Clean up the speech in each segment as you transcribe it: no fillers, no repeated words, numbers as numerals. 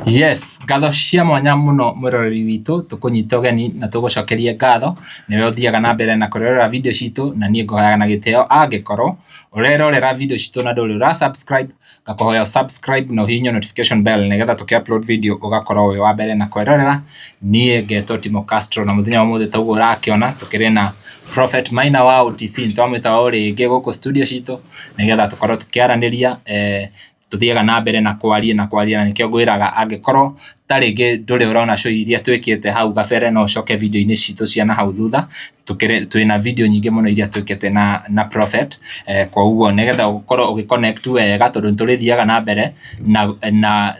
Yes, ngatho cia mwanya mũno mwĩroreri witũ, tũkũnyita ũgeni na tũgũcokerie ngatho, nĩwe ũthiaga na mbere na kwĩrorera video citũ, na niĩ ngũhoyaga na gĩtĩo angĩkorwo ũrerorera video citũ na ndũrĩ ũra subscribe, ngakũhoya ũ subscribe na ũhihinye notification bell nĩgetha tũkĩ upload video ũgakorwo wĩ wa mbere na kwĩrorera. Niĩ ngetwo Timo Castro na mũthenya wa ũmũthĩ ta ũguo ũrakĩona tũkĩrĩ na Prophet Maina wa OTC, nĩtwamwĩta o rĩngĩ gũkũ studio citũ nĩgetha tũkorwo tũkĩaranĩria tũthiaga na mbere na kwaria na kwaria na nĩkĩo ngwĩraga angĩkorwo ta rĩngĩ ndũrĩ ũrona show iria twĩkĩte hau gabere no ũcoke video-inĩ citũ cia nahau thutha, tũkĩrĩ twĩna video nyingĩ mũno iria twĩkĩte na Prophet, koguo nĩgetha ũkorwo ũgĩ connect wega tondũ nĩtũrĩthiaga na mbere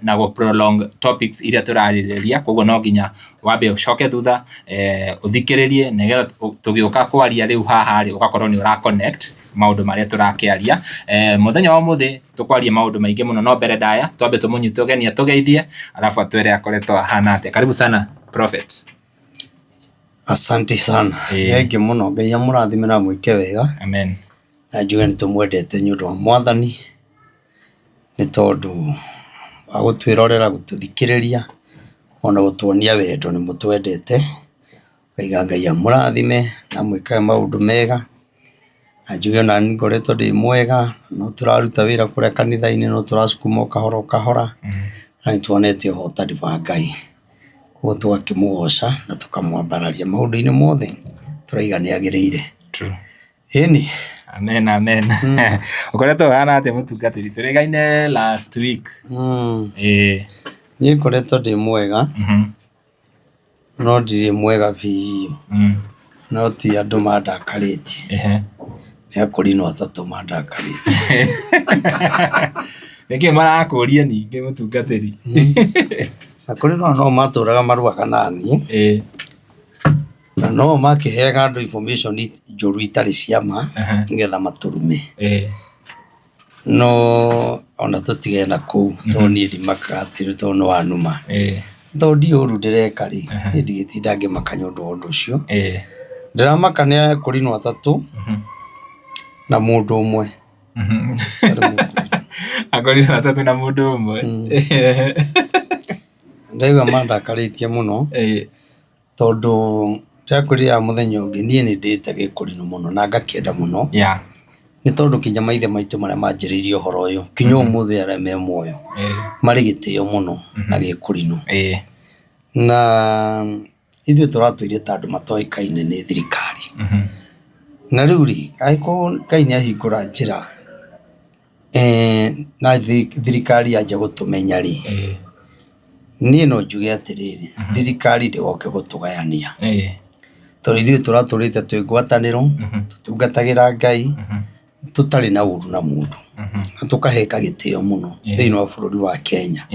na gũ prolong topics iria tũrarĩrĩria, koguo no nginya wambe ũcoke thutha ũthikĩrĩrie nĩgetha tũgĩũka kwaria rĩu haha rĩ ũgakorwo nĩ ũra connect maũndũ marĩa tũrakĩaria. Mũthenya wa ũmũthĩ tũkwaria maũndũ maingĩ mũno no mbere ndaya twambe tũmũnyite ũgeni atũgeithie alafu atwĩre akoretwo ahana atĩa. Karibu sana Prophet. Asante sana. Thengiũ mũno Ngai amũrathime na amwĩke wega. Amen. Na njuge nĩ tũmwendete nĩ ũndũ wa Mwathani, nĩ tondũ wa gũtwĩrorera, gũtũthikĩrĩria, ona gũtuonia wendo nĩ mũtwendete. Ngaiga Ngai amũrathime na amwĩkage maũndũ mega. Na njuge ona niĩ ngoretwo ndĩ mwega, no tũraruta wĩra kũrĩa kanitha-inĩ, no tũracukuma o kahora o kahora, na nĩ tuonete ũhotani wa Ngai. Koguo tũgakĩmũgoca na tũkamwambararia maũndũ-inĩ mothe, tũraiga nĩ agĩrĩire. Ĩni. Amen, amen. Ũkoretwo ũhana atĩa mũtungatĩri? Tũrĩgaine last week. Ĩĩ. Niĩ ngoretwo ndĩ mwega. No ndirĩ mwega biũ, no ti andũ mandakarĩtie, nĩ akũrinũ atatũ mandakarĩtie. Nĩkĩ marakũria ningĩ mũtungatĩri? Akũrinũ aya no matũraga marũaga naniĩ, na no makĩheaga andũ information njũru itarĩ cia ma, nĩgetha matũrume. No ona tũtige na kũu tondũ niĩ ndimakaga atĩ tondũ nĩ wanuma. Tondũ ndiũĩ ũru ndĩreka rĩ, niĩ ndigĩtinda ngĩmaka nĩ ũndũ wa ũndũ ũcio. Ndĩramaka nĩ akũrinũ atatũ na mũndũ ũmwe. Akũrinũ atatũ na mũndũ ũmwe. Ndaigua mandakarĩtie mũno. Tondũ ndĩrakwĩrire mũthenya ũngĩ niĩ nĩ ndĩĩte gĩkũrinũ mũno na ngakĩenda mũno, nĩ tondũ nginya maithe maitũ marĩa manjĩrĩirie ũhoro ũyũ nginya ũmũthĩ arĩa me muoyo marĩ gĩtĩo mũno na gĩkũrinũ. Na ithuĩ tũratũire ta andũ matoĩkaine nĩ thirikari. Na rĩu rĩ, angĩkorwo Ngai nĩ ahingũra njĩra na thirikari yanjia gũtũmenya rĩ, niĩ no njuge atĩrĩrĩ, thirikari ndĩgoke gũtũgayania, tondũ ithuĩ tũratũrĩte twĩ ngwatanĩro, tũtungatagĩra Ngai, tũtarĩ na ũru na mũndũ, na tũkaheka gĩtĩo mũno thĩiniĩ wa bũrũri wa Kenya.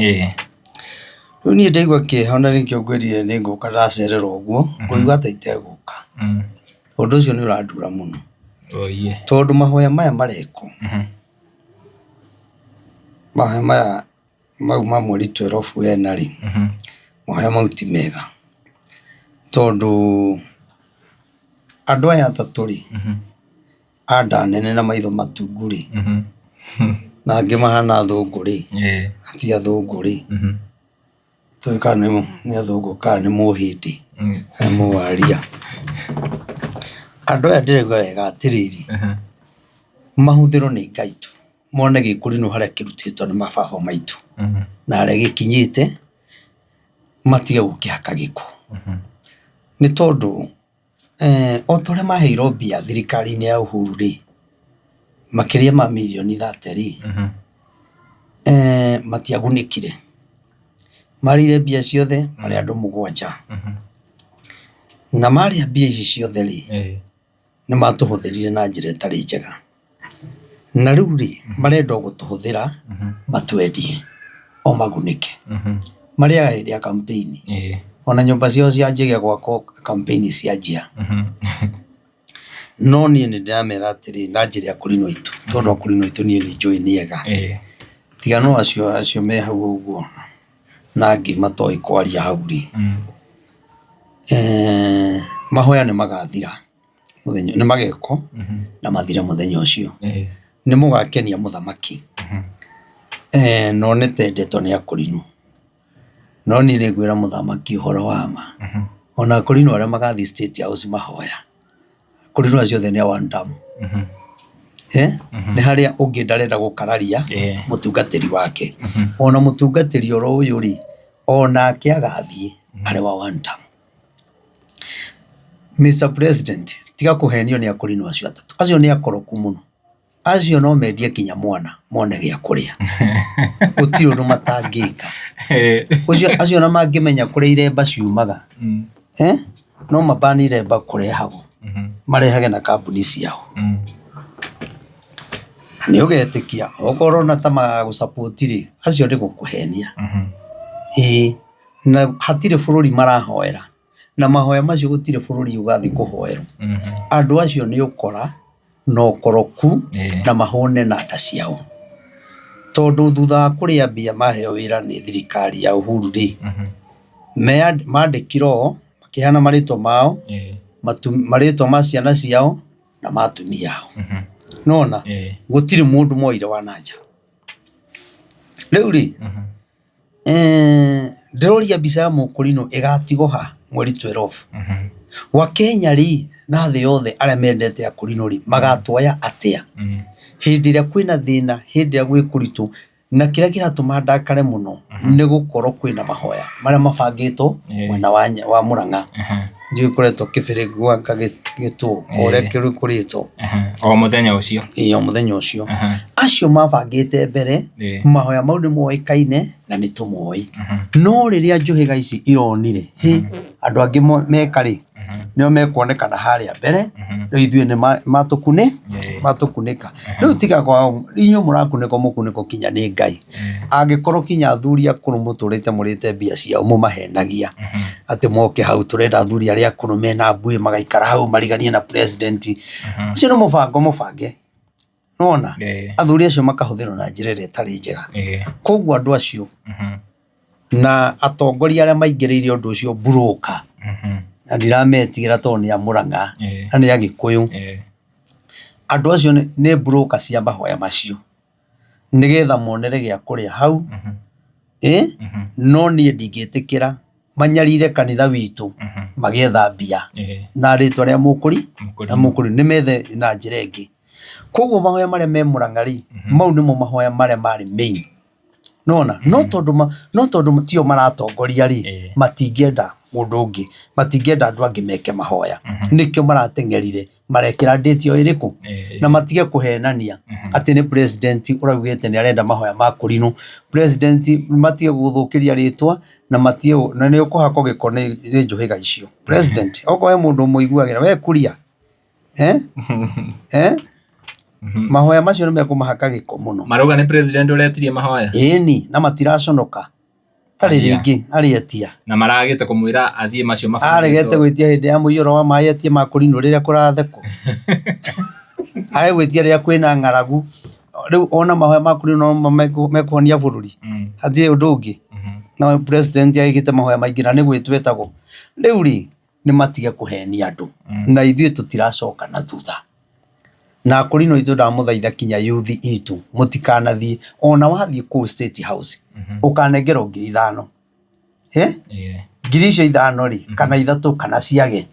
Rĩu niĩ ndaigua kĩeha na nĩkĩo ngwĩrire nĩ ngũka ndacererwo ũguo, ngũigua ta itegũka. Ũndũ ũcio nĩ ũrandura mũno, tondũ mahoya maya marekwo, mahoya maya mau ma mweri twerobu ena rĩ, mahoya mau ti mega, tondũ andũ aya atatũ rĩ, a nda nene na maitho matungu rĩ, na angĩ mahana athũngũ rĩ, na ti athũngũ rĩ, Tũĩ kana nĩ athũngũ kana nĩ mũhĩndĩ kana nĩ mũwaria. Andũ aya ndĩraigua wega atĩrĩrĩ, mahũthĩrwo nĩ Ngai tu, mone gĩkũrinũ harĩa kĩrutĩtwo nĩ mababa maitũ na harĩa gĩkinyĩte, matige gũkĩhaka gĩko. Nĩ tondũ O ta ũrĩa maheirwo mbia thirikari-inĩ ya Uhuru rĩ, makĩria ma mirioni thate rĩ, matiagunĩkire. Marĩire mbia ciothe marĩ andũ mũgwanja. Na marĩa mbia ici ciothe rĩ, nĩ matũhũthĩrire na njĩra ĩtarĩ njega. Na rĩu rĩ, marenda o gũtũhũthĩra matwendie o magunĩke. Marĩaga hĩndĩ ya campaign. Ona nyũmba ciao cianjagia gwakwo campaign cianjia. No niĩ nĩ ndĩramera atĩrĩ na njĩre akũrinũ aitũ, tondũ akũrinũ aitũ niĩ nĩ njũĩ nĩ ega. Tiga no acio acio me hau ũguo na angĩ matoĩ kwaria hau rĩ, mahoya nĩ magathira. Mũthenya nĩ magekwo na mathire mũthenya ũcio. Nĩ mũgakenia mũthamaki na one tendetwo nĩ akũrinũ. No niĩ nĩ ngwĩra mũthamaki ũhoro wa ma. Ona akũrinũ arĩa magathiĩ State House mahoya, akũrinũ acio othe nĩ a one term. Eh? Nĩ harĩa ũngĩ ndarenda gũkararia mũtungatĩri wake. Ona mũtungatĩri oro ũyũ rĩ, onake agathiĩ arĩ wa one term. Mr President, tiga kũhenio nĩ akũrinũ acio atatũ. Acio nĩ akoroku mũno. Acio no mendie kinya mwana mone gĩa kũrĩa. Gũtirĩ ũndũ matangĩka. Ũcio acio ona mangĩmenya kũrĩa iremba ciumaga, eh, no mabani iremba kũrehagwo. Marehage na kambuni ciao. Na nĩ ũgetĩkia okorwo ũrona ta magagũ support rĩ, acio nĩ gũkũhenia. Ĩĩ na hatirĩ bũrũri marahoera. Na mahoya macio gũtirĩ bũrũri ũgathiĩ kũhoerwo. Andũ acio nĩ ũkora na ũkoroku na mahũne na nda ciao. Tondũ thutha wa kũrĩa mbia maheo wĩra nĩ thirikari ya Uhuru rĩ, mandĩkirwo o makĩheana marĩtwa mao, marĩtwa ma ciana ciao na ma atumia ao. Nĩ wona? Gũtirĩ mũndũ moire wa na nja. Rĩu rĩ, Ndĩroria mbica ya Mũkũrinũ ĩgatigwo ha mweri 12? Wakenya rĩ na thĩ yothe arĩa mendete Akũrinũ rĩ magatuoya atĩa hĩndĩ ĩrĩa kwĩna thĩna, hĩndĩ ĩrĩa gwĩ kũritũ? Na kĩrĩa kĩratũma ndakare mũno nĩ gũkorwo kwĩna mahoya marĩa mabangĩtwo mwena wa Mũrang'a. Ndiũĩ kũretwo kĩbĩrĩ gwaka gĩtũ ũrĩa kũrĩtwo. O mũthenya ũcio. Ĩĩ o mũthenya ũcio. Acio mabangĩte mbere, mahoya mau nĩ moĩkaine na nĩ tũmoĩ. No rĩrĩa njũhĩga ici ironire, hĩ, andũ angĩ meka rĩ, nĩo mekuonekana harĩa mbere, rĩu ithuĩ nĩ matũkunĩka. Rĩu tiga kwa inyuĩ mũrakunĩkwo mũkunĩko kinya nĩ Ngai. Angĩkorwo kinya athuri akũrũ mũtũrĩte mũrĩte mbia ciao mũmahenagia atĩ moke hau tũrenda athuri arĩa akũrũ mena mbuĩ magaikara hau mariganie na president. Ũcio nĩ mũbango mũbange. Nĩwona? Athuri acio makahũthĩrwo na njĩra ĩrĩa ĩtarĩ njega. Koguo andũ acio na atongoria arĩa maingĩrĩire ũndũ ũcio mburũka, na ndirametigĩra tondũ nĩ a Mũrang'a na nĩ Agĩkũyũ. Andũ acio nĩ mburũka cia mahoya macio. Nĩgetha monere gĩa kũrĩa hau, ĩ no niĩ ndingĩtĩkĩra manyarire kanitha witũ magĩetha mbia na rĩtwa rĩa mũkũri na mũkũri nĩ methe na njĩra ĩngĩ. Koguo mahoya marĩa me Mũrang'a rĩ, mau nĩmo mahoya marĩa marĩ main. Nĩwona? No tondũ no tondũ tio maratongoria rĩ, matingĩenda mũndũ ũngĩ, matingĩenda andũ angĩ meke mahoya. Nĩkĩo marateng'erire marekĩra date o ĩrĩkũ na matige kũhenania atĩ nĩ president ũraugĩte nĩ arenda mahoya ma kũrinũ. President matige gũgũthũkĩria rĩtwa na matige na nĩ ũkũhakwo gĩko nĩ njũhĩga icio. President okorwo he mũndũ ũmũiguagĩra we kuria eh? Eh? Mahoya macio nĩ mekũmahaka gĩko mũno. Marauga nĩ president ũretirie mahoya. Ĩni na matiraconoka. Tarĩ Aria. rĩngĩ arĩetia. Na maragĩte kũmwĩra athiĩ macio Aregete mabangĩtwo. gwĩtia hĩndĩ ya mũiyũro wa maĩ etie ma kũrinwo rĩrĩa kũrathekwo. Age gwĩtia rĩrĩa kwĩna ng'aragu. Rĩu ona mahoya ma kũrinwo no mekũhonia bũrũri. Hatirĩ ũndũ ũngĩ. Na president agĩkĩte mahoya maingĩ na nĩ gwĩtwo etagwo. Rĩu rĩ, nĩ matige kũhenia andũ. Na ithuĩ tũtiracoka na thutha. Na akũrinũ itũ ndamũthaitha kinya youth itũ mũtikanathiĩ ona wathiĩ kũu State House ũkanengerwo 5,000 eh? 5,000 icio rĩ kana 3 kana ciage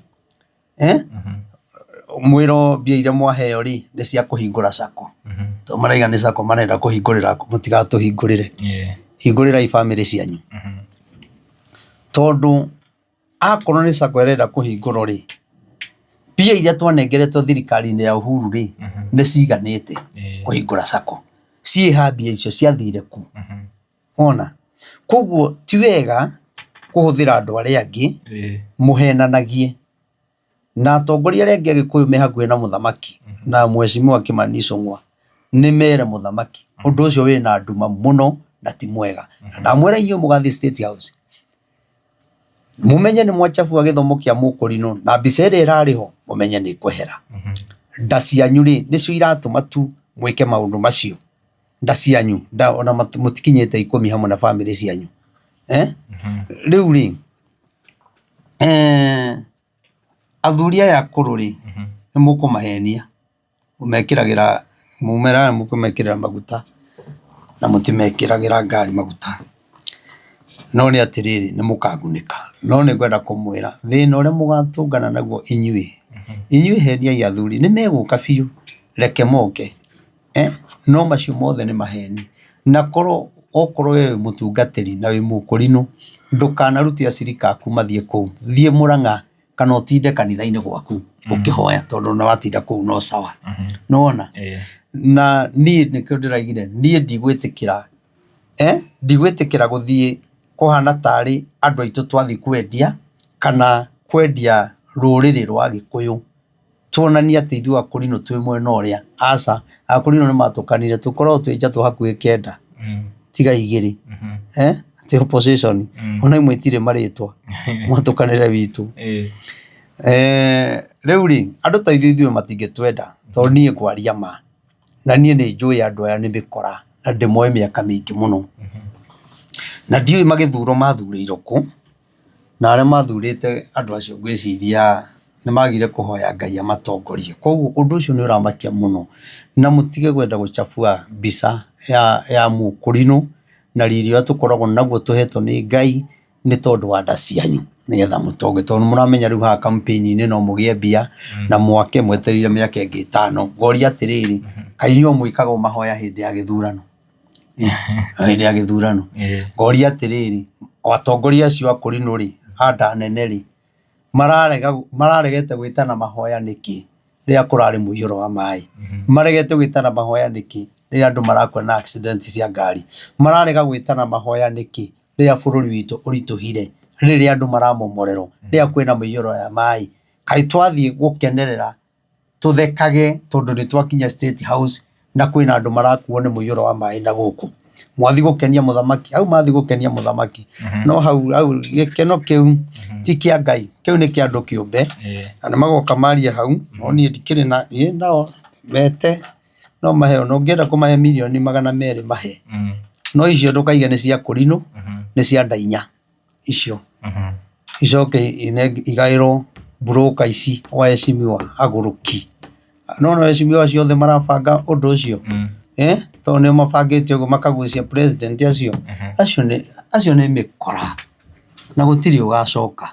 eh? Mwĩrwo mbia iria mwaheo rĩ nĩ cia kũhingũra sacco tondũ maraiga nĩ sacco marenda kũhingũrĩra mũtigatũhingũrĩre hingũrĩrai bamĩrĩ cianyu tondũ Akorwo nĩ sacco ĩrenda kũhingũrwo rĩ, mbia iria twanengeretwo thirikari-inĩ ya Uhuru rĩ, nĩ ciganĩte kũhingũra sacco. Ciĩ ha mbia icio ciathire kũ? Wona? Koguo ti wega kũhũthĩra andũ arĩa angĩ mũhenanagie. Na atongoria arĩa angĩ a Gĩkũyũ me hakuhĩ na mũthamaki na Mheshimiwa Kimani Ichung'wa nĩ mere mũthamaki ũndũ ũcio wĩna nduma mũno na ti mwega. Na ndamwĩra inyuĩ mũgathiĩ State House, mũmenye nĩ mwachabua gĩthomo kĩa mũkũrinũ na mbica ĩrĩa ĩrarĩ ho mũmenye nĩ ĩkwehera. Nda cianyu rĩ, nĩcio iratũma tu mwĩke maũndũ macio. Nda cianyu, nda ona mũtikinyĩte 10 hamwe na bamĩrĩ cianyu. Rĩu rĩ, athuri aya akũrũ rĩ, nĩ mũkũmahenia. Mũmekĩragĩra mũmeraga mũkamekĩrĩra maguta na mũtimekĩragĩra ngari maguta. No nĩ atĩrĩrĩ, nĩ mũkagunĩka. No nĩ ngwenda kũmwĩra thĩna ũrĩa mũgatũngana naguo inyuĩ, inyuĩ heniai athuri, nĩ megũka biũ, reke moke. Eh, no macio mothe nĩ maheni. Na korwo okorwo we wĩ mũtungatĩri na wĩ mũkũrinũ, ndũkanarute acirika aku mathiĩ kũu. Thiĩ Mũrang'a kana ũtinde kanitha-inĩ gwaku ũkĩhoya tondũ ona watinda kũu no sawa. Nĩwona? Na niĩ nĩkĩo ndĩraigire, niĩ ndigwĩtĩkĩra eh, ndigwĩtĩkĩra gũthiĩ kũhana tarĩ andũ aitũ twathiĩ kwendia kana kwendia rũrĩrĩ rwa Gĩkũyũ. Tuonanie atĩ ithuĩ Akũrinũ twĩ mwena ũrĩa. Aca, Akũrinũ nĩ matũkanire, tũkoragwo twĩ njatũ hakuhĩ kenda tiga igĩrĩ. Eh, atĩ opposition ona imwe itirĩ marĩtwa, mwatũkanĩre witũ. Eh, rĩu rĩ, andũ ta ithuĩ ithuĩ matingĩtwenda tondũ niĩ ngwaria ma. Na niĩ nĩ njũĩ andũ aya nĩ mĩkora na ndĩmoĩ mĩaka mĩingĩ mũno. Na ndiũĩ magĩthurwo mathurĩirwo kũ, na arĩa mathurĩte andũ acio ngwĩciria nĩ magire kũhoya Ngai amatongorie. Koguo ũndũ ũcio nĩ ũramakia mũno, na mũtige kwenda gũcabua mbica ya mũkũrinũ na riri ũrĩa tũkoragwo naguo tũhetwo nĩ Ngai nĩ tondũ wa nda cianyu nĩgetha mũtonge. Tondũ nĩ mũramenya rĩu haha campaign-inĩ no mũgĩe mbia na mwake mwetereire mĩaka ĩngĩ ĩtano. Ngoria atĩrĩrĩ, kaĩ inyuĩ o mwĩkaga o mahoya hĩndĩ ya gĩthurano? Hĩndĩ ya gĩthurano. Ngoria atĩrĩrĩ, atongoria acio a kũrinũ rĩ, a nda nene rĩ, mararega mararegete gwĩtana mahoya nĩkĩ rĩrĩa kũrarĩ mũiyũro wa maĩ? Maregete gwĩtana mahoya nĩkĩ rĩrĩa andũ marakua na accident cia ngari? Mararega gwĩtana mahoya nĩkĩ rĩrĩa bũrũri witũ ũritũhire, rĩrĩa andũ maramomorerwo, rĩrĩa kwĩna mĩiyũro ya maĩ? Kaĩ twathiĩ gũkenerera tũthekage tondũ nĩ twakinya State House na kwĩna andũ marakuo nĩ mũiyũro wa maĩ na gũkũ. Mwathiĩ gũkenia mũthamaki, hau mathiĩ gũkenia mũthamaki, no hau hau gĩkeno kĩu ti kĩa Ngai, kĩu nĩ kĩa andũ kĩũmbe, na nĩ magoka marie hau, no niĩ ndikĩrĩ na, niĩ nao mete no maheo, na ũngĩenda kũmahe mirioni 200 mahe, no icio ndũkaige nĩ cia kũrinũ, nĩ cia nda inya icio. Icoke igaĩrwo broker ici waheshimiwa agũrũki. Nĩwona waheshimiwa acio othe marabanga ũndũ ũcio, eh, tondũ nĩo mabangĩte ũguo makagucia president acio, acio nĩ acio nĩ mĩkora na gũtirĩ ũgacoka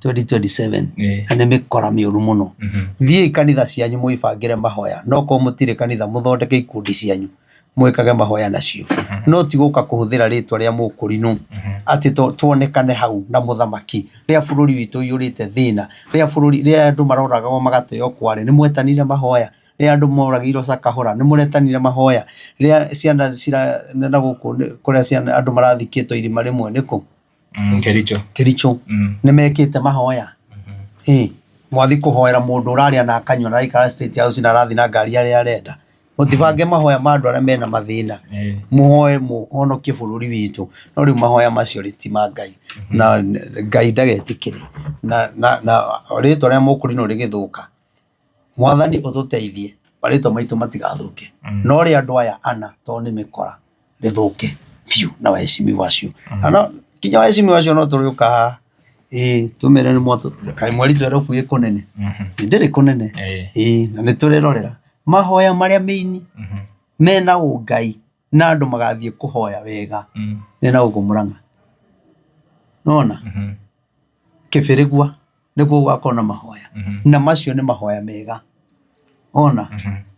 2027 na nĩ mĩkora mĩũru mũno. Thiĩi kanitha cianyu mwĩbangĩre mahoya, no korwo mũtirĩ kanitha mũthondeke ikundi cianyu. Mwĩkage mahoya nacio. No ti gũka kũhũthĩra rĩtwa rĩa mũkũrinũ atĩ tuonekane hau na mũthamaki rĩrĩa bũrũri witũ ũiyũrĩte thĩna, rĩrĩa bũrũri, rĩrĩa andũ maroragwo magateo kware, nĩ mwetanire mahoya? Rĩrĩa andũ moragĩirwo Shakahola, nĩ mũretanire mahoya? Rĩrĩa ciana cira, na gũkũ kũrĩa ciana andũ marathikĩtwo irima rĩmwe nĩ kũ? Kericho. Kericho. Nĩ mekĩte mahoya? Ĩ, mwathiĩ kũhoera mũndũ ũrarĩa na akanyua na araikara State House na arathiĩ na ngari arĩa arenda. Mũtibange mahoya ma andũ arĩa mena mathĩna, mũhoe mũhonokie bũrũri witũ. No rĩu mahoya macio rĩ ti ma Ngai, na Ngai ndagetĩkĩre. Na na na rĩtwa rĩa mũkũrinũ rĩgĩthũka, Mwathani ũtũteithie marĩtwa maitũ matigathũke. No rĩa andũ aya ana tondũ nĩ mĩkora rĩthũke biũ na waheshimiwa acio. Na no nginya waheshimiwa acio no tũrĩũka haha ĩĩ tũmere nĩ mwatũ kaĩ mweri twerobu ĩ kũnene? Ndĩrĩ kũnene. Ĩĩ na nĩ tũrerorera mahoya marĩa mĩini mena ũngai na andũ magathiĩ kũhoya wega nĩ na gũkũ Mũrang'a. Nĩwona? Kĩbĩrĩgua nĩkuo gũgakorwo na mahoya na macio nĩ mahoya mega. Wona?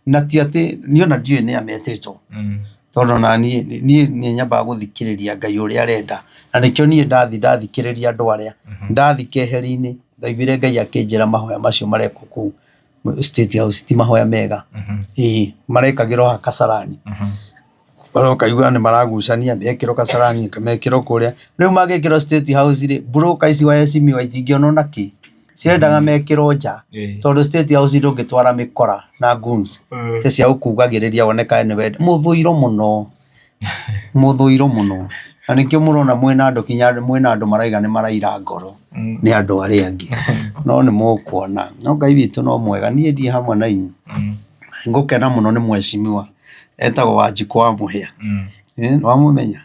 Na ti atĩ niĩ ona ndiũĩ nĩa metĩtwo tondũ ona niĩ niĩ nĩ nyambaga gũthikĩrĩria Ngai ũrĩa arenda na nĩkĩo niĩ ndathiĩ ndathikĩrĩria andũ arĩa ndathiĩ keheri-inĩ ndaiguire Ngai akĩnjĩra mahoya macio marekwo kũu State House ti mahoya mega. Ĩĩ marekagĩrwo haha Kasarani. Ũroka ũkaigua nĩ maragucania mekĩrwo Kasarani mekĩrwo kũrĩa. Rĩu mangĩkĩrwo State House rĩ, broker ici waheshimiwa itingĩona ona kĩ. Cirendaga mekĩrwo nja tondũ State House ndũngĩtwara mĩkora na goons ta cia gũkugagĩrĩria wone kana nĩ wenda. Mũthũirwo mũno, mũthũirwo mũno. Na nĩkĩo mũrona mwĩna andũ kinya mwĩna andũ marauga nĩ maraira ngoro nĩ andũ arĩa angĩ. No nĩ mũkuona. No Ngai witũ no mwega, niĩ ndiĩ hamwe na inyuĩ. Ngũkena mũno nĩ mheshimiwa etagwo Wanjikũ wa Mũhĩa. Nĩ wamũmenya?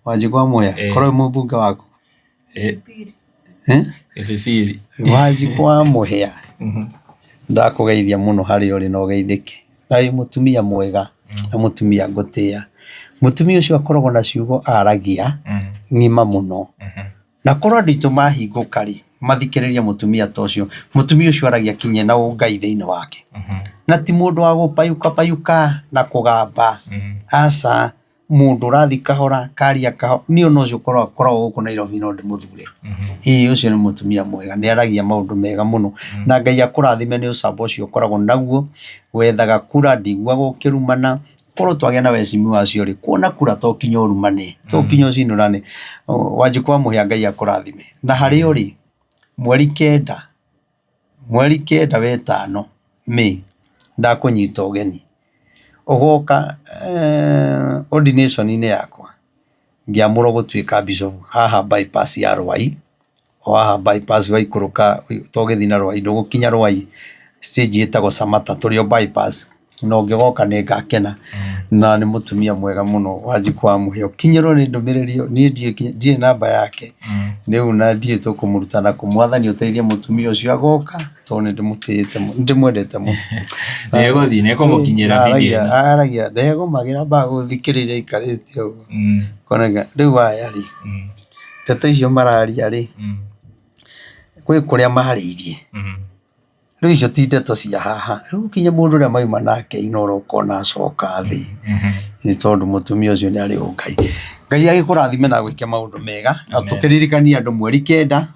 Wanjikũ wa Mũhĩa, korwo wĩ mũmbunge waku. Gĩbibiri. Wanjikũ wa Mũhĩa, ndakũgeithia mũno harĩa ũrĩ na ũgeithĩke. Na wĩ mũtumia mwega na mũtumia ngũtĩa. Mũtumia ũcio akoragwo na ciugo aragia ng'ima mũno. Na korwo andũ aitũ mahingũka rĩ, mathikĩrĩrie mũtumia ta ũcio, mũtumia ũcio aragia kinya na ũngai thĩinĩ wake. Na ti mũndũ wa gũpayuka payuka na kũgamba, aca, mũndũ ũrathiĩ kahora, karia kahora, niĩ ona ũcio korwo akoragwo gũkũ Nairobi no ndĩmũthure. Ĩĩ ũcio nĩ mũtumia mwega, nĩ aragia maũndũ mega mũno. Na Ngai akũrathime nĩ ũcamba ũcio ũkoragwo naguo, wethaga kura ndiguaga ũkĩrumana, korwo twagĩa na wecimiwa acio rĩ, kuona kura to nginya ũrumane, to nginya ũcinũrane. Wanjikũ wa Mũhĩa Ngai akũrathime. Na harĩa ũrĩ, 9, 9 wetano May, ndakũnyita ũgeni. Ũgoka ordination-inĩ yakwa, ngĩamũrwo gũtuĩka bishop haha bypass ya Rwai, o haha bypass waikũrũka ta ũgĩthiĩ na Rwai ndũgũkinya Rwai, stage ĩtagwo Samata tũrĩ o bypass, na ũngĩgoka nĩ ngakena. Na nĩ mũtumia mwega mũno Wanjikũ wa Mũhĩa. Ũkinyĩrwo nĩ ndũmĩrĩri ĩyo, niĩ ndiũĩ namba yake, rĩu na ndiũĩ tũkũmũruta nakũ. Mwathani ũteithie mũtumia ũcio agoka, tondũ nĩ ndĩmũtĩĩte mũno, nĩ ndĩmwendete mũno. Nĩ egũthiĩ, nĩ ekũmũkinyĩra video ĩno. Aragia, ndegũmagĩra ambaga gũthikĩrĩria aikarĩte ũguo. Koneka rĩu aya rĩ, ndeto icio mararia rĩ, gwĩ kũrĩa marĩirie. Rĩu icio ti ndeto cia haha, rĩu nginya mũndũ ũrĩa mauma nake Inooro ũkona acoka thĩ, nĩ tondũ mũtumia ũcio nĩ arĩ ũngai. Ngai agĩkũrathime na agwĩke maũndũ mega, na tũkĩririkanie andũ 9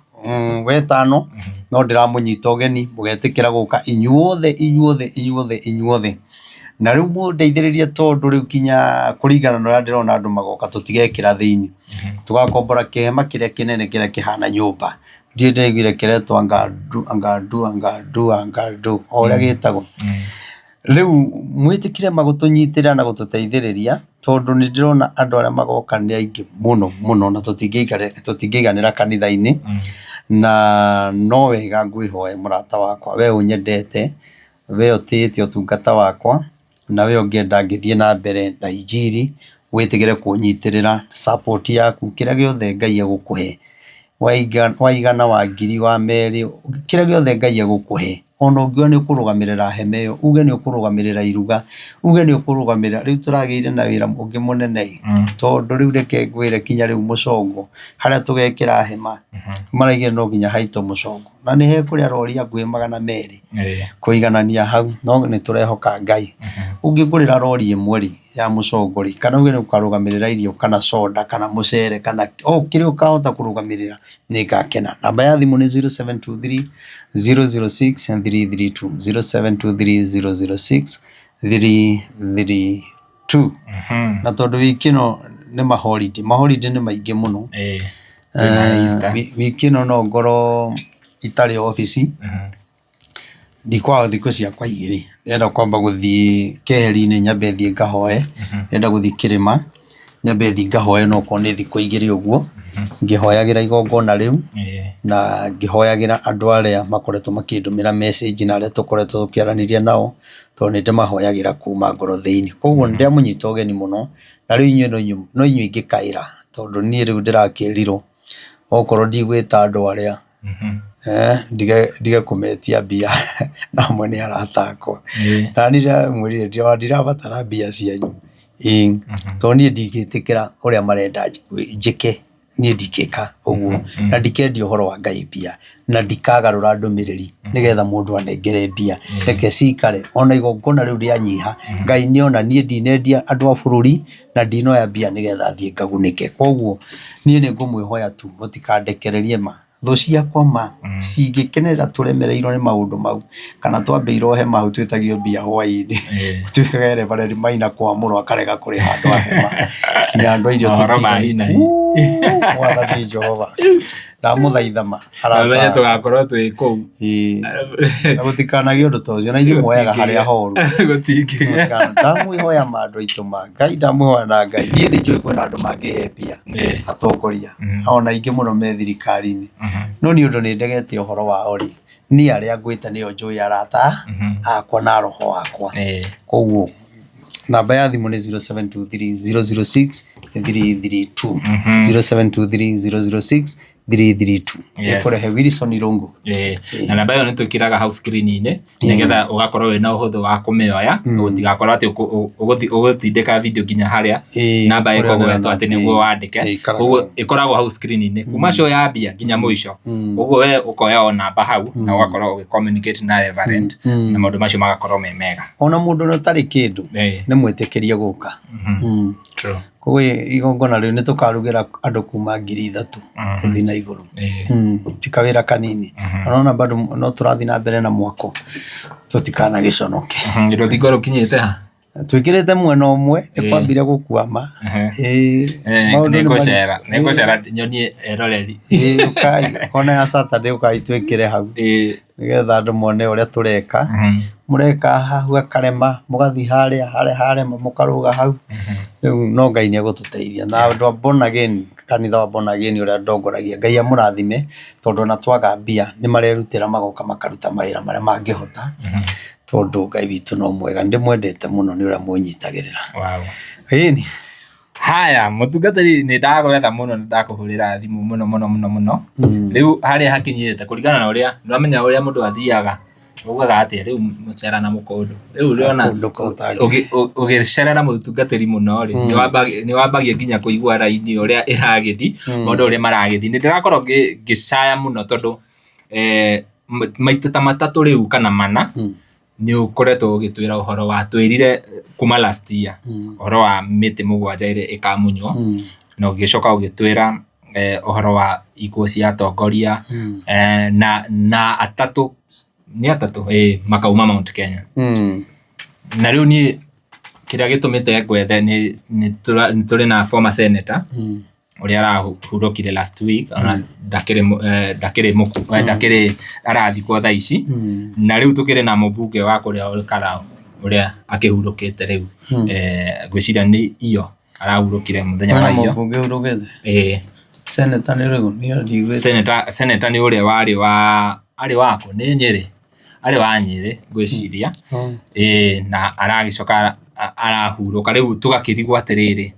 wetano, no ndĩramũnyita ũgeni mũgetĩkĩra gũka inyuothe inyuothe inyuothe inyuothe. Na rĩu mũndeithĩrĩrie tondũ rĩu kinya kũringana na ũrĩa ndĩrona andũ magoka tũtigekĩra thĩinĩ. Tũgakombora kĩhema kĩrĩa kĩnene kĩrĩa kĩhana nyũmba. Ndiũĩ ndĩraiguire kĩretwo anga ndu anga ndu anga ndu o ũrĩa gĩtagwo. Rĩu mwĩtĩkĩre gũtũnyitĩrĩra na gũtũteithĩrĩria tondũ nĩ ndĩrona andũ arĩa magoka nĩ aingĩ mũno mũno na tũtingĩiganĩra kanitha-inĩ. Na no wega ngwĩhoe mũrata wakwa we ũnyendete, we ũtĩĩte ũtungata wakwa, na we ũngĩenda ngĩthiĩ na mbere na injiri, wĩtĩkĩre kũnyitĩrĩra support yaku, kĩrĩa gĩothe Ngai egũkũhe, wa igana, wa ngiri, wa merĩ, kĩrĩa gĩothe Ngai egũkũhe, ona ũngiuga nĩ ũkũrũgamĩrĩra hema ĩyo, uge nĩ ũkũrũgamĩrĩra iruga, uge nĩ ũkũrũgamĩrĩra, rĩu tũragĩire na wĩra ũngĩ mũnene ĩ, tondũ rĩu reke ngwĩre kinya rĩu mũcongo, harĩa tũgekĩra hema, maraugire no nginya haitwo mũcongo. Na nĩ hekũrĩa rori hakuhĩ 200 kũiganania hau, no nĩ tũrehoka Ngai. Ũngĩngũrĩra rori ĩmwe rĩ, ya mũcongo rĩ, kana uge nĩ ũkarũgamĩrĩra irio kana soda kana mũcere kana o kĩrĩa ũkahota kũrũgamĩrĩra nĩ ngakena. Namba ya thimũ nĩ 0723 006 332, 0723 006 332. Na tondũ wiki ĩno nĩ maholiday, maholiday nĩ maingĩ mũno. Wiki ĩno no ngorwo itarĩ obici, ndikwaga thikũ ciakwa igĩrĩ, ndĩrenda kwamba gũthiĩ keheri-inĩ nyambe thiĩ ngahoe, ndĩrenda gũthiĩ kĩrĩma, nyambe thiĩ ngahoe onokorwo nĩ thikũ igĩrĩ ũguo, ngĩhoyagĩra igongona rĩu, na ngĩhoyagĩra andũ arĩa makoretwo makĩndũmĩra message na arĩa tũkoretwo tũkĩaranĩria nao, tondũ nĩ ndĩmahoyagĩra kuma ngoro thĩiniĩ. Koguo nĩ ndamũnyita ũgeni mũno, na rĩu inyuĩ no inyuĩ ingĩkaĩra, tondũ niĩ rĩu ndĩrakĩrirwo, okorwo ndigwĩta andũ arĩa, ndige kũmetia mbia na amwe nĩ arata akwa. Na niĩ ndĩramwĩrire ndirabatara mbia cianyu, ĩĩ tondũ niĩ ndingĩtĩkĩra ũrĩa marenda njĩke. Niĩ ndingĩka ũguo na ndikendia ũhoro wa Ngai mbia na ndikagarũra ndũmĩrĩri nĩgetha mũndũ anengere mbia. Reke cikare ona igongona rĩu rĩanyiha Ngai nĩona niĩ ndinendia andũ a bũrũri na ndinoya mbia nĩgetha thiĩ ngagunĩke. Koguo niĩ nĩ ngũmwĩhoya tu mũtikandekererie ma. Thũ ciakwa ma cingĩkenerera tũremereirwo nĩ maũndũ mau kana twambĩirwo hema hau twĩtagio mbia hwaĩ-inĩ, gũtuĩkaga Reverend Maina kwamũrwo akarega kũrĩha andũ a hema nginya andũ a irio Mohoro ma hi na hi. Mwathani Jehova ndamũthaitha ma Ũmenye arata tũgakorwo twĩ kũu. Ĩĩ. Na gũtikanagĩe ũndũ ta ũcio na inyuĩ muoyaga harĩa horu. Gũtingĩgĩa. Ndamwĩhoya ma andũ aitũ ma Ngai ndamwĩhoya na Ngai niĩ nĩ njũĩ kwĩna andũ mangĩhe mbia atongoria ona aingĩ mũno me thirikari-inĩ no nĩ ũndũ nĩ ndegete ũhoro wao rĩ niĩ arĩa ngwĩte nĩo njũĩ arata akwa na roho wakwa koguo namba ya thimũ nĩ 0723 006 332 0723 006 332. Yes. Ĩkũrehe Wilson Irũngũ. Na namba ĩyo nĩ twĩkĩraga hau screen-inĩ nĩgetha ũgakorwo wĩna ũhũthũ wa kũmĩoya, gũtigakorwo atĩ ũgũtindĩka video nginya harĩa namba ĩkũgwetwo atĩ nĩguo wandĩke. Ĩikaraga Koguo hau. ĩkoragwo hau screen-inĩ kuma show yambia nginya mũico. Ũguo we ũkoya o namba hau na ũgakorwo ũgĩ communicate na Reverend na maũndũ macio magakorwo me mega. Ona mũndũ ũrĩa ũtarĩ kĩndũ nĩ mwĩtĩkĩrie gũka. True. Koguo igongona rĩu nĩ tũkarugĩra andũ kuma 3,000 gũthiĩ na igũrũ. Ti kawĩra kanini. Ona bado no tũrathiĩ na mbere na mwako tũtikanagĩconoke. Rũthingo rũkinyĩte ha? Twĩkĩrĩte mwena ũmwe nĩ kwambire gũkwama. Maũndũ nĩ Nĩngũcera, maritũ. nĩngũcera nyonie eroreri. Ũkai ona ya Saturday ũkai twĩkĩre hau nĩgetha andũ mone ũrĩa tũreka. Mũreka hau hakarema, mũgathiĩ harĩa, harĩa harema mũkarũga hau. Rĩu no Ngai nĩ egũtũteithia. Na andũ a Born Again, kanitha wa Born Again ũrĩa ndongoragia, Ngai amũrathime tondũ ona twaga mbia nĩ marerutĩra magoka makaruta mawĩra marĩa mangĩhota tondũ Ngai witũ no mwega. Nĩ ndĩmwendete mũno nĩ ũrĩa mũnyitagĩrĩra. Wow. Ĩni. Haya, mũtungatĩri nĩ ndagwetha mũno nĩ ndakũhũrĩra thimũ mũno mũno mũno mũno. Rĩu harĩa hakinyĩte kũringana na ũrĩa ndũramenya ũrĩa mũndũ athiaga ugaga atĩa rĩu mũcera na mũkũndũ rĩu ũrĩona Kũndũ kũtangĩ. ũgĩcerera mũtungatĩri mũno rĩ nĩ wambagia nginya kũigua raini ũrĩa ĩragĩthi maũndũ ũrĩa maragĩthi. Nĩ ndĩrakorwo ngĩcaya mũno tondũ maita ta matatũ rĩu kana mana nĩ ũkoretwo ũgĩtwĩra ũhoro wa twĩrire kuma last year ũhoro wa mĩtĩ 7 ĩrĩa ĩkamunywo na ũgĩcoka ũgĩtwĩra ũhoro wa ikuũ cia atongoria na atatũ nĩ atatũ makauma Mount Kenya. Na rĩu niĩ kĩrĩa gĩtũmĩte ngwethe nĩ tũrĩ na former senator ũrĩa arahurũkire last week ona ndakĩrĩ ndakĩrĩ ndakĩrĩ arathikwo thaa ici. Na rĩu tũkĩrĩ na mũmbunge wa kũrĩa Olkalau ũrĩa akĩhurũkĩte rĩu. Ngwĩciria nĩ iyo arahurũkire mũthenya wa Kwĩna iyo. mũmbunge ũhurũkĩte? Ĩĩ. Senator nĩ ũrĩkũ? Niĩ ndiguĩte. Senator nĩ ũrĩa warĩ wa arĩ wakũ nĩ Nyĩrĩ arĩ wa Nyĩrĩ ngwĩciria. Ĩĩ na aragĩcoka arahurũka rĩu tũgakĩrigwo atĩrĩrĩ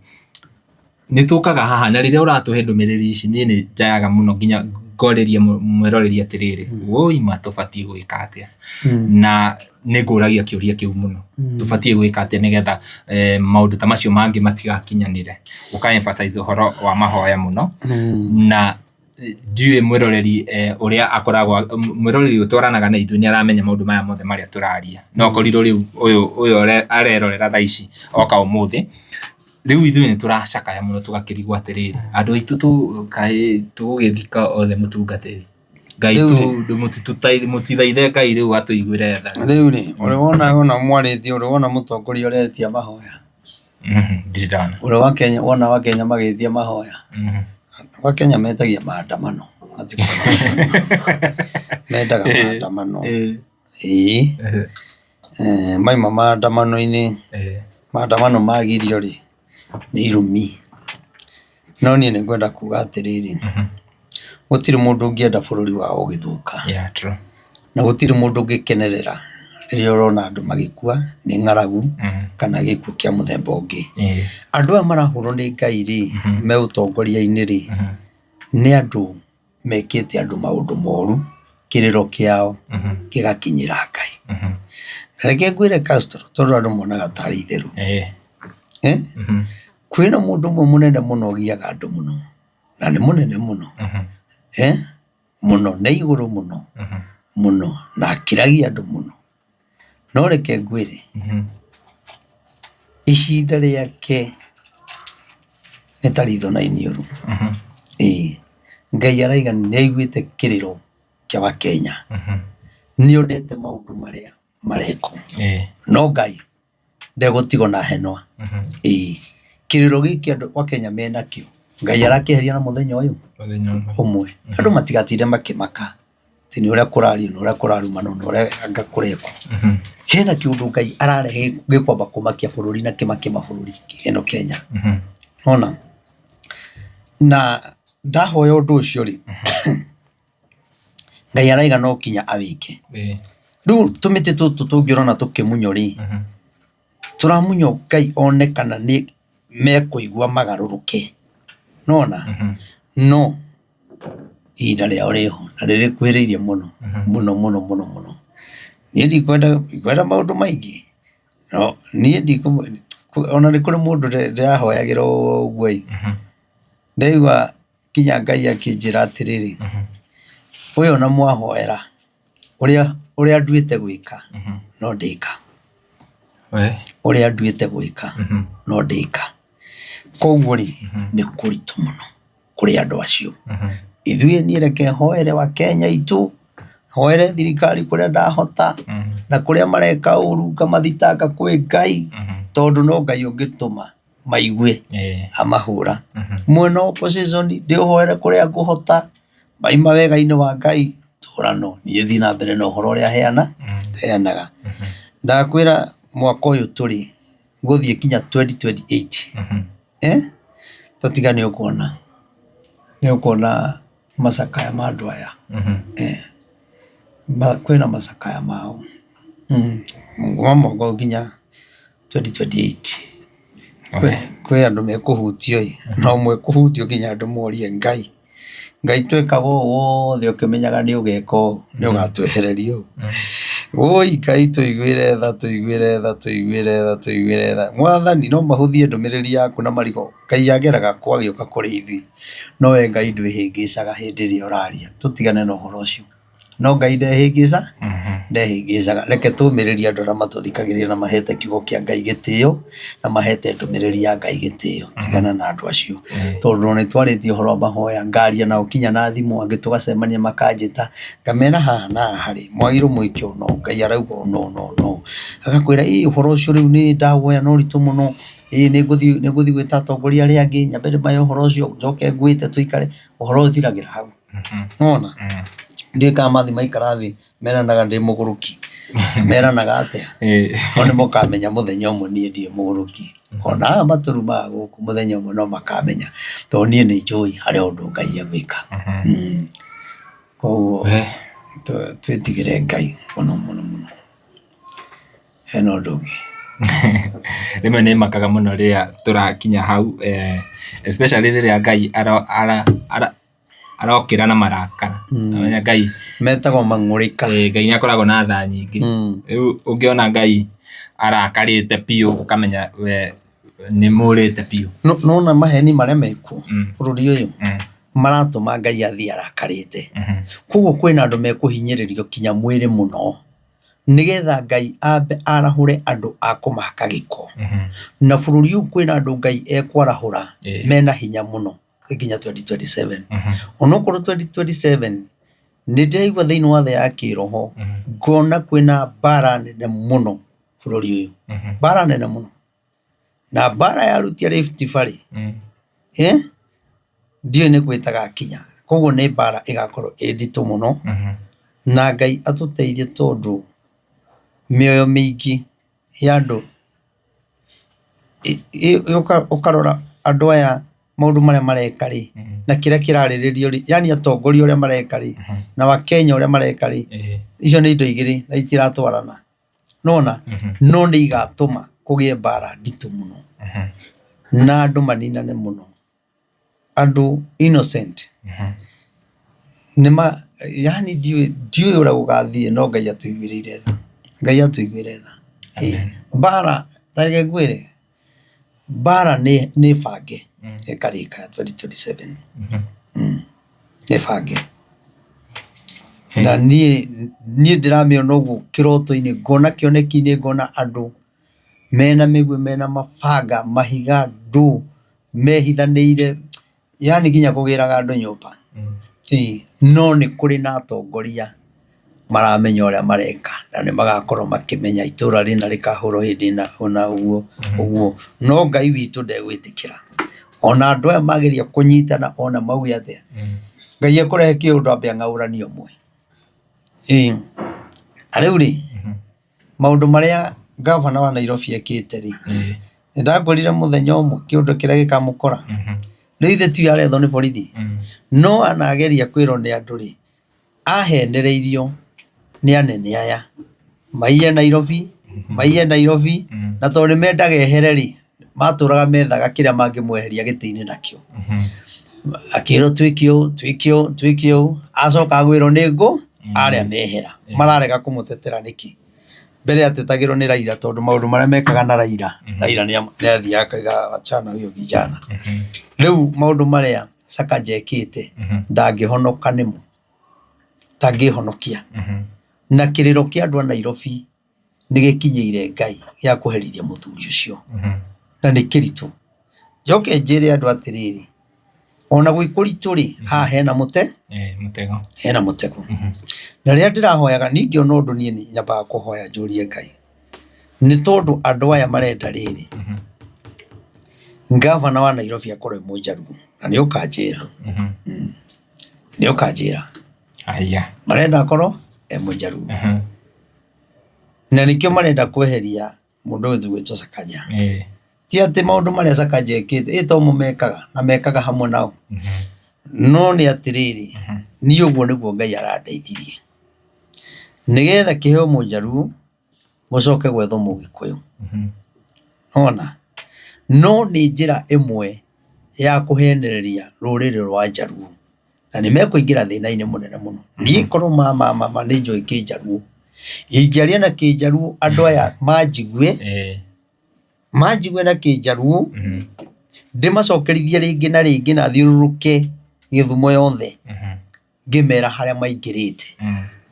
nĩ tũkaga haha na rĩrĩa ũratũhe ndũmĩrĩri ici niĩ nĩ njayaga mũno nginya ngorĩria mwĩroreri atĩrĩrĩ woi ma tũbatiĩ gwĩka atĩa na nĩ ngũragia kĩũria kĩu mũno tũbatiĩ gwĩka atĩa nĩgetha maũndũ ta macio mangĩ matigakinyanĩre ũka emphasize ũhoro wa mahoya mũno na ndiũĩ mwĩroreri ũrĩa akoragwo mwĩroreri ũtwaranaga na ithuĩ nĩ aramenya maũndũ maya mothe marĩa tũraria no korirwo rĩu ũyũ arerorera thaa ici oka ũmũthĩ rĩu ithuĩ nĩ tũracakaya mũno tũgakĩrigwo atĩrĩrĩ andũ aitũ kaĩ tũgũgĩthika othe mũtungatĩri Ngai mũtithaithe Ngai rĩu atũiguĩre tha. Rĩu rĩ ũrĩ wona wona mwarĩtie ũrĩ wona mũtongoria ũretia mahoya? Ndirĩ ndona. Ũrĩ wa Kenya wona wa Kenya magĩtia mahoya? Wa Kenya metagia maandamano. Mendaga maandamano. Ĩĩ. Maima maandamano-inĩ, maandamano magirio rĩ, nĩ irumi. No niĩ nĩ ngwenda kuga atĩrĩrĩ, gũtirĩ mũndũ ũngĩenda bũrũri wao ũgĩthũka. Yeah, true. Na gũtirĩ mũndũ ũngĩkenerera rĩrĩa ũrona andũ magĩkua nĩ ng'aragu kana gĩkuũ kĩa mũthemba ũngĩ. Andũ aya marahũrwo nĩ Ngai rĩ, me ũtongoria-inĩ rĩ, nĩ andũ mekĩte andũ maũndũ moru, kĩrĩro kĩao gĩgakinyĩra Ngai. Na reke ngwĩre Castro, tondũ andũ monaga tarĩ itherũ. Kwĩna mũndũ ũmwe mũnene mũno ũgiaga andũ mũno, na nĩ mũnene mũno, mũno na igũrũ mũno, mũno, na akiragia andũ mũno. No reke ngwĩre, ihinda rĩake nĩ ta ritho na iniũrũ. Ĩĩ, Ngai araiga nĩ aiguĩte kĩrĩro kĩa Wakenya, nĩ onete maũndũ marĩa marekwo, no Ngai ndegũtigwo na henwa. Ĩĩ, kĩrĩro gĩkĩ andũ Wakenya menakĩo, Ngai arakĩeheria na mũthenya ũyũ ũmwe. Andũ matigatinde makĩmaka atĩ nĩ ũrĩa kũrario, nĩ ũrĩa kũrarumanwo, nĩ ũrĩa anga kũrekwo. Hena kĩũndũ Ngai ararehe gĩkwamba kũmakia bũrũri na kĩmakie mabũrũri ĩno Kenya. Nĩwona? Na ndahoya ũndũ ũcio rĩ, Ngai araiga no nginya awĩke. Rĩu tũmĩtĩ tũtũ tũngĩ ũrona tũkĩmunywo rĩ, tũramunywo Ngai one kana nĩ mekũigua magarũrũke. Nĩwona? No Ihinda rĩao rĩho na rĩrĩkuhĩrĩirie mũno mũno mũno mũno mũno. Niĩ ndikwenda ndikwenda maũndũ maingĩ, no niĩ ona nĩ kũrĩ mũndũ ndĩrahoyagĩra ũguo ĩ, ndaigua nginya Ngai akĩnjĩra atĩrĩrĩ, ũyũ ona mwahoera ũrĩa ũrĩa nduĩte gwĩka no ndĩka, ũrĩa nduĩte gwĩka no ndĩka. Koguo rĩ, nĩ kũritũ mũno. Kũrĩ andũ acio. Ithuĩ niĩ reke hoere Wakenya aitũ, hoere thirikari kũrĩa ndahota, na kũrĩa mareka ũru ngamathitanga kwĩ Ngai, tondũ no Ngai ũngĩtũma maigue amahũra. Mwena wa opposition ndĩũhoere kũrĩa ngũhota, maima wega-inĩ wa Ngai, tũrano niĩ thiĩ na mbere na ũhoro ũrĩa heana, heanaga. Ndakwĩra mwaka ũyũ tũrĩ, gũthiĩ nginya 2028. Tatiga nĩ ũkuona, nĩ ũkuona macakaya ma andũ aya. Kwĩna macakaya mao. Kuma mwaka ũyũ nginya 2028. Kwĩ andũ mekũhutio ĩ, no mekũhutio nginya andũ morie Ngai. Ngai twekaga ũũ wothe ũkĩmenyaga nĩ ũgeka ũũ, nĩ ũgatwehereria ũũ. Wũi Ngai tũiguĩre tha, tũiguĩre tha, tũiguĩre tha, tũiguĩre tha. Mwathani no mahũthie ndũmĩrĩri yaku na marigũ. Ngai ageraga kũ agĩũka kũrĩ ithuĩ. No we Ngai ndwĩhĩngĩcaga hĩndĩ ĩrĩa ũraria. Tũtigane na ũhoro ũcio. No Ngai ndehĩngĩca, ndehĩngĩcaga. Reke tũmĩrĩrie andũ arĩa matũthikagĩrĩria na mahete kiugo kĩa Ngai gĩtĩo, na mahete ndũmĩrĩri ya Ngai gĩtĩo. Tigana na andũ acio. Tondũ nĩ twarĩtie ũhoro wa mahoya, ngaria nao nginya na thimũ, angĩ tũgacemania makanjĩta, ngamera haha na haha rĩ, mwagĩrĩirwo mwĩke ũũ na ũũ, Ngai arauga ũũ na ũũ na ũũ na ũũ. Agakwĩra ĩ ũhoro ũcio rĩu nĩ ndawoya na ũritũ mũno, ĩ nĩ ngũthiĩ gwĩta atongoria arĩa angĩ, nyambe ndĩmahe ũhoro ũcio, njoke ngwĩte tũikare, ũhoro ũthiragĩra hau. Nĩwona? Ndiũĩ kana mathiĩ maikara thĩ meranaga ndĩ mũgũrũki. Meranaga atĩa? No nĩ mũkamenya mũthenya ũmwe niĩ ndirĩ mũgũrũki. Ona aya matũrumaga gũkũ mũthenya ũmwe no makamenya. Tondũ niĩ nĩ njũĩ harĩ ũndũ Ngai egwĩka. Koguo twĩtigĩre Ngai mũno mũno mũno. Hena ũndũ ũngĩ? Rĩmwe nĩ makaga mũno rĩrĩa tũrakinya hau especially rĩrĩa Ngai arokĩra na marakara. Ũramenya Ngai Metagwo mang'ũrĩka. Ngai nĩ akoragwo na tha nyingĩ. Rĩu ũngĩona Ngai arakarĩte biũ ũkamenya we nĩ mũrĩte biũ. Nĩwona maheni marĩa mekuo bũrũri ũyũ maratũma Ngai athiĩ arakarĩte. Koguo kwĩna andũ mekũhinyĩrĩrio nginya mwĩrĩ mũno. Nĩgetha Ngai ambe arahũre andũ a kũmahaka gĩko. Na bũrũri ũyũ kwĩna andũ Ngai ekwarahũra mena hinya mũno nginya 2027. Onokorwo 2027 nĩ ndĩraigua thĩinĩ wa thĩ ya kĩroho ngona kwĩna mbara nene mũno bũrũri ũyũ. Mbara nene mũno. Na mbara yarutia Rift Valley, ndiũĩ nĩ kũ ĩtagakinya. Koguo nĩ mbara ĩgakorwo ĩ nditũ mũno, na Ngai atũteithie tondũ mĩoyo mĩingĩ ya andũ, ũkarora andũ aya maũndũ marĩa mareka rĩ, na kĩrĩa kĩrarĩrĩrio rĩ, yaani atongoria ũrĩa mareka rĩ, na Wakenya ũrĩa mareka rĩ, icio nĩ indo igĩrĩ na itiratwarana. Nĩwona? No nĩ igatũma kũgĩe mbara nditũ mũno na andũ maninane mũno. Andũ innocent nĩ ma yaani ndiũĩ ndiũĩ ũrĩa gũgathiĩ no Ngai atũiguĩrĩire tha. Ngai atũiguĩre tha. Mbara ta reke ngwĩre, Mbara nĩ bange ĩkarĩka 2027. Nĩ bange. Na niĩ niĩ ndĩramĩona ũguo kĩroto-inĩ, ngona kĩoneki-inĩ ngona andũ mena mĩguĩ, mena mabanga, mahiga, ndũ, mehithanĩire. Yaani nginya kũgĩraga andũ nyũmba. Ĩĩ, no nĩ kũrĩ na atongoria maramenya ũrĩa mareka na nĩ magakorwo makĩmenya itũra rĩna rĩkahũrwo hĩndĩ ĩna ũna ũguo ũguo. No Ngai witũ ndegwĩtĩkĩra. Ona andũ aya mageria kũnyitana ona mauge atĩa, Ngai ekũrehe kĩũndũ ambe ang'aũranie ũmwe. Ĩĩ, na rĩu rĩ, Maũndũ marĩa ngavana wa Nairobi ekĩte rĩ, nĩ ndakwĩrire mũthenya ũmwe kĩũndũ kĩrĩa gĩkamũkora. Rĩu ithe tiwe arethwo nĩ borithi? No anageria kwĩrwo nĩ andũ rĩ, ahenereirio nĩ anene aya, maiye Nairobi, maiye Nairobi, na tondũ nĩ mendaga ehere rĩ, matũraga methaga kĩrĩa mangĩmweheria gĩtĩ-inĩ nakĩo. Akĩrwo twĩke ũũ, twĩke ũũ, twĩke ũũ, acoka agwĩrwo nĩ ngũ, arĩa mehera. Mararega kũmũtetera nĩkĩ? Mbere atetagĩrwo nĩ Raila tondũ maũndũ marĩa mekaga na Raila, Raila nĩ athiaga akauga wachana huyo kijana. Rĩu maũndũ marĩa Sakaja ekĩte ndangĩhonoka nĩmo, ndangĩhonokia. Na kĩrĩro kĩa andũ a Nairobi nĩ gĩkinyĩire Ngai gĩa kũherithia mũthuri ũcio, na nĩ kĩritũ. Njoke njĩre andũ atĩrĩrĩ, ona gwĩ kũritũ rĩ, haha hena mũte, Mũtego. Hena mũtego. Na rĩrĩa ndĩrahoyaga, niĩ ngĩona ũndũ niĩ nĩ nyambaga kũhoya njũrie Ngai, nĩ tondũ andũ aya marenda rĩrĩ, ngavana wa Nairobi akorwo e mũnjaruo, na nĩ ũkanjĩra, nĩ ũkanjĩra. Aya. Marenda akorwo e mũnjaruo. Na nĩkĩo marenda kweheria mũndũ ũyũ ũgwĩtwo Sakaja. Ti atĩ maũndũ marĩa Sakaja ekĩte, ĩ to mo mekaga na mekaga hamwe nao. No nĩ atĩrĩrĩ, niĩ ũguo nĩguo Ngai arandeithirie. Nĩgetha kĩheo mũnjaruo, gũcoke gwethwo mũgĩkũyũ. Nĩwona? No nĩ njĩra ĩmwe ya kũhenereria rũrĩrĩ rwa njaruo. Na nĩ mekũingĩra thĩna-inĩ mũnene mũno. Niĩ korwo ma ma ma ma nĩ njũĩ kĩnjaruo, ingĩaria na kĩnjaruo andũ aya manjigue, manjigue na kĩnjaruo, ndĩmacokerithie rĩngĩ na rĩngĩ na thiũrũrũke Gĩthumo yothe ngĩmera harĩa maingĩrĩte.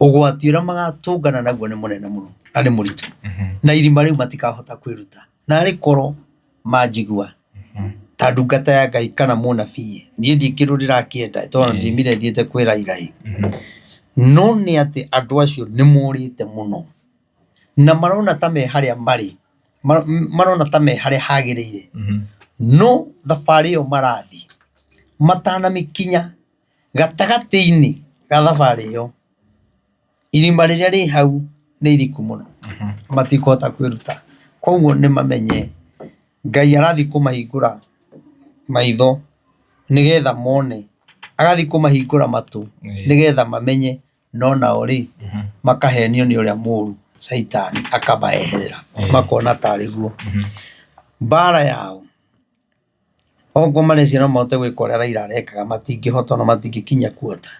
Ũgwati ũrĩa magatũngana naguo nĩ mũnene mũno na nĩ mũritũ. Na irima rĩu matikahota kwĩruta. Narĩ korwo manjigua ta ndungata ya Ngai kana mũnabii, niĩ ndirĩ kĩndũ ndĩrakĩenda tondũ ndiumire thiĩte kwĩ Raila ĩ. No nĩ atĩ andũ acio nĩ morĩte mũno na marona ta me harĩa marĩ, marona ta me harĩa hagĩrĩire, no thabarĩ ĩyo marathiĩ matanamĩkinya gatagatĩ-inĩ ga thabarĩ ĩyo, irima rĩrĩa rĩ hau nĩ iriku mũno, matikũhota kwĩruta. Koguo nĩ mamenye Ngai arathiĩ kũmahingũra maitho nĩgetha mone, agathiĩ kũmahingũra matũ nĩgetha mamenye, no nao rĩ, makahenio nĩ ũrĩa mũru caitani akamaeherera, makona tarĩ guo. Mbara yao Okorwo mareciria no mahote gwĩka ũrĩa Raila arekaga matingĩhota ona matingĩkinya kuota.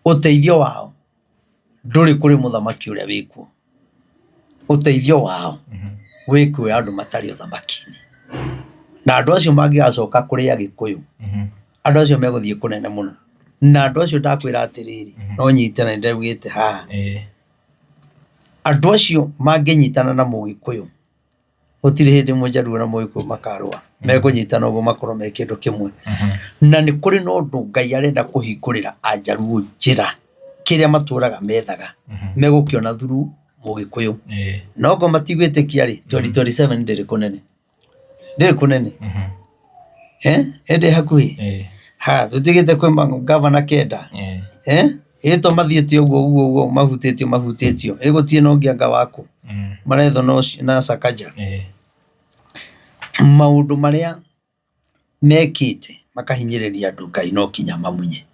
Ũteithio wao ndũrĩ kũrĩ mũthamaki ũrĩa wĩkuo. Ũteithio wao wĩ kwĩ andũ matarĩ ũthamaki-inĩ. Na andũ acio mangĩgacoka kũrĩ Agĩkũyũ, andũ acio megũthiĩ kũnene mũno. Na andũ acio ndakwĩra atĩrĩrĩ, no nyite na nĩ ndaugĩte haha, andũ acio mangĩnyitana na mũgĩkũyũ Gũtirĩ hĩndĩ Mũnjaruo na Mũgĩkũyũ makarũa, mekũnyitana ũguo makorwo me kĩndũ kĩmwe. Na nĩ kũrĩ na ũndũ Ngai arenda kũhingũrĩra Anjaruo njĩra, kĩrĩa matũraga methaga, megũkĩona through Mũgĩkũyũ. Na okorwo matigwĩtĩkia rĩ, 2027 ndĩrĩ kũnene, ndĩrĩ kũnene. Ĩndĩ hakuhĩ? Ha, tũtigĩte kwĩ ngavana kenda? Ĩ to mathiĩte ũguo ũguo ũguo mahutĩtio mahutĩtio, ĩ gũtirĩ na ũngĩ anga wakũ? Marethwo na ũcio na Sakaja. Maũndũ marĩa mekĩte makahinyĩrĩria andũ Ngai no kinya mamunye.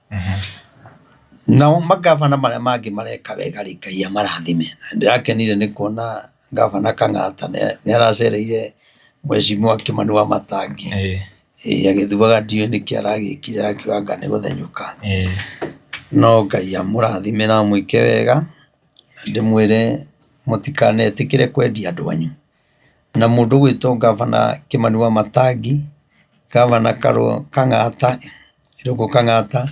Nao mangavana marĩa mangĩ mareka wega rĩ, Ngai amarathime. Na nĩndĩrakenire nĩ kuona ngavana Kang'ata nĩ aracereire mheshimiwa Kĩmani wa Matangi. Ĩĩ agĩthuaga ndiũĩ nĩkĩ aragĩkire akiuga anga nĩ gũthenyũka. No Ngai amũrathime na amwĩke wega, na ndĩmwĩre mũtikanetĩkĩre kwendia andũ anyu. Na mũndũ ũgwĩtwo ngavana Kĩmani wa Matangi, ngavana Kang'ata, Irũngũ Kang'ata,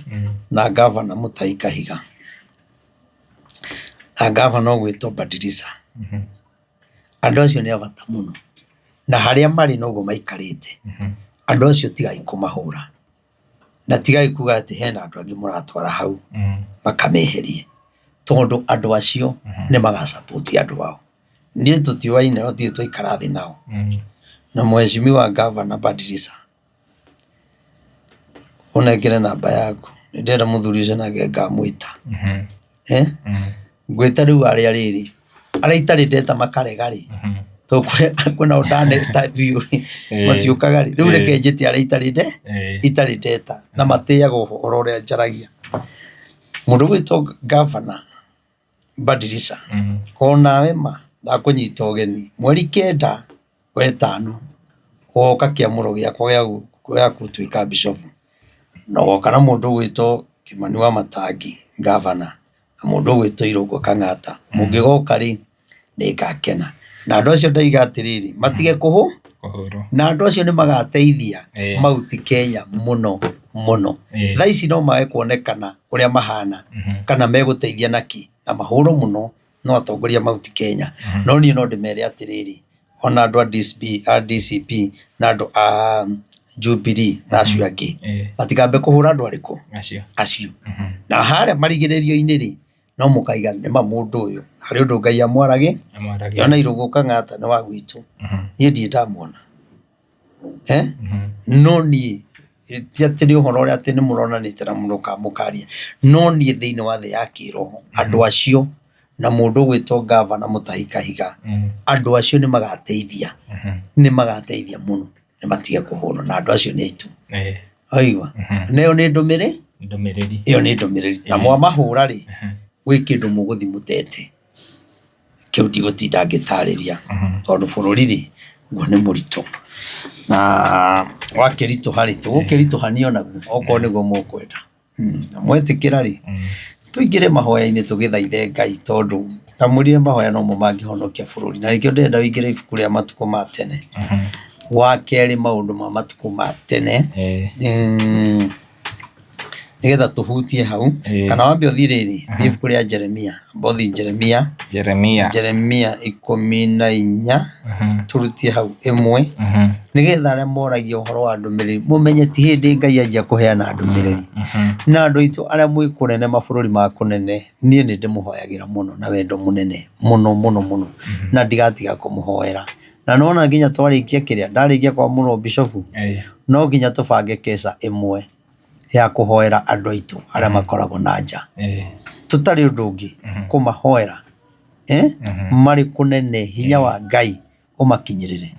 na ngavana Mũtahi Kahiga, na ngavana ũgwĩtwo Badilisha. Andũ acio nĩ a bata mũno, na harĩa marĩ noguo maikarĩte, andũ acio tigai kũmahũra, na tigai kuga atĩ hena andũ angĩ mũratwara hau makameherie, tondũ andũ acio nĩ maga support andũ ao. Niĩ tũtiũaine no tũtirĩ twaikara thĩ nao, na mheshimiwa ngavana Badilisha. Ũnengere namba yaku, nĩ ndĩrenda mũthuri ũcio nake ngamwĩta. Ngwĩta rĩu arĩa rĩrĩ, arĩa itarĩ ndeta makarega rĩ, tondũ kwĩna o ndaneta biũ rĩ, matiũkaga rĩ, rĩu reke njĩte arĩa itarĩ ndeta na matĩaga ũhoro ũrĩa njaragia. Mũndũ ũgwĩtwo ngavana Badilisha, onawe ma ndakũnyita ũgeni mweri 9 wetano ũgoka kĩamũro gĩakwa gĩa gũtuĩka bishop. Na ũgoka na mũndũ ũgwĩtwo Kĩmani wa Matangi ngavana, na mũndũ ũgwĩtwo Irũngũ Kang'ata. Mũngĩgoka rĩ, nĩ ngakena. Na andũ acio ndaiga atĩrĩrĩ, matige kũhũ, Kũhũrwo. na andũ acio nĩ magateithia Mauti Kenya mũno mũno. Thaa ici no mage kuonekana ũrĩa mahana, kana megũteithia na kĩ, na mahũrwo mũno no atongoria a Mauti Kenya. No niĩ no ndĩmere atĩrĩrĩ, ona andũ a DCP, a DCP na andũ a Jubilee na acio angĩ, matikambe kũhũra andũ arĩkũ? Acio. Acio. Na harĩa marigĩrĩrio-inĩ rĩ, no mũkaiga nĩma mũndũ ũyũ harĩ ũndũ Ngai amwaragĩ, Amwaragĩria. ona Irũngũ Kang'ata nĩ wa gwitũ, niĩ ndirĩ ndamuona. Eh? No niĩ ti atĩ nĩ ũhoro ũrĩa atĩ nĩ mũronanĩte na mũkaria, no niĩ thĩinĩ wa thĩ ya kĩroho andũ acio na mũndũ ũgwĩtwo ngavana Mũtahi Kahiga, andũ acio nĩ magateithia, nĩ magateithia mũno nĩ matige kũhũrwo na andũ acio nĩ aitũ. Waigua? Na ĩyo nĩ ndũmĩrĩri, Ndũmĩrĩri. ĩyo nĩ ndũmĩrĩri. Na mwamahũra rĩ, gwĩ kĩndũ mũgũthiĩ mũtete. Kĩu ndigũtinda ngĩtarĩria tondũ bũrũri rĩ, guo nĩ mũritũ. Na wakĩritũha rĩ, tũgũkĩritũhania naguo okorwo nĩguo mũkwenda. Na mwetĩkĩra rĩ, tũingĩre mahoya-inĩ tũgĩthaithe Ngai tondũ ndamwĩrire mahoya nomo mangĩhonokia bũrũri. Na nĩkĩo ndĩrenda ũingĩre ibuku rĩa matukũ ma tene. Wa kerĩ maũndũ ma matukũ ma tene. Nĩgetha tũhutie hau. Kana wambe ũthiĩ rĩrĩ, thiĩ ibuku rĩa Jeremia. Amba ũthiĩ Jeremia. Jeremia. Jeremia 14, tũrutie hau 1. Nĩgetha arĩa moragia ũhoro wa ndũmĩrĩri mũmenye ti hĩndĩ Ngai anjia kũheana ndũmĩrĩri. Na andũ aitũ arĩa mwĩ kũnene mabũrũri ma kũnene, niĩ nĩ ndĩmũhoyagĩra mũno na wendo mũnene mũno mũno mũno, na ndigatiga kũmũhoera. Na nĩwona nginya twarĩkia kĩrĩa, ndarĩkia kwamũrwo bishofu, no nginya tũbange keca ĩmwe ya kũhoera andũ aitũ arĩa makoragwo na nja. Tũtarĩ ũndũ ũngĩ, kũmahoera marĩ kũnene hinya wa Ngai ũmakinyĩrĩre.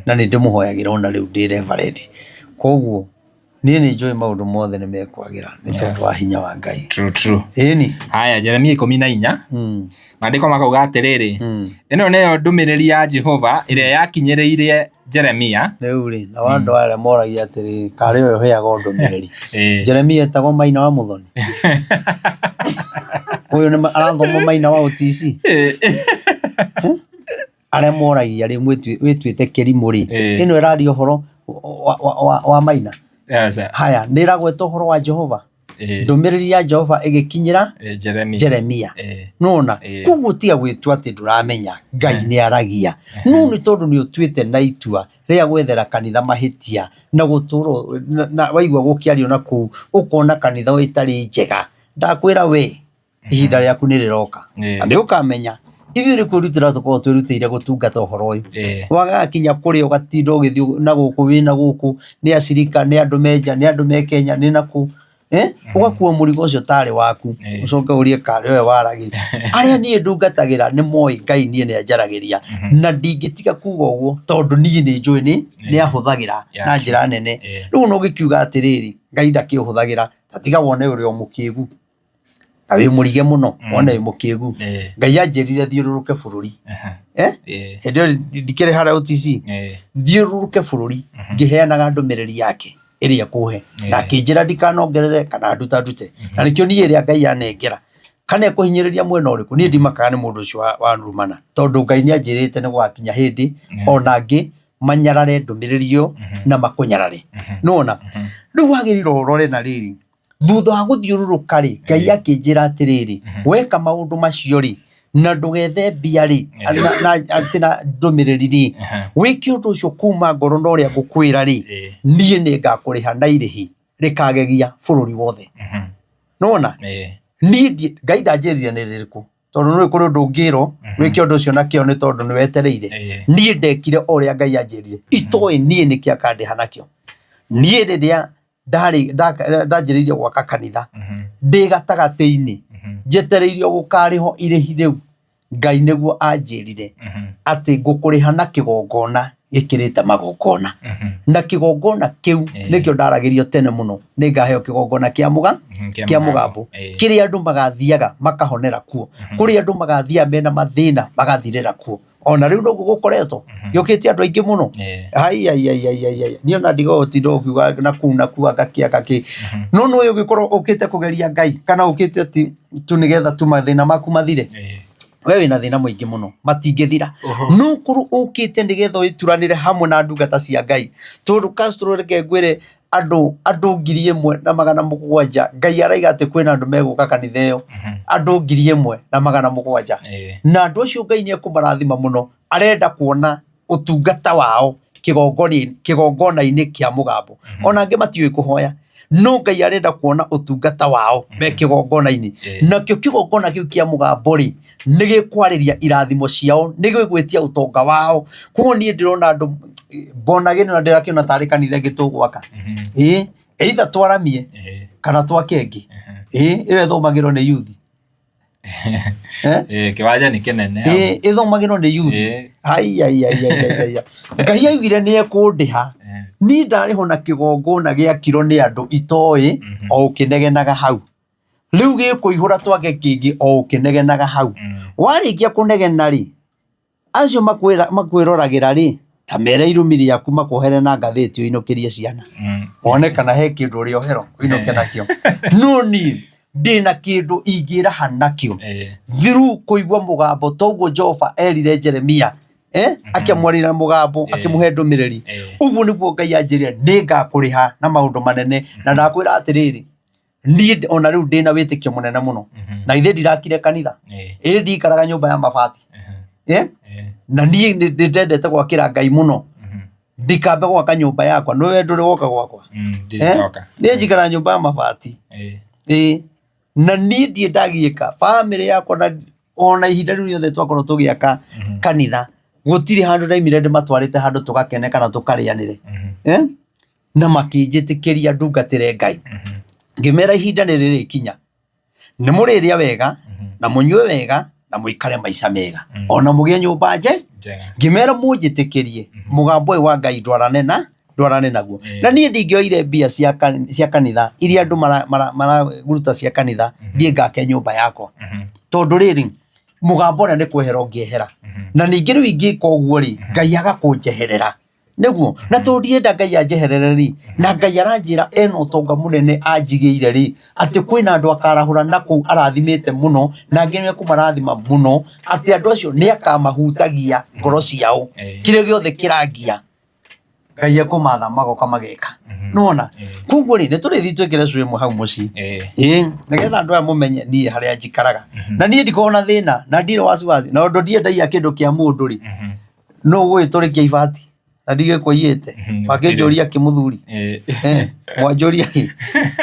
Na nĩ ndĩmũhoyagĩra ona rĩu ndĩ reverend. Koguo niĩ nĩ njũĩ maũndũ mothe nĩ mekwagĩra nĩ tondũ wa hinya wa Ngai. True, true. Ĩni. Haya, Jeremia 14. Maandĩko makauga atĩrĩrĩ, ĩno nĩyo ndũmĩrĩri ya Jehova ĩrĩa yakinyĩrĩire Jeremia. Rĩu rĩ, na andũ arĩa moragia atĩrĩ, karĩ ũyũ ũheagwo ndũmĩrĩri. Jeremia etagwo Maina wa Mũthoni. Ũyũ nĩ arathoma Maina wa OTC. Arĩa moragia rĩ, wĩtuĩte kĩrimũ rĩ, ĩno ĩraria ũhoro wa Maina. Haya, nĩ ĩragweta ũhoro wa Jehova. Ndũmĩrĩri ya Jehova ĩgĩkinyĩra Jeremia. Nona koguo tiga gwĩtua atĩ ndũramenya Ngai nĩ aragia. No nĩ tondũ nĩ ũtuĩte na itua rĩa gwethera kanitha mahĩtia na gũtũra na waigua gũkĩario na kũu ũkona kanitha ĩtarĩ njega. Ndakwĩra we ihinda rĩaku nĩ rĩroka na nĩ ũkamenya ithuĩ nĩ kwĩrutĩra tũkoragwo twĩrutĩire gũtungata ũhoro ũyũ. Wagakinya kũrĩa ũgatinda ũgĩthiĩ na gũkũ wĩ na gũkũ nĩ acirika nĩ andũ me nja nĩ andũ me Kenya nĩ na kũ ũgakua mũrigo ũcio tarĩ waku ũcoke ũrie karĩ ũyũ waragĩria. Arĩa niĩ ndungatagĩra nĩ moĩ Ngai niĩ nĩ anjaragĩria na ndingĩtiga kuga ũguo tondũ niĩ nĩ njũĩ nĩ ahũthagĩra na njĩra nene. Rĩu ona ũngĩkiuga atĩrĩrĩ Ngai ndakĩũhũthagĩra ta tiga wone ũrĩ o mũkĩgu na wĩ mũrige mũno wone wĩ mũkĩgu. Ngai anjĩrire thiũrũrũke bũrũri. Hĩndĩ ĩyo ndikĩrĩ harĩa OTC, thiũrũrũke bũrũri ngĩheanaga ndũmĩrĩri yake ĩrĩa ekũhe na akĩnjĩra ndikanongerere kana ndutandute. Na nĩkĩo niĩ ĩrĩa Ngai anengera kana ekũhinyĩrĩria mwena ũrĩkũ niĩ ndimakaga nĩ mũndũ ũcio warumana tondũ Ngai nĩ anjĩrĩte nĩ gũgakinya hĩndĩ ona angĩ manyarare ndũmĩrĩri ĩyo na makũnyarare. Nĩwona? Rĩu wagĩrĩirwo ũrore na rĩrĩ, thutha wa gũthiũrũrũka rĩ, Ngai akĩnjĩra atĩrĩrĩ, weka maũndũ macio rĩ, na ndũgethe mbia rĩ, na atĩ na ndũmĩrĩri rĩ, wĩke ũndũ ũcio kuma ngoro na ũrĩa ngũkwĩra rĩ, niĩ nĩ ngakũrĩha na irĩhi rĩkagegia bũrũri wothe. Nĩwona? Niĩ Ngai ndanjĩrire nĩ rĩrĩkũ. Tondũ nĩ kũrĩ ũndũ ũngĩrwo wĩke ũndũ ũcio na kĩo nĩ tondũ nĩ wetereire. Niĩ ndekire o ũrĩa Ngai anjĩrire. Itoĩ niĩ nĩkĩ akandĩha nakĩo. Niĩ rĩrĩa ndarĩ ndanjĩrĩirie gwaka kanitha ndĩ gatagatĩ-inĩ njetereire gũkarĩhwo irĩhi rĩu Ngai nĩguo anjĩrire atĩ ngũkũrĩha na kĩgongona. Gĩkĩrĩte magongona. Na kĩgongona kĩu nĩkĩo ndaragĩrio tene mũno, nĩ ngaheo kĩgongona kĩa mũga kĩa mũgambo, kĩrĩa andũ magathiaga makahonera kuo, kũrĩa andũ magathiaga mena mathĩna magathirĩra kuo. Ona rĩu noguo gũkoretwo gĩũkĩte andũ aingĩ mũno. Ai ai ai ai ai ai, niĩ ona ndiga gũtinda ũkiuga na kũu na kuu anga kĩ anga kĩ, no nĩ ũgĩkorwo ũkĩte kũgeria Ngai kana ũkĩte ti tu nĩgetha tu mathĩna maku mathire. We wĩna thĩna mũingĩ mũno, matingĩthira. No korwo ũkĩte nĩgetha ũturanĩre hamwe na ndungata cia Ngai, tondũ Castro, reke ngwĩre, andũ 1700, Ngai araiga atĩ kwĩna andũ megũka kanitha ĩyo, andũ 1700. Na andũ acio Ngai nĩ ekũmarathima mũno. Arenda kuona ũtungata wao kĩgongona-inĩ kĩa mũgambo. Ona angĩ matiũĩ kũhoya, no Ngai arenda kuona ũtungata wao me kĩgongona-inĩ. Nakĩo kĩgongona kĩu kĩa mũgambo rĩ, nĩ gĩkwarĩria irathimo ciao, nĩ gĩgwĩtia ũtonga wao. Koguo niĩ ndĩrona andũ mbona gĩno na ndĩrakĩona tarĩ kanitha ĩngĩ tũgwaka. Ĩĩ, either twaramie kana twake ĩngĩ. Ĩĩ, ĩyo ĩthomagĩrwo nĩ youth. Eh? Kĩwanja nĩ kĩnene hau. Ĩĩ, ĩthomagĩrwo nĩ youth. Ai ai ai ai ai ai. Ngai augire nĩ ekũndĩha. Niĩ ndarĩhwo na kĩgongona gĩakirwo nĩ andũ itoĩ o ũkĩnegenaga hau. Rĩu gĩkũihũra twake kĩngĩ o ũkĩnegenaga hau. Warĩkia kũnegena rĩ, acio makwĩroragĩra rĩ, ta mere irumi rĩaku makuohere na ngathĩti ũinũkĩrie ciana. Wone kana he kĩndũ ũrĩoherwo ũinũke nakĩo. No niĩ ndĩna kĩndũ ingĩraha nakĩo through kũigua mũgambo toguo Jehova erire Jeremia, akĩmwarĩra mũgambo, akĩmũhe ndũmĩrĩri. Ũguo nĩguo Ngai anjĩrire nĩ ngakũrĩha na maũndũ manene, na ndakwĩra atĩrĩrĩ, niĩ ona rĩu ndĩna wĩtĩkio mũnene mũno. Na ithe ndirakire kanitha, ĩĩ ndikaraga nyũmba ya mabati. Na niĩ nĩ ndendete gwakĩra Ngai mũno. Ndikambe gwaka nyũmba yakwa, nĩwe ndũrĩ woka gwakwa. Ndĩroka. Niĩ njikaraga nyũmba ya mabati. Ĩĩ, na niĩ ndirĩ ndagiĩka bamĩrĩ yakwa, na ona ihinda rĩu rĩothe twakorwo tũgĩaka kanitha, gũtirĩ handũ ndaimire ndĩmatwarĩte handũ tũgakene kana tũkarĩanĩre. Na makĩnjĩtĩkĩria ndungatĩre Ngai. Ngĩmera ihinda nĩ rĩrĩkinya, nĩ mũrĩrĩa wega na mũnyue wega na mũikare maica mega, ona mũgĩe nyũmba nje. Njega. Ngĩmera mũnjĩtĩkĩrie mũgambo ũyũ wa Ngai ndwarane naguo. Na niĩ ndingĩoire mbia cia kanitha iria andũ mararuta cia kanitha thiĩ ngake nyũmba yakwa, tondũ rĩrĩ, mũgambo ũrĩa nĩ kwehera ũngĩehera. Na ningĩ rĩu ingĩka ũguo rĩ, Ngai agakũnjeherera nĩguo, na tondũ ndirenda Ngai anjeherere rĩ, na Ngai aranjĩra ena ũtonga mũnene anjigĩire rĩ, atĩ kwĩna andũ akarahũra na kũu arathimĩte mũno, na angĩ nĩ ekũmarathima mũno, atĩ andũ acio nĩ akamahutagia ngoro ciao. Kĩrĩa gĩothe kĩrangia Ngai ekũmatha magoka mageka. Nĩwona? Koguo rĩ, nĩ tũrĩthiĩ twĩkĩre cu ĩmwe hau mũciĩ. Ĩĩ, nĩgetha andũ aya mũmenye niĩ harĩa njikaraga. Na niĩ ndikoragwo na thĩna, na ndirĩ wasiwasi, na ũndũ ndirĩ ndaiya kĩndũ kĩa mũndũ rĩ, nũ ũgũgĩtũrĩkia ibati na ndigĩkũiyĩte? Wakĩnjũria kĩ mũthuri? Mwanjũria kĩ?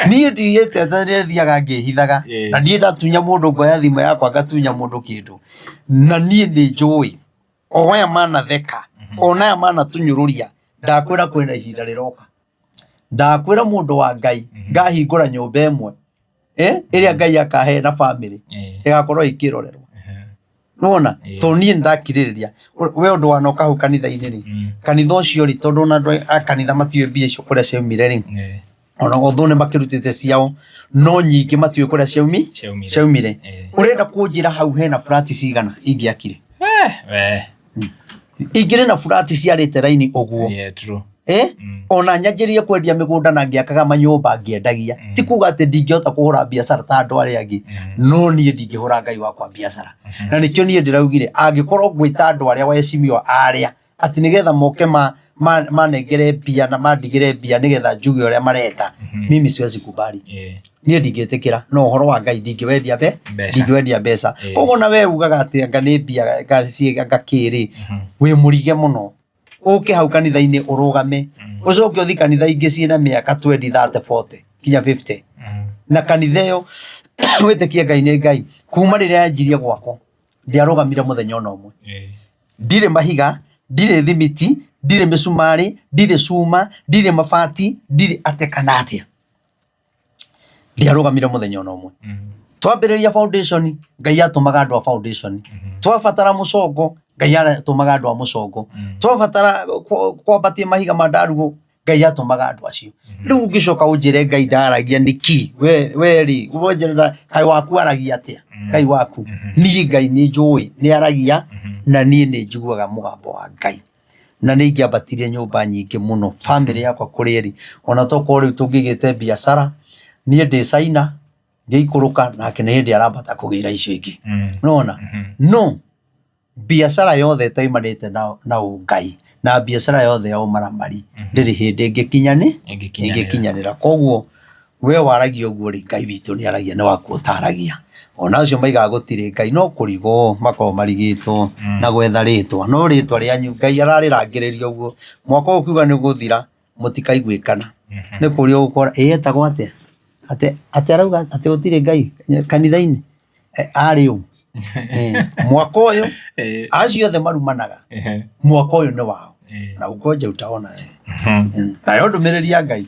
Niĩ ndirĩte thiaga ngĩhithaga, na ndirĩ ndatunya mũndũ ngoya thimũ yakwa ngatunya mũndũ kĩndũ. Na niĩ nĩ njũĩ o aya manatheka, ona aya manatũnyũrũria, ndakwĩra kwĩna ihinda rĩroka, ndakwĩra mũndũ wa Ngai, ngahingũra nyũmba ĩmwe ĩrĩa Ngai akahe na bamĩrĩ ĩgakorwo ĩkĩrorerwo. Nĩwona? Tondũ niĩ nĩndakirĩrĩria. We ũndũ wanoka hau kanitha-inĩ rĩ, kanitha ũcio rĩ, tondũ ona andũ a kanitha matiũĩ mbia icio kũrĩa ciaumire rĩ, ona although nĩ makĩrutĩte ciao, no nyingĩ matiũĩ kũrĩa Ciaumire. ciaumire. Ũrenda kũnjĩra hau hena flat cigana ingĩakire? We. Ingĩrĩ na flat ciarĩte raini ũguo. Yeah, true. Ona nyanjĩrĩrie kwendia mĩgũnda na ngĩakaga manyũmba ngĩendagia. Ti kuga atĩ ndingĩhota kũhũra biacara ta andũ arĩa angĩ, no niĩ ndingĩhũra Ngai wakwa biacara. Na nĩkĩo niĩ ndĩraugire angĩkorwo ngwĩta andũ arĩa waheshimiwa arĩa atĩ nĩgetha moke manengere mbia na mandigĩre mbia nĩgetha njuge ũrĩa marenda, mimi siwezi kubali. Niĩ ndingĩtĩkĩra, no ũhoro wa Ngai ndingĩwendia Mbeca. ndingĩwendia mbeca. Koguo na we ugaga atĩ anga nĩ mbia anga ciĩ anga kĩ rĩ, wĩ mũrige mũno. Ũke hau kanitha-inĩ ũrũgame, ũcoke ũthiĩ kanitha ingĩ ciĩna mĩaka 20, 30, 40 nginya 50. Na kanitha ĩyo wĩtĩkie Ngai nĩ Ngai, kuma rĩrĩa yanjirie gwakwo ndiarũgamire mũthenya ona ũmwe. Ndirĩ mahiga, ndirĩ thimiti, ndirĩ mĩcumarĩ, ndirĩ cuma, ndirĩ mabati, ndirĩ atĩa kana atĩa. Ndiarũgamire mũthenya ona ũmwe. Twambĩrĩria foundation, Ngai atũmaga andũ a foundation. Twabatara mũcongo, Ngai aratũmaga andũ a mũcongo. Twabatara kwambatia mahiga ma ndarugu, Ngai atũmaga andũ acio. Rĩu ũngĩcoka ũnjĩre Ngai ndaragia nĩkĩ? We we rĩ, ũnjĩre Ngai waku aragia atĩa? Ngai waku. Niĩ Ngai nĩ njũĩ nĩ aragia na niĩ nĩ njiguaga mũgambo wa Ngai. Na nĩ ingĩambatirie nyũmba nyingĩ mũno bamĩrĩ yakwa kũrĩa ĩrĩ. Ona tokorwo rĩu tũngĩgĩte biacara, niĩ ndĩ China ngĩikũrũka nake nĩ hĩndĩ arambata kũgĩra icio ingĩ. Nĩwona? No biacara yothe ĩtaimanĩte na ũngai na biacara yothe ya ũmaramari ndĩrĩ hĩndĩ ĩngĩkinyanĩ Ĩngĩkinyanĩra. ĩngĩkinyanĩra. Koguo we waragia ũguo rĩ, Ngai witũ nĩ aragia nĩ waku ũtaragia. Ona acio maigaga gũtirĩ Ngai no kũrigwo makoragwo marigĩtwo na gwetha rĩtwa. No rĩtwa rĩanyu Ngai ararĩrangĩrĩria ũguo, mwaka ũyũ ũkiuga nĩ ũgũthira mũtikaiguĩkana. Nĩ kũria ũgũkora ĩ etagwo atĩa? Atĩ arauga atĩ gũtirĩ Ngai kanitha-inĩ? Arĩ ũ? Mwaka ũyũ acio othe marumanaga mwaka ũyũ nĩ wao. Na ukonje utaona. Nayo ndũmĩrĩri ya Ngai.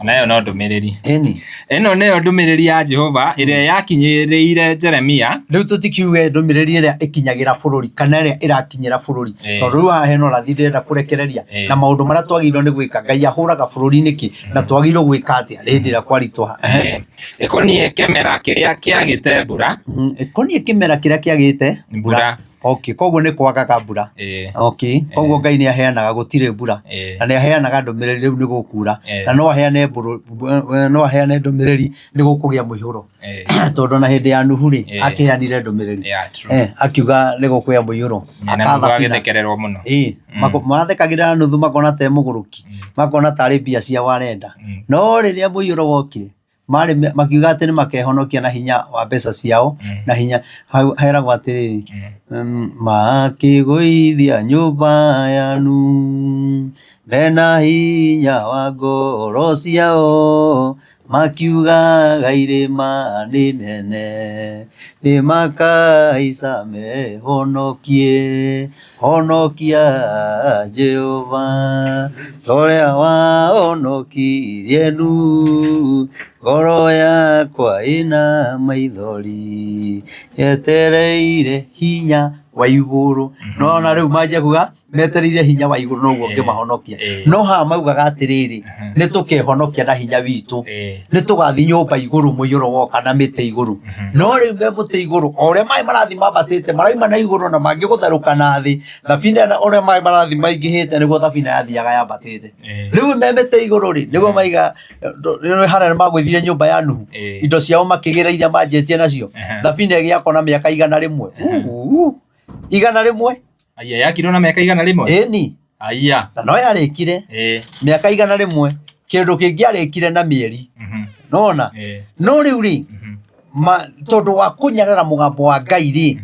Nayo no ndũmĩrĩri. Ĩni. Ĩno nĩyo ndũmĩrĩri ya Jehova ĩrĩa yakinyĩrĩire Jeremia. Rĩu tũtikiuge ndũmĩrĩri ĩrĩa ĩkinyagĩra bũrũri kana ĩrĩa ĩrakinyĩra bũrũri. Tondũ rĩu haha hena ũrathi ndĩrenda kũrekereria na maũndũ marĩa twagĩrĩirwo nĩ gwĩka. Ngai ahũraga bũrũri nĩkĩ na twagĩrĩirwo gwĩka atĩa hĩndĩ ĩrĩa kwaritũha. Ĩkoniĩ kĩmera kĩrĩa kĩagĩte mbura. Ĩkoniĩ kĩmera kĩrĩa kĩagĩte mbura. Okay, koguo nĩ kwagaga mbura. Okay, koguo Ngai nĩ aheanaga gũtirĩ mbura. Na nĩ aheanaga ndũmĩrĩri rĩu nĩ gũkura. Na no aheane no aheane ndũmĩrĩri nĩ gũkũgĩa mũihũro. Tondũ na hĩndĩ ya Nuhu rĩ, akĩheanire ndũmĩrĩri. Akiuga nĩ gũkũgĩa mũihũro. Na Nuhu agĩthekererwo mũno. Ĩĩ, marathekagĩrĩra Nuhu makona ta e mũgũrũki, makona tarĩ mbia ciao arenda. No rĩrĩa mũiyũro wokire, marĩ makiuga atĩ nĩ makehonokia na hinya wa mbeca ciao na hinya hau heragwo atĩrĩrĩ, makĩgũithia nyũmba ya Nuhu mena hinya wa ngoro ciao, makiugaga irĩma nĩ nene, nĩ makahaica mehonokie. Honokia Jehova, ta ũrĩa wahonokirie Nuhu. Ngoro yakwa ĩna maithori, yetereire hinya wa igũrũ. Nĩwona rĩu manjia kuga metereire hinya wa igũrũ noguo ũngĩmahonokia. No haha maugaga atĩrĩrĩ, nĩ tũkehonokia na hinya witũ. Nĩ tũgathiĩ nyũmba igũrũ mũiyũro woka na mĩtĩ igũrũ. No rĩu me mũtĩ igũrũ, o ũrĩa maĩ marathiĩ mambatĩte, marauma na igũrũ na mangĩ gũtherũka na thĩ, thabina ĩno ũrĩa maĩ marathiĩ maingĩhĩte nĩguo thabina yathiaga yambatĩte. Rĩu me mĩtĩ igũrũ rĩ, nĩguo maiga, harĩa magũithirie nyũmba ya Nuhu, indo ciao makĩgĩra iria manjĩtie nacio, thabina ĩgĩakwo na mĩaka 100. 100? Aya yakirwo na mĩaka 100? Ĩni. Aya. Na no yarĩkire mĩaka 100, kĩndũ kĩngĩarĩkire na mĩeri. Nona? No rĩu rĩ, tondũ wa kũnyarara mũgambo wa Ngai rĩ,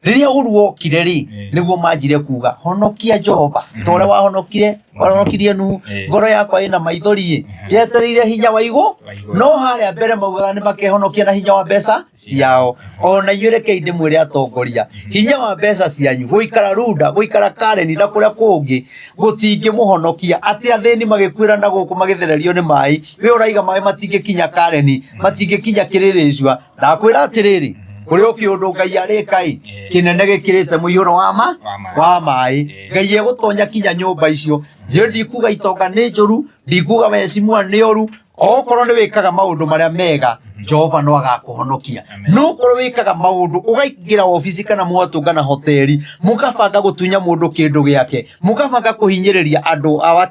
rĩrĩa ũru wokire rĩ, nĩguo manjire kuga honokia Jehova, ta ũrĩa wahonokire, wahonokirie Nuhu, ngoro yakwa ĩna maithori ĩ, yetereire hinya wa igũ, no harĩa mbere maugaga nĩ makehonokia na hinya wa mbeca ciao. Ona inyuĩ rekei ndĩmwĩre atongoria, hinya wa mbeca cianyu, gũikara Runda, gũikara Karen na kũrĩa kũngĩ, gũtingĩmũhonokia. Atĩ athĩni magĩkuĩra na gũkũ magĩthererio nĩ maĩ, we ũraiga maĩ matingĩkinya Karen, matingĩkinya Kĩrĩrĩcua. Ndakwĩra atĩrĩrĩ, kũrĩ o kĩũndũ Ngai arĩka ĩ, kĩnene gĩkĩrĩte mũiyũro wa ma wa maĩ. Ngai egũtonya kinya nyũmba icio. Niĩ ndikuga itonga nĩ njũru, ndikuga wecimua nĩ ũru, okorwo nĩ wĩkaga maũndũ marĩa mega, Jehova no agakũhonokia. No okorwo wĩkaga maũndũ ũgaingĩra obici kana mũgatũngana hoteli, mũkabanga gũtunya mũndũ kĩndũ gĩake, mũkabanga kũhinyĩrĩria andũ awa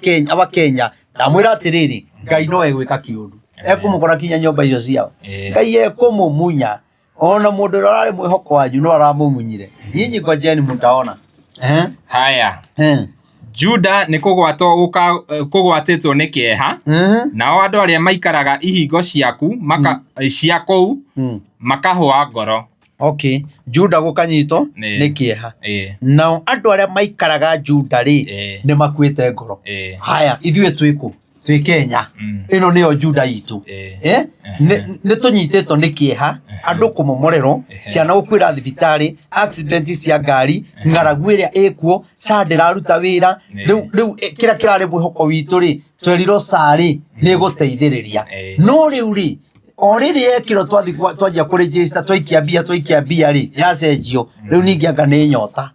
Kenya, ndamwĩra atĩrĩrĩ, Ngai no egwĩka kĩũndũ. Ekũmũkora kinya nyũmba icio ciao. Ngai ekũmũmunya. Ona mũndũ ũrĩa ũrarĩ mwĩhoko wanyu no aramũmunyire. Nyinyi ngojeni mtaona. Haya. Juda nĩ kũgwatwo kũgwatĩtwo nĩ kĩeha, nao andũ arĩa maikaraga ihingo ciaku maka, cia kũu makahũa ngoro. Okay. Juda gũkanyitwo nĩ kĩeha. Nao andũ arĩa maikaraga Juda rĩ, nĩ makuĩte ngoro. Haya, ithuĩ twĩ kũ? Twĩ Kenya. Ĩno nĩyo Juda itũ. Nĩ tũnyitĩtwo nĩ kĩeha, andũ kũmomorerwo, ciana gũkuĩra thibitarĩ, accident cia ngari, ng'aragu ĩrĩa ĩkuo, SHA ndĩraruta wĩra. Rĩu rĩu kĩrĩa kĩrarĩ mwĩhoko witũ rĩ, twerirwo SHA rĩ, nĩ ĩgũteithĩrĩria. No rĩu rĩ, o rĩrĩ yekĩrwo twanjia kũregister, twaikia mbia, twaikia mbia rĩ, yacenjio. Rĩu ningĩ anga nĩ nyota.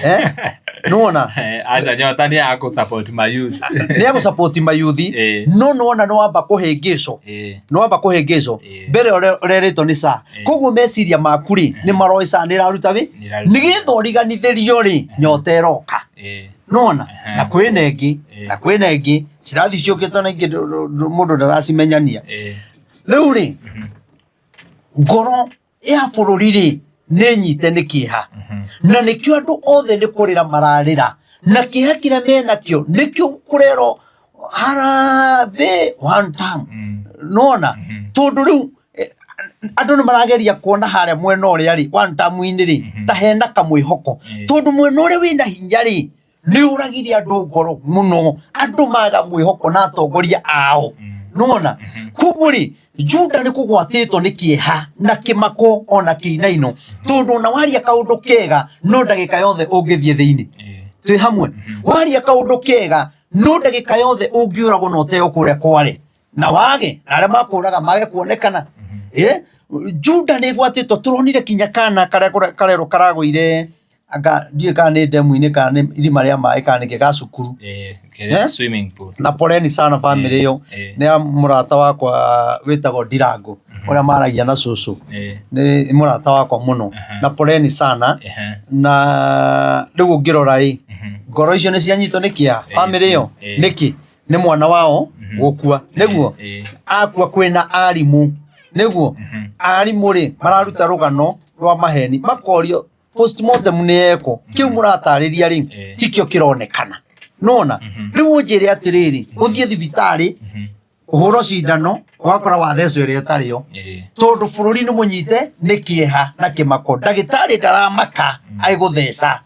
Eh? Nĩwona? Aca nyota nĩ ya kũ support ma youth. Nĩ ya gũsupport mayuthi. No nĩwona nĩwamba kũhĩngĩcwo. Nĩwamba kũhĩngĩcwo. Mbere ũrerĩtwo nĩ SHA. Koguo meciria maku rĩ, nĩ maroĩ SHA nĩ ĩraruta wĩ. Nĩgetha ũriganithĩrio rĩ, nyota ĩroka. Nĩwona? Na kwĩna ĩngĩ, na kwĩna ĩngĩ, cirathi ciũkĩte na ingĩ mũndũ ndaracimenyania. Rĩu rĩ, ngoro ya bũrũri rĩ nĩ nyite nĩ kĩeha na nĩkĩo andũ othe nĩ kũrĩra mararĩra na kĩeha kĩrĩa menakĩo nĩkĩo kũrerwo harambee one time nona tondũ rĩu andũ nĩ marageria kuona harĩa mwena ũrĩa rĩ one term-inĩ rĩ ta hena kamwĩhoko tondũ mwena ũrĩa wĩna hinya rĩ nĩ ũragire andũ ngoro mũno andũ maga mwĩhoko na atongoria ao nona koguo rĩ Juda nĩ kũgwatĩtwo nĩ kĩeha na kĩmako ona kĩinaino tondũ ona waria kaũndũ kega no ndagĩka yothe ũngĩthiĩ thĩinĩ twĩ hamwe waria kaũndũ kega no ndagĩka yothe ũngĩũragwo na ũteo kũrĩa kware na wage na arĩa makũraga mage kuonekana. Juda nĩ ĩgwatĩtwo tũronire kinya kana karĩa karerwo karagũire anga ndiũĩ kana nĩ ndemu-inĩ kana nĩ irima rĩa maĩ kana nĩkĩ ga cukuru. Kĩrĩa swimming pool. Na poleni sana family ĩyo. Nĩ ya mũrata wakwa wĩtagwo Ndirango ũrĩa maragia na cũcũ. Nĩ mũrata wakwa mũno na poleni sana. Na rĩu ũngĩrora rĩ ngoro icio nĩ cianyitwo nĩ kĩeha family ĩyo nĩkĩ nĩ mwana wao gũkua nĩguo akua kwĩna arimũ nĩguo arimũ rĩ mararuta rũgano rwa maheni makorio postmortem nĩ yekwo kĩu mũratarĩria rĩ tikĩo kĩronekana nona rĩu ũnjĩre atĩrĩrĩ ũthiĩ thibitarĩ ũhũrwo cindano ũgakora wathecwo ĩrĩa ĩtarĩ yo tondũ bũrũri nĩ mũnyite nĩ kĩeha na kĩmako ndagĩtarĩ ndaramaka agĩgũtheca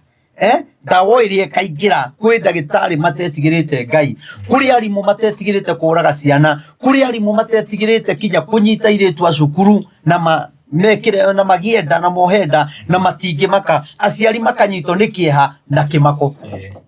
ndawa ĩrĩa ĩkaingĩra kwĩ ndagĩtarĩ matetigĩrĩte Ngai kũrĩ arimũ matetigĩrĩte kũraga ciana kũrĩ arimũ matetigĩrĩte kinya kũnyita airĩtu a cukuru na ma mekĩre na magĩe nda na mohe nda na matingĩmaka aciari makanyitwo nĩ kĩeha na kĩmako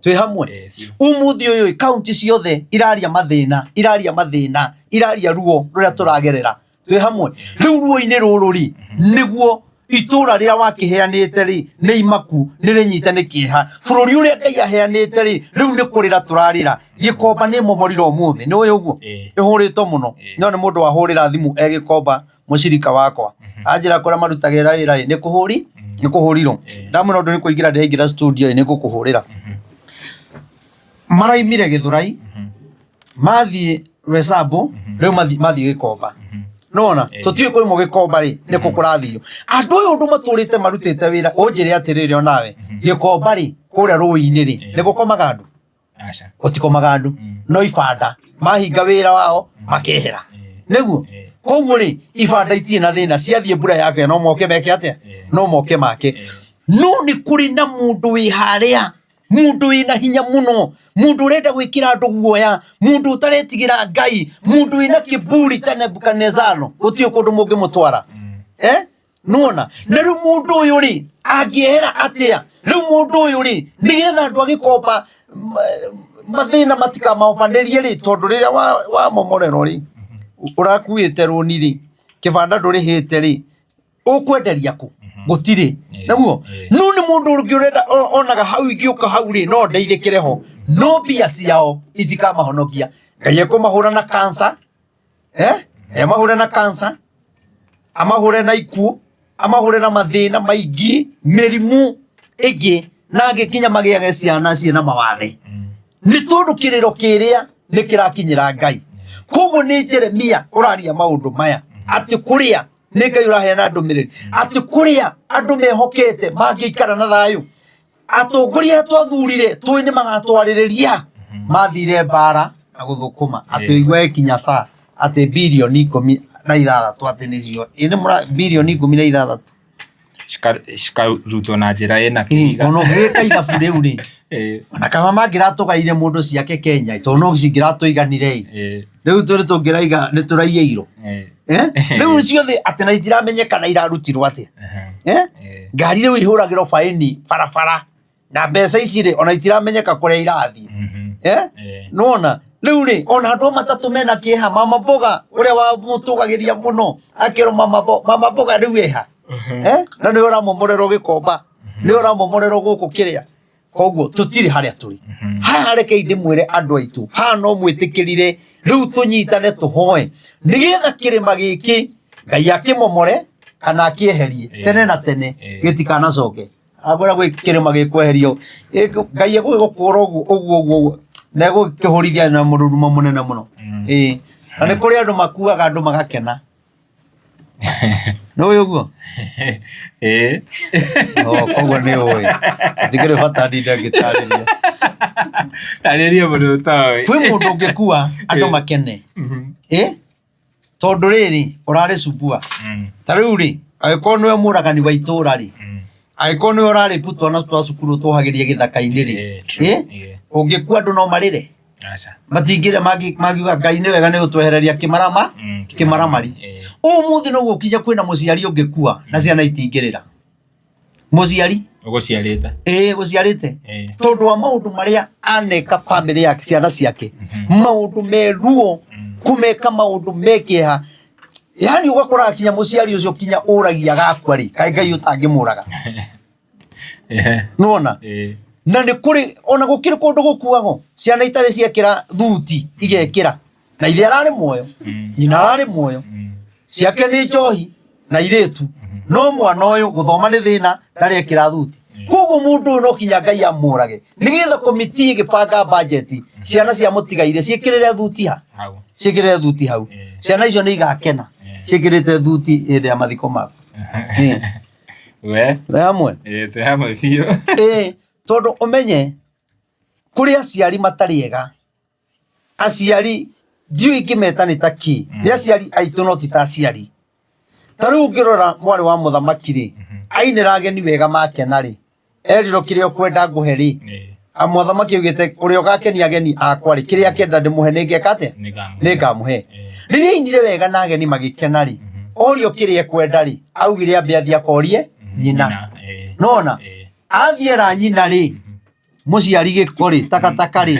twĩ hamwe ũmũthĩ ũyũ kaunti ciothe iraria mathĩna iraria mathĩna iraria ruo rũrĩa tũragerera twĩ hamwe rĩu ruo-inĩ rũrũ rĩ nĩguo itũra rĩrĩa wakĩheanĩte rĩ nĩ imaku nĩ rĩnyite nĩ kĩeha bũrũri ũrĩa Ngai aheanĩte rĩ rĩu nĩ kũrĩra tũrarĩra Gĩkomba nĩ momorire ũmũthĩ nĩ ũĩ ũguo ĩhũrĩtwo mũno no nĩ mũndũ wahũrĩra thimũ e Gĩkomba mũcirika wakwa anjĩra kũrĩa marutagĩra wĩra ĩ nĩ kũhũri nĩ kũhũrirwo ndamwĩra ũndũ nĩ kũingĩra ndĩraingĩra studio ĩ nĩ ngũkũhũrĩra maraimire Gĩthũrai mathiĩ Roysambu rĩu mathiĩ Gĩkomba nona tũtiũĩ kũrĩmwo Gĩkomba rĩ nĩ kũ kũrathio andũ ũyũ ũndũ matũrĩte marutĩte wĩra ũnjĩre atĩrĩrĩ onawe Gĩkomba rĩ kũrĩa rũĩ-inĩ rĩ nĩ gũkomaga andũ Aca. gũtikomaga andũ no ibanda mahinga wĩra wao makehera nĩguo koguo rĩ ibanda itirĩ na thĩna ciathiĩ mbura yake no moke meke atĩa no moke make no nĩ kũrĩ na mũndũ wĩ harĩa mũndũ wĩna hinya mũno mũndũ ũrenda gwĩkĩra andũ guoya mũndũ ũtaretigĩra Ngai mũndũ wĩna kiburi ta Nebukadnezaro gũtirĩ kũndũ mũngĩmũtwara nona na rĩu mũndũ ũyũ rĩ angĩehera atĩa rĩu mũndũ ũyũ rĩ nĩgetha andũ agĩkomba mathĩna matikamahobanĩrie rĩ tondũ rĩrĩa wamomorerwo rĩ ũrakuĩte rũni rĩ kĩbanda ndũrĩhĩte rĩ ũkwenderia kũ gũtirĩ naguo no nĩ mũndũ ũngĩ ũrenda onaga hau ingĩũka hau rĩ no ndeithĩkĩre ho no mbia ciao itikamahonokia Ngai ekũmahũra na cancer amahũre na cancer amahũre na ikuũ amahũre na mathĩna maingĩ mĩrimũ ĩngĩ na angĩ kinya magĩage ciana ciĩna mawathe nĩ tondũ kĩrĩro kĩrĩa nĩ kĩrakinyĩra Ngai koguo nĩ Jeremia ũraria maũndũ maya atĩ kũrĩa nĩ Ngai ũraheana ndũmĩrĩri atĩ kũrĩa andũ mehokete mangĩikara na thayũ atongoria arĩa twathurire tũĩ nĩ magatwarĩrĩria mathire mbara na gũthũkũma atĩ ũigua ĩkinya saa atĩ 16 bilioni atĩ nĩcio ĩ nĩ mũra 16 bilioni. Cikarutwo na njĩra ĩna kĩhiga. Ona ũngĩgĩka ithabu rĩu rĩ ona kana mangĩratũgaire mũndũ ciake Kenya tondũ no cingĩratũiganire ĩ rĩu tũrĩ tũngĩraiga nĩ tũraiyĩirwo rĩu ciothe atĩ na itiramenyekana irarutirwo atĩa ngari rĩu ihũragĩrwo baĩni barabara na mbeca ici rĩ ona itiramenyeka kũrĩa irathiĩ nona rĩu rĩ ona andũ a matatũ mena kĩeha mama mboga ũrĩa wamũtũgagĩria mũno akĩrwo mama mboga rĩu eha na nĩwe ũramomorerwo Gĩkomba. Nĩwe ũramomorerwo gũkũ kĩrĩa. Koguo tũtirĩ harĩa tũrĩ. Haha rekei ndĩmwĩre andũ aitũ, haha no mwĩtĩkĩrire rĩu tũnyitane tũhoe nĩgetha kĩrĩma gĩkĩ Ngai akĩmomore kana akĩeherie tene na tene, gĩtikanacoke. Akwĩra gwĩ kĩrĩma gĩkweherio, Ngai egũgĩgũkũra ũguo ũguo ũguo ũguo, na egũgĩkĩhũrithia na mũrurumo mũnene mũno. Ĩĩ. Na nĩ kũrĩ andũ makuaga andũ magakena. Nĩ ũĩ ũguo? Ĩĩ. Oh, koguo nĩ ũĩ. Hatikĩrĩ bata ndinde ngĩtarĩria. Tarĩria mũndũ ũtoĩ. Kwĩ mũndũ ũngĩkua andũ makene. Ĩ? Tondũ rĩrĩ, ũrarĩ cubua. Ta rĩu rĩ, angĩkorwo nĩwe mũragani wa itũra rĩ, angĩkorwo nĩwe ũrarĩpu twana twa cukuru twohagĩria gĩthaka-inĩ rĩ, True. ĩ? Ĩĩ. Ũngĩkua andũ no marĩre? Aca. Matingĩrĩa mangiuga Ngai nĩ wega nĩ gũtwehereria kĩmarama kĩmaramari. Ũmũthĩ no gũkinya kwĩna mũciari ũngĩkua na ciana itingĩrĩra. Mũciari Ũgũciarĩte. Ĩĩ, gũciarĩte. Tondũ wa maũndũ marĩa aneka bamĩrĩ yake, ciana ciake, maũndũ me ruo, kũmeka maũndũ me kĩeha, yani ũgakora kinya mũciari ũcio kinya ũragia gakua rĩ, kaĩ Ngai ũtangĩmũraga? Nĩwona? Na nĩ kũrĩ ona gũkĩrĩ kũndũ gũkuagwo ciana itarĩ ciekĩra thuti igekĩra, na ithe ararĩ muoyo, nyina ararĩ muoyo, ciake nĩ njohi na irĩtu, no mwana ũyũ gũthoma nĩ thĩna, ndarekĩra thuti. Koguo mũndũ ũyũ no kinya Ngai amũrage nĩgetha komiti ĩgĩbanga bajeti ciana cia mũtigaire ciĩkĩrĩre thuti ha Hau. Ciĩkĩrĩre thuti hau. Ciana icio nĩ igakena ciĩkĩrĩte thuti hĩndĩ ya mathiko maku. We. Twĩ hamwe. Ĩĩ, twĩ hamwe biũ. Ĩĩ, tondũ ũmenye kũrĩ aciari matarĩ ega, aciari ndiũĩ ingĩmeta nĩ ta kĩ, nĩ aciari aitũ no ti ta aciari. Ta rĩu ũngĩrora mwarĩ wa mũthamaki rĩ, ainĩra ageni wega makena rĩ, erirwo kĩrĩa ũkwenda ngũhe rĩ, mũthamaki augĩte ũrĩa ũgakenia ageni akwa rĩ, kĩrĩa akenda ndĩmũhe nĩ ngeka atĩa? Nĩngamũhe. Nĩ ngamũhe. Rĩrĩa ainire wega na ageni magĩkena rĩ, orio kĩrĩa ekwenda rĩ, augire ambe athiĩ akorie nyina. Nona athiĩ era nyina rĩ, mũciari gĩko rĩ, takataka rĩ,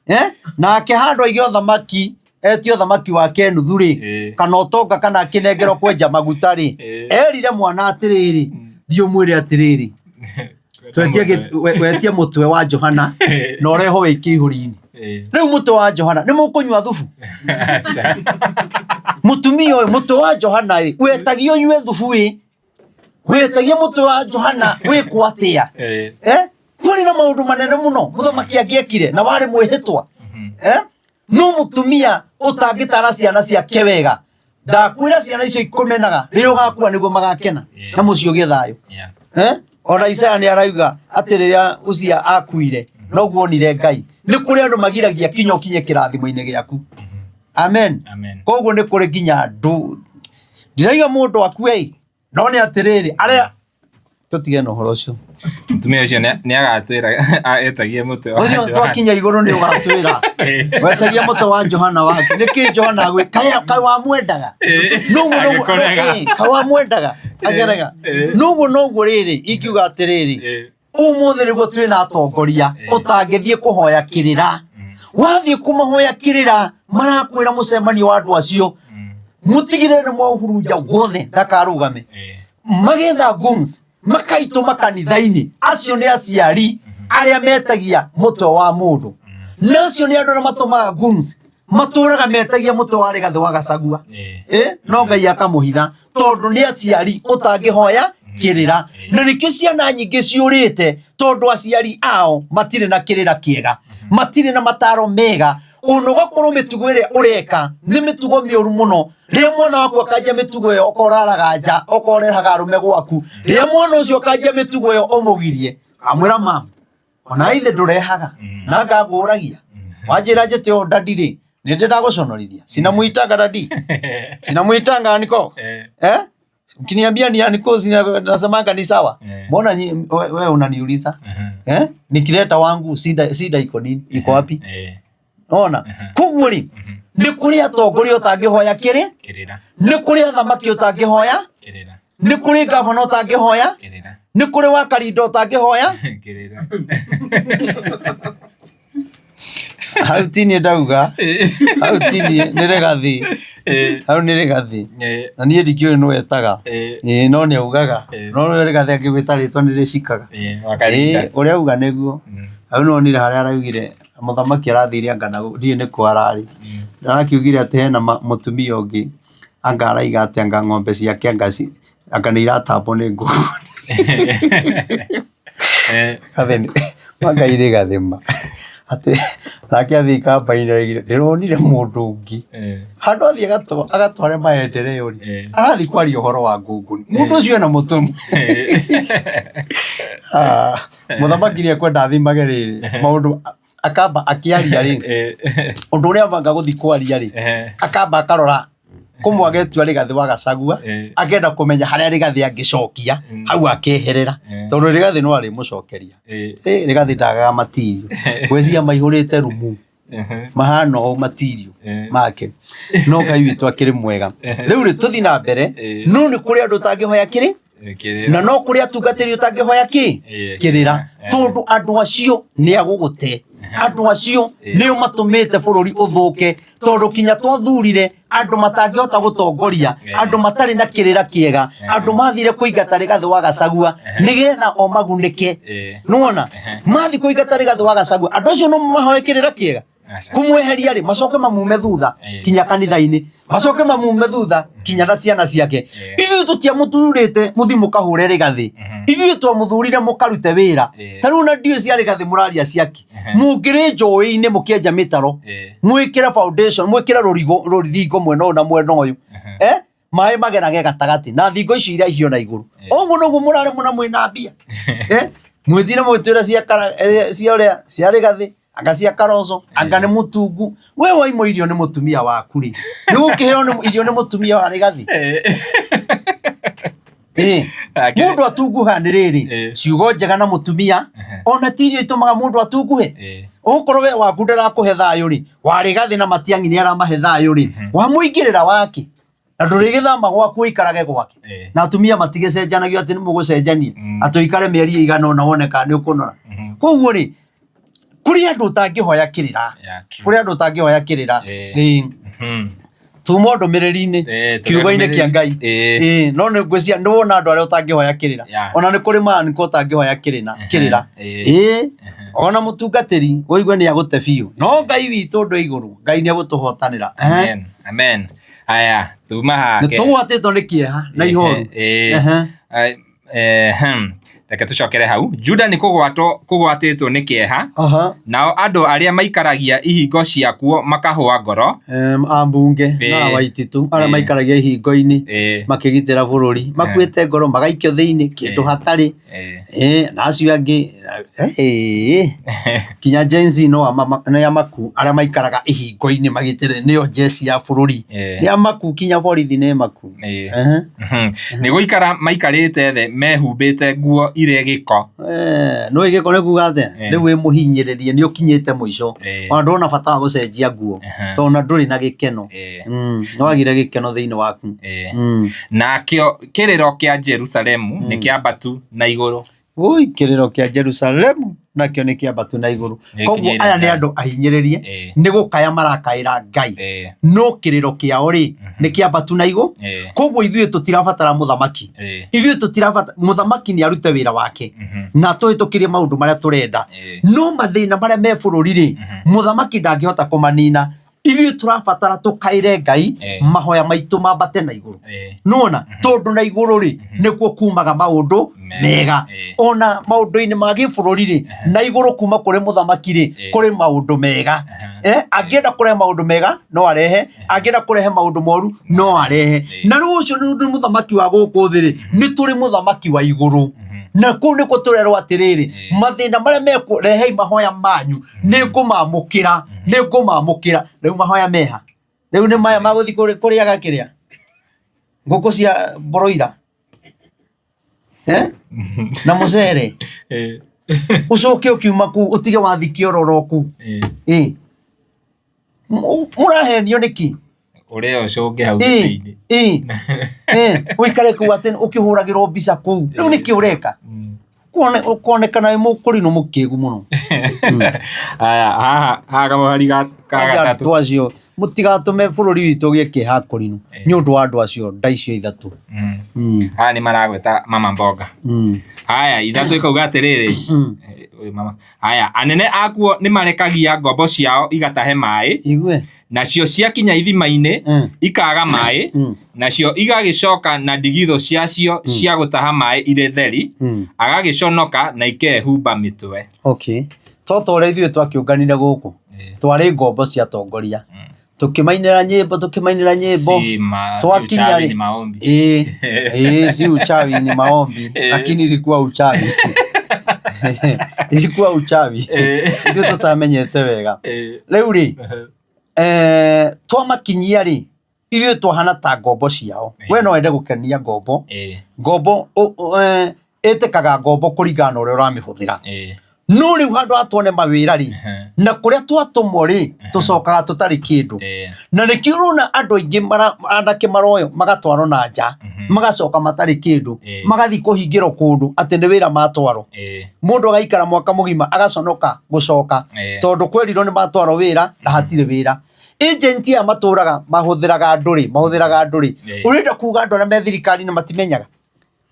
eh? Nake handũ aige ũthamaki etie ũthamaki wake nuthu rĩ, kana ũtonga kana akĩnengerwo kwenja maguta rĩ, erire mwana atĩrĩrĩ, thiĩ ũmwĩre atĩrĩrĩ, twetie wetie mũtwe wa Johana na ũrehwo wĩikie ihũri-inĩ. Rĩu mũtwe wa Johana nĩ mũkũnyua thubu? Aca. Mũtumia ũyũ, mũtwe wa Johana ĩ, wetagio ũnyue thubu ĩ, wetagia mũtwe wa Johana wĩkwo atĩa? Eh? Kũrĩ na maũndũ manene mũno mũthamaki angĩekire na warĩ mwĩhĩtwa. Eh? No mũtumia ũtangĩtara ciana ciake wega, ndakwĩra ciana icio ikũmenaga rĩrĩa ũgakua nĩguo magakena na mũciĩ ũgĩe thayũ. Eh? Ona Isaya nĩ arauga atĩ rĩrĩa Uzia akuire noguo onire Ngai. Nĩ kũrĩ andũ magiragia kinya ũkinye kĩrathimo-inĩ gĩaku. Amen. Amen. Koguo nĩ kũrĩ nginya andũ, ndiraiga mũndũ akue ĩ, no nĩ atĩrĩrĩ arĩa tũtige na ũhoro ũcio. Mũtumia ũcio nĩ agatwĩra etagie mũtwe wa Ũcio Johana. twakinya igũrũ nĩ ũgatwĩra wetagia mũtwe wa Johana wake nĩkĩ Johana agwĩ kaĩ kaĩ wamwendaga noguo noguo Agĩkũrega. kaĩ wamwendaga akĩrega noguo noguo rĩrĩ ingiuga atĩrĩrĩ, ũmũthĩ nĩguo twĩna atongoria ũtangĩthiĩ kũhoya kĩrĩra. Wathiĩ kũmahoya kĩrĩra marakwĩra mũcemanio wa andũ acio mũtigĩrĩre nĩ mwaũhurunja wothe ndakarũgame, magetha goons makaitũma kanitha-inĩ. Acio nĩ aciari arĩa metagia mũtwe wa mũndũ, na acio nĩ andũ arĩa matũmaga goons matũraga metagia mũtwe wa Rigathĩ wa Gachagua. No Ngai akamũhitha tondũ nĩ aciari ũtangĩhoya kĩrĩra, na nĩkĩo ciana nyingĩ ciũrĩte tondũ aciari ao matirĩ na kĩrĩra kĩega, matirĩ na mataro mega. Ona ũgakorwo mĩtugo ĩrĩa ũreka nĩ mĩtugo mĩũru mũno, rĩrĩa mwana waku akanjia mĩtugo ĩyo, okorwo ũraraga nja, okorwo ũrehaga arũme gwaku, rĩrĩa mwana ũcio akanjia mĩtugo ĩyo ũmũgirie, amwĩra mama ona ithe ndũrehaga na ngakũragia wanjĩra njĩte ũũ dadi rĩ, nĩ ndĩ ndagũconorithia sinamuitanga dadi sinamuitanga aniko eh ukiniambia ni aniko sina, nasemanga ni sawa. Mbona we unaniuliza nikileta wangu sida iko nini, iko wapi? Ona koguo rĩ, nĩ kũrĩ atongoria ũtangĩhoya kĩrĩ, Kĩrĩra. nĩ kũrĩ athamaki ũtangĩhoya Kĩrĩra. nĩ kũrĩ gavana ũtangĩhoya Kĩrĩra. nĩ kũrĩ wakarinda ũtangĩhoya Kĩrĩra. Hau tinie ndauga, hau tinie nĩ Rĩgathĩ, hau nĩ Rĩgathĩ. Na niĩ ndikĩũĩ nũ etaga. Ĩĩ no nĩ augaga. No rĩu Rĩgathĩ angĩgwĩta rĩtwa nĩ rĩcikaga. Ĩĩ ũrĩa auga nĩguo. Hau nĩwonire harĩa araugire mũthamaki arathire anga na ndiũĩ nĩkũ ararĩ. Arakiugire atĩ hena mũtumia ũngĩ anga araiga atĩ anga ng'ombe ciake anga anga nĩ iratambwo nĩ ngũkũ. Gathĩ wa Ngai rĩ gathĩ ma. Atĩ nake athiĩ ikamba-inĩ araugire ndĩronire mũndũ ũngĩ handũ athiĩ agatware maendeleo rĩ, arathiĩ kwaria ũhoro wa ngũngũni. Mũndũ ũcio ena mũtwe Mũthamaki nĩ ekwenda athimage rĩrĩ maũndũ akamba akĩaria rĩ, ũndũ ũrĩa abanga gũthiĩ kwaria rĩ, akamba akarora kũmwe agetua Rigathĩ wa Gachagua akenda kũmenya harĩa Rigathĩ angĩcokia hau akeherera tondũ Rigathĩ no arĩmũcokeria. Rigathĩ ndagaga matirio, ngwĩciria maihũrĩte rumu mahana ũũ matirio make, no Ngai witũ akĩrĩ mwega. Rĩu rĩ tũthiĩ na mbere, no nĩ kũrĩ andũ ũtangĩhoya kĩrĩ na no kũrĩ atungatĩri ũtangĩhoya kĩ kĩrĩra, tondũ andũ acio nĩ agũgũte, andũ acio nĩo matũmĩte bũrũri ũthũke, tondũ kinya twathurire andũ matangĩhota gũtongoria, andũ matarĩ na kĩrĩra kĩega, andũ mathire kũingata Rigathĩ wa Gachagua nĩgetha o magunĩke. Nĩwona mathi kũingata Rigathĩ wa Gachagua, andũ acio no mahoe kĩrĩra kĩega kumweheria rĩ, macoke mamume thutha kinya kanitha-inĩ, macoke mamume thutha kinya na ciana ciake. Ithuĩ tũtiamũthurĩte mũthiĩ mũkahũre Rigathĩ, ithuĩ twamũthurire mũkarute wĩra. Ta rĩu na ndiũĩ cia Rigathĩ mũraria ciaki, mũngĩrĩ njũĩ-inĩ mũkĩenja mĩtaro, mwĩkĩre foundation, mwĩkĩre rũrigo rũthingo mwena ũyũ na mwena ũyũ, maĩ magerage gatagatĩ na thingo icio iraihio na igũrũ. Ũguo noguo mũraremwo na mwĩna mbia. Mwĩthire mwĩtwĩre cia cia ũrĩa cia Rigathĩ, anga cia Kalonzo, anga nĩ mũtungu. We waimwo irio nĩ mũtumia waku rĩ, nĩ gũkĩheo irio nĩ mũtumia wa Rigathĩ? Mũndũ atunguha nĩ rĩrĩ, ciugo njega na mũtumia ona ti irio itũmaga mũndũ atunguhe. Ũgũkorwo we waku ndarakũhe thayũ rĩ, wa Rigathĩ na Matiang'i nĩ aramahe thayũ rĩ, wamũingĩrĩra wake na ndũrĩgĩthama gwaku ũikarage gwake. Na atumia matigĩcenjanagio atĩ nĩ mũgũcenjania atĩ ũikare mĩeri ĩigana ũna wone kana nĩ ũkũnora. Koguo rĩ, kũrĩ andũ ũtangĩhoya kĩrĩra, kũrĩ andũ ũtangĩhoya kĩrĩra. Tuma ndũmĩrĩri-inĩ, kiugo-inĩ kĩa Ngai. No nĩ ngwĩciria nĩ wona andũ arĩa ũtangĩhoya kĩrĩra. Ona nĩ kũrĩ maandĩko ũtangĩhoya kĩrĩra. Ona mũtungatĩri ũigue nĩ agũte biũ, no Ngai witũ ndũ igũrũ, Ngai nĩ egũtũhotanĩra. Amen. Amen. Aya, tuma haha. Nĩ tũgwatĩtwo nĩ kĩeha na ihoru. Reke tũcokere hau. Juda nĩ kũgwatwo kũgwatĩtwo nĩ kĩeha, nao andũ arĩa maikaragia ihingo ciakuo makahũa ngoro. Ambunge na Waititu arĩa maikaragia ihingo-inĩ makĩgitĩra bũrũri makuĩte ngoro, magaikio thĩinĩ kĩndũ hatarĩ. Na acio angĩ kinya Gen Z no nĩ amaku arĩa maikaraga ihingo-inĩ magitĩre nĩo jeshi ya bũrũri nĩ amaku, kinya borithi nĩ maku. Nĩ gũikara maikarĩte thĩ mehumbĩte nguo irĩ gĩko. Nĩ gĩko nĩ kuga atĩa? Rĩu wĩ mũhinyĩrĩrie, nĩ ũkinyĩte mũico, ona ndũrona bata wa gũcenjia nguo tondũ ona ndũrĩ na gĩkeno. Nĩ wagire gĩkeno thĩinĩ waku. Nakĩo kĩrĩro kĩa Jerusalemu nĩ kĩambatu na igũrũ. Ui, kĩrĩro kĩa Jerusalemu nakĩo nĩ kĩambatu na igũrũ. Koguo aya nĩ andũ ahinyĩrĩrie, nĩ gũkaya marakaĩra Ngai, no kĩrĩro kĩao rĩ nĩ kĩambatu na igũrũ. Koguo ithuĩ tũtirabatara mũthamaki, ithuĩ tũtirabatara mũthamaki, nĩ arute wĩra wake na tũhĩtũkĩrie maũndũ marĩa tũrenda, no mathĩna marĩa me bũrũri rĩ, mũthamaki ndangĩhota kũmanina. Ithuĩ tũrabatara tũkaĩre Ngai, mahoya maitũ mambate na igũrũ. Nĩwona tondũ na igũrũ rĩ nĩkuo kumaga maũndũ mega. Ona maũndũ-inĩ ma gĩbũrũri rĩ, na igũrũ kuma kũrĩ mũthamaki rĩ kũrĩ maũndũ mega. Angĩenda kũrehe maũndũ mega no arehe, angĩenda kũrehe maũndũ moru no arehe. Na rĩu ũcio nĩ mũthamaki wa gũkũ thĩ rĩ, nĩ tũrĩ mũthamaki wa igũrũ, na kũu nĩkuo tũrerwo atĩrĩrĩ, mathĩna marĩa mekuo, rehei mahoya manyu, nĩ ngũmamũkĩra, nĩ ngũmamũkĩra. Rĩu mahoya meha? Rĩu nĩ maya magũthiĩ kũrĩaga kĩrĩa ngũkũ cia mboroira na mũcere, ũcoke ũkiuma kũu ũtige wathi kĩororo kũu. Mũrahenio nĩkĩ? Ũrĩa ũcũnge hau thĩinĩ. Ũikare kũu atĩ ũkĩhũragĩrwo mbica kũu, rĩu nĩkĩ ũreka? Ũkonekana wĩ mũkũrinũ mũkĩgu mũno. Aya, haha haha kamũhari ka Anja gatatũ. Andũ acio mũtigatũme bũrũri witũ ũgĩe kĩeha kũrinũ nĩ ũndũ wa andũ acio nda icio ithatũ. Haha nĩ maragweta mama mboga. Haya, ithatũ ĩkauga atĩrĩrĩ. Ũyũ mama. Haya, anene akuo nĩ marekagia ngombo ciao igatahe maĩ, Igue. nacio ciakinya ithima-inĩ ikaga maĩ, nacio igagĩcoka na ndigithũ ciacio cia gũtaha maĩ irĩ theri, agagĩconoka na ikehumba mĩtwe. Okay. To ta ũrĩa ithuĩ twakĩũnganire gũkũ twarĩ ngombo cia atongoria, tũkĩmainĩra nyĩmbo, tũkĩmainĩra nyĩmbo. Si si Twakinya uchawi rĩ ni maombi. Ĩĩ, ĩĩ, si uchawi ni maombi, lakini ilikuwa uchawi, ilikuwa uchawi ithuĩ tũtamenyete wega. Rĩu rĩ, twamakinyia rĩ, ithuĩ twahana ta ngombo ciao. We no wende gũkenia ngombo. Ngombo ĩtĩkaga ngombo kũringana na ũrĩa ũramĩhũthĩra. No rĩu handũ ha tuone mawĩra rĩ, na kũrĩa twatũmwo rĩ, tũcokaga tũtarĩ kĩndũ. Na nĩkĩo ũrona andũ aingĩ anake maroyo magatwarwo na nja, magacoka matarĩ kĩndũ, magathiĩ kũhingĩrwo kũndũ atĩ nĩ wĩra matwarwo. Mũndũ agaikara mwaka mũgima agaconoka gũcoka, tondũ kwerirwo nĩ matwarwo wĩra na hatirĩ wĩra. Agent aya matũraga mahũthĩraga andũ rĩ, mahũthĩraga andũ rĩ, ũrenda kuga andũ arĩa me thirikari-inĩ matimenyaga?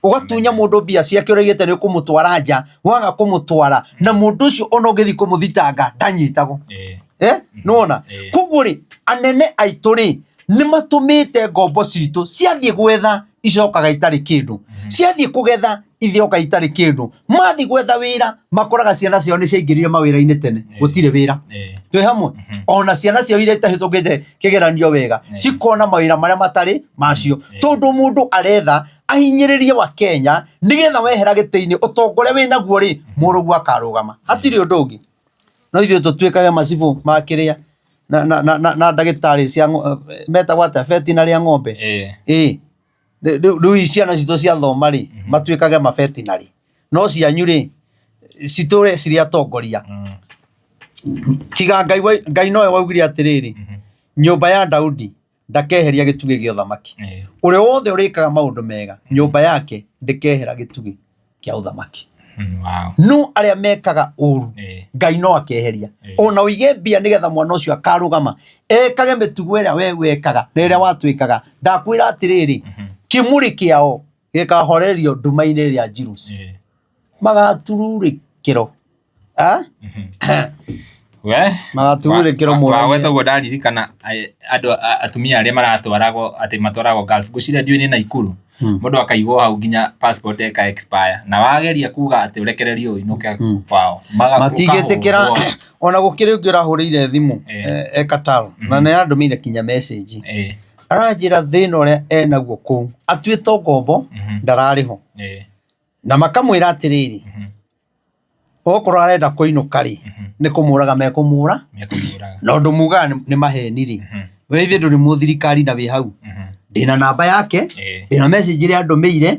Ũgatunya mũndũ mbia ciake ũraigĩte nĩ ũkũmũtwara nja, waga kũmũtwara, na mũndũ ũcio ona ũngĩthiĩ kũmũthitanga ndanyitagwo. Nĩwona? Koguo rĩ, anene aitũ rĩ, nĩ matũmĩte ngombo citũ ciathiĩ gwetha icokaga itarĩ kĩndũ, ciathiĩ kũgetha ithioka itarĩ kĩndũ, mathiĩ gwetha wĩra makoraga ciana ciao nĩ ciaingĩrire mawĩra-inĩ tene, gũtirĩ wĩra. Twĩ hamwe? Ona ciana ciao iria itahĩtũkĩte kĩgeranio wega cikona mawĩra marĩa matarĩ macio, tondũ mũndũ aretha ahinyĩrĩrie wa Kenya nĩgetha wehera gĩtĩ-inĩ ũtonga ũrĩa wĩnaguo rĩ, mũrũguo akarũgama. Hatirĩ ũndũ ũngĩ. No ithuĩ tũtuĩkage macibũ ma kĩrĩa na ndagĩtarĩ cia metagwo atĩa, veterinary a ng'ombe. Ĩĩ. Rĩu ciana citũ ciathoma rĩ, matuĩkage ma veterinary. No cianyu rĩ, citũre cirĩ atongoria. Tiga Ngai, Ngai nowe waugire atĩrĩrĩ, nyũmba ya Daudi ndakeheria gĩtugĩ gĩa ũthamaki. Ũrĩa wothe ũrĩkaga maũndũ mega, nyũmba yake ndĩkehera gĩtugĩ kĩa ũthamaki. No arĩa mekaga ũru, Ngai no akeheria. Ona ũige mbia nĩgetha mwana ũcio akarũgama ekage mĩtugo ĩrĩa we wekaga na ĩrĩa watwĩkaga. Ndakwĩra atĩrĩrĩ, kĩmũrĩ kĩao gĩkahorerio nduma-inĩ ĩrĩa njiru. Magatururĩkĩro. We Magatururĩkĩro mũno. Wagweta ũguo ndaririkana andũ atumia arĩa maratwaragwo atĩ matwaragwo Gulf, ngwĩciria ndiũĩ nĩ Naikuru, mũndũ akaigwo hau nginya passport ĩka expire, na wageria kuga atĩ ũrekererio ũinũke kwao, matingĩtĩkĩra. Ona gũkĩrĩ ũngĩ ũrahũrĩire thimũ e Qatar, na nĩ arandũmĩire kinya message, aranjĩra thĩna ũrĩa enaguo kũu, atuĩtwo ngombo, ndararĩhwo, na makamwĩra atĩrĩrĩ, okorwo arenda kũinũka rĩ, nĩ kũmũraga mekũmũra, na ũndũ mugaga nĩ maheni rĩ, we ithuĩ ndũrĩ mũthirikari na wĩ hau. Ndĩna namba yake, ndĩna message ĩrĩa andũmĩire,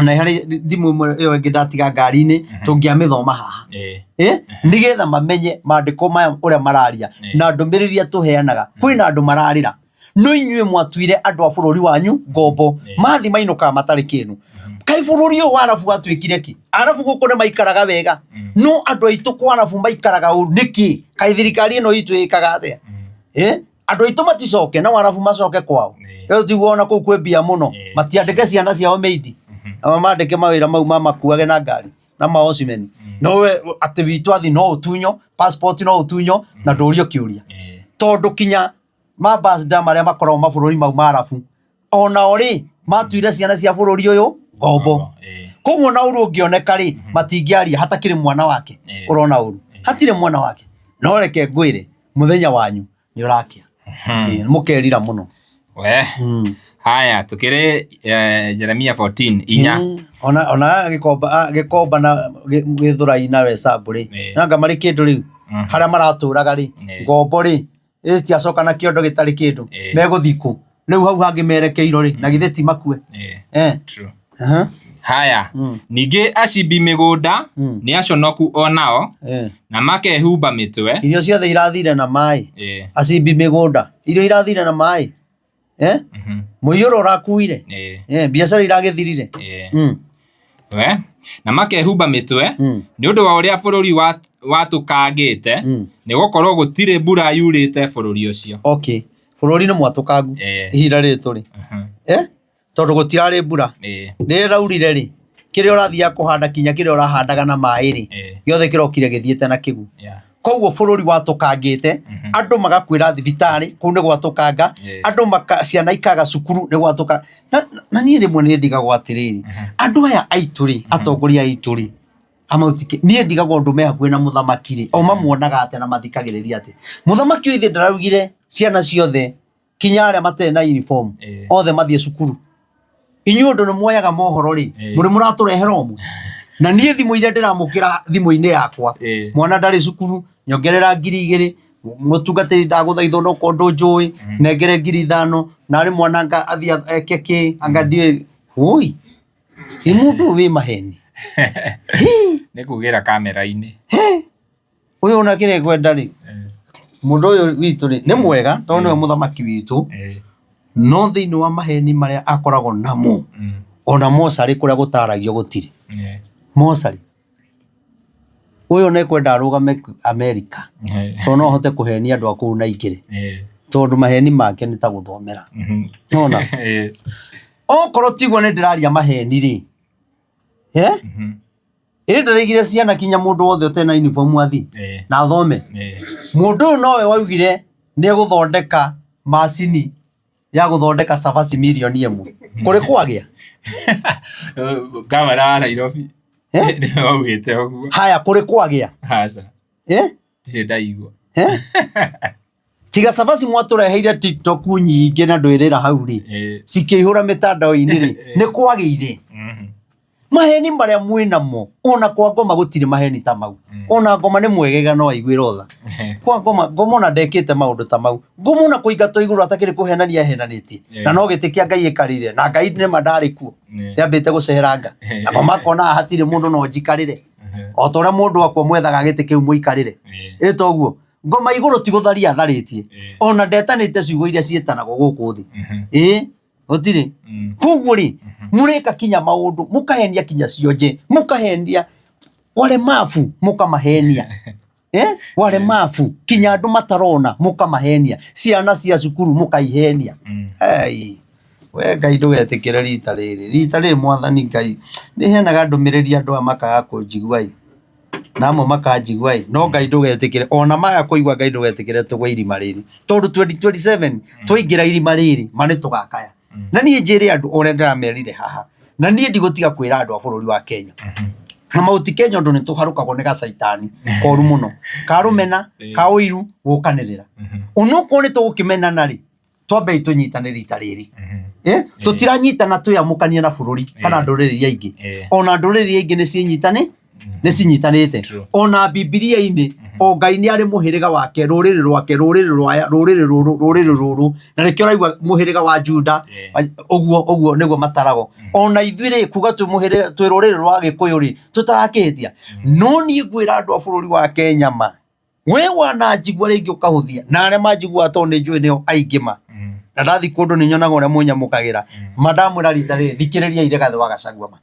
na harĩ thimũ ĩmwe ĩyo ĩngĩ ndatiga ngari-inĩ, tũngĩamĩthoma haha, nĩgetha mamenye mandĩko maya ũrĩa mararia na ndũmĩrĩri iria tũheanaga. Kwĩna andũ mararĩra, no inyuĩ mwatuire andũ a bũrũri wanyu ngombo, mathi mainũkaga matarĩ kĩndũ. Kaĩ bũrũri ũyũ wa Arabu watuĩkire kĩ? Arabu gũkũ nĩ maikaraga wega, no andũ aitũ kwa Arabu maikaraga ũru nĩkĩ? Kaĩ thirikari ĩno itũ ĩkaga atĩa? Andũ aitũ maticoke na Arabu macoke kwao. Rĩu tiguo ona kũu kwĩ mbia mũno, matiandĩke ciana ciao maid, na mamandĩke mawĩra mau mamakuage na ngari na maocimeni. No we atĩ witũ athi no ũtunyo passport, no ũtunyo na ndũrio kĩũria, tondũ kinya mambasda marĩa makoragwo mabũrũri mau ma Arabu onao rĩ, matuire ciana cia bũrũri ũyũ ngombo. Koguo na ũru ũngĩoneka rĩ, matingĩaria hatakĩrĩ mwana wake ũrona ũru, hatirĩ mwana wake. No reke ngwĩre, mũthenya wanyu nĩ ũrakĩa. Mũkerira mũno. We. Haya, tukĩrĩ Jeremia 14 inya. Ona gĩkomba, gĩkomba na gĩthũrai na wecabu rĩ, nanga marĩ kĩndũ rĩu harĩa maratũraga rĩ, ngombo rĩ citiacoka na kĩondo gĩtarĩ kĩndũ. Megũthiĩ kũ rĩu hau hangĩ merekeirwo rĩ, na githĩ ti makue? True. Haya, ningĩ acimbi mĩgũnda nĩ aconoku o nao, na makehumba mĩtwe. Irio ciothe irathire na maĩ. Acimbi mĩgũnda, irio irathire na maĩ, mũiyũro ũrakuire, biacara iragĩthirire. We, na makehumba mĩtwe nĩ ũndũ wa ũrĩa bũrũri watũkangĩte, nĩ gũkorwo gũtirĩ mbura yurĩte bũrũri ũcio. Okay, bũrũri nĩ mwatũkangu ihinda rĩrĩ tũrĩ, eh? Tondũ gũtirarĩ mbura. Rĩrĩa ĩraurire rĩ, kĩrĩa ũrathiaga kũhanda kinya kĩrĩa ũrahandaga na maĩ rĩ, gĩothe kĩrokire gĩthiĩte na kĩguũ. Koguo bũrũri watũkangĩte, andũ magakuĩra thibitarĩ, kũu nĩ gwatũkanga, andũ maka, ciana ikaga cukuru nĩ gwatũka. Na niĩ rĩmwe nĩ ndigagwo atĩrĩrĩ, andũ aya aitũ rĩ, atongoria aitũ rĩ, amautike, niĩ ndigagwo ũndũ me hakuhĩ na mũthamaki rĩ, o mamuonaga atĩa na mathikagĩrĩria atĩa? Mũthamaki ũyũ ithe ndaraugire ciana ciothe kinya arĩa matarĩ na uniform othe mathiĩ cukuru. Inyuĩ ũndũ nĩ muoyaga mohoro rĩ, mũrĩ mũratũrehera ũmwe. Na niĩ thimũ iria ndĩramũkĩra thimũ-inĩ yakwa, mwana ndarĩ cukuru, nyongerera 2000, mũtungatĩri ndagũthaitha onokorwo ndũnjũĩ, nengere 5000, narĩ mwana anga athiĩ eke kĩ, anga ndiũĩ. Woi, ĩ mũndũ ũyũ wĩ maheni. Nĩ kugĩra kamera-inĩ. Ũyũ ona kĩrĩa ngwenda rĩ, mũndũ ũyũ witũ rĩ, nĩ mwega tondũ nĩwe mũthamaki witũ, no thĩinĩ wa maheni marĩa akoragwo namo, ona mocarĩ kũrĩa gũtaragio gũtirĩ. Mocarĩ. Ũyũ ona ekwenda arũgame Amerika, tondũ no ahote kũhenia andũ a kũu na aingĩre, tondũ maheni make nĩ ta gũthomera. Nĩwona? Okorwo tiguo nĩ ndĩraria maheni rĩ, eh? Ĩrĩ ndĩraigire ciana kinya mũndũ wothe ũtarĩ na uniform athiĩ na athome. Mũndũ ũyũ nowe waugire nĩ egũthondeka macini ya gũthondeka cabaci 1,000,000. Kũrĩ kwagĩa? Gavana wa Nairobi nĩwe waugĩte ũguo. Haya, kũrĩ kwagĩa? Aca. Eh? Ndirĩ ndaigua. Eh? Tiga cabaci mwatũreheire TikTok nyingĩ na ndwĩrĩra hau rĩ, cikĩihũra mĩtandao-inĩ rĩ, nĩ kwagĩire. Maheni marĩa mwĩnamo, ona kwa ngoma gũtirĩ maheni ta mau. Ona ngoma nĩ mwegega no aiguĩrwo tha. Kwa ngoma, ngoma ona ndekĩte maũndũ ta mau. Ngoma ona kũingatwo igũrũ atakĩrĩ kũhenania ahenanĩtie. Na no gĩtĩ kĩa Ngai ĩkarĩire, na Ngai nĩma ndarĩ kuo. Yambĩte gũceranga. Na ngoma akona haha hatirĩ mũndũ no njikarĩre. O ta ũrĩa mũndũ akua mwethaga gĩtĩ kĩu mũikarĩre. Ĩ toguo. Ngoma igũrũ ti gũtharia atharĩtie. Ona ndetanĩte ciugo iria ciĩtanagwo gũkũ thĩ. Ĩ gũtirĩ. Koguo rĩ, mũreka kinya maũndũ, mũkahenia kinya cionje, mũkahenia walemavu, mũkamahenia. Walemavu, kinya andũ matarona, mũkamahenia. Ciana cia cukuru mũkaihenia. Hey, we Ngai ndũgetĩkĩre rita rĩrĩ. Rita rĩrĩ mwathani Ngai, nĩ heanaga ndũmĩrĩri andũ aya makaga kũnjigua ĩ. Na amwe makanjigua ĩ, no Ngai ndũgetĩkĩre, ona maga kũigua Ngai ndũgetĩkĩre tũgwe irima rĩrĩ. Tondũ 2027 twaingĩra irima rĩrĩ, ma nĩ tũgakaya. Na niĩ njĩre andũ ũrĩa ndĩramerire haha, na niĩ ndigũtiga kwĩra andũ a bũrũri wa Kenya. Na Mount Kenya ũndũ nĩ tũharũkagwo nĩ gacaitani koru mũno, ka rũmena, ka ũiru, gũkanĩrĩra. Onokorwo nĩ tũgũkĩmenana rĩ, twambei tũnyitane rita rĩrĩ. Tũtiranyitana twĩamũkanie na bũrũri kana ndũrĩrĩ iria ingĩ. Ona ndũrĩrĩ iria ingĩ nĩ cinyitanĩte. Ona Bibilia-inĩ o Ngai nĩ arĩ mũhĩrĩga wake, rũrĩrĩ rwake, rũrĩrĩ rwaya, rũrĩrĩ rũrũ, rũrĩrĩ rũrũ. Na nĩkĩo ũraigua mũhĩrĩga wa Juda, ũguo ũguo nĩguo mataragwo. Ona ithuĩ rĩ, kuga twĩ mũhĩrĩga, twĩ rũrĩrĩ rwa Gĩkũyũ rĩ, tũtarakĩhĩtia. No niĩ ngwĩra andũ a bũrũri wa Kenya ma, we wananjigua rĩngĩ ũkahũthia, na arĩa manjiguaga tondũ nĩ njũĩ nĩo aingĩ ma. Na ndathiĩ kũndũ nĩ nyonaga ũrĩa mũnyamũkagĩra. Ma ndamwĩra rita rĩrĩ, thikĩrĩriai Rigathĩ wa Gachagua ma.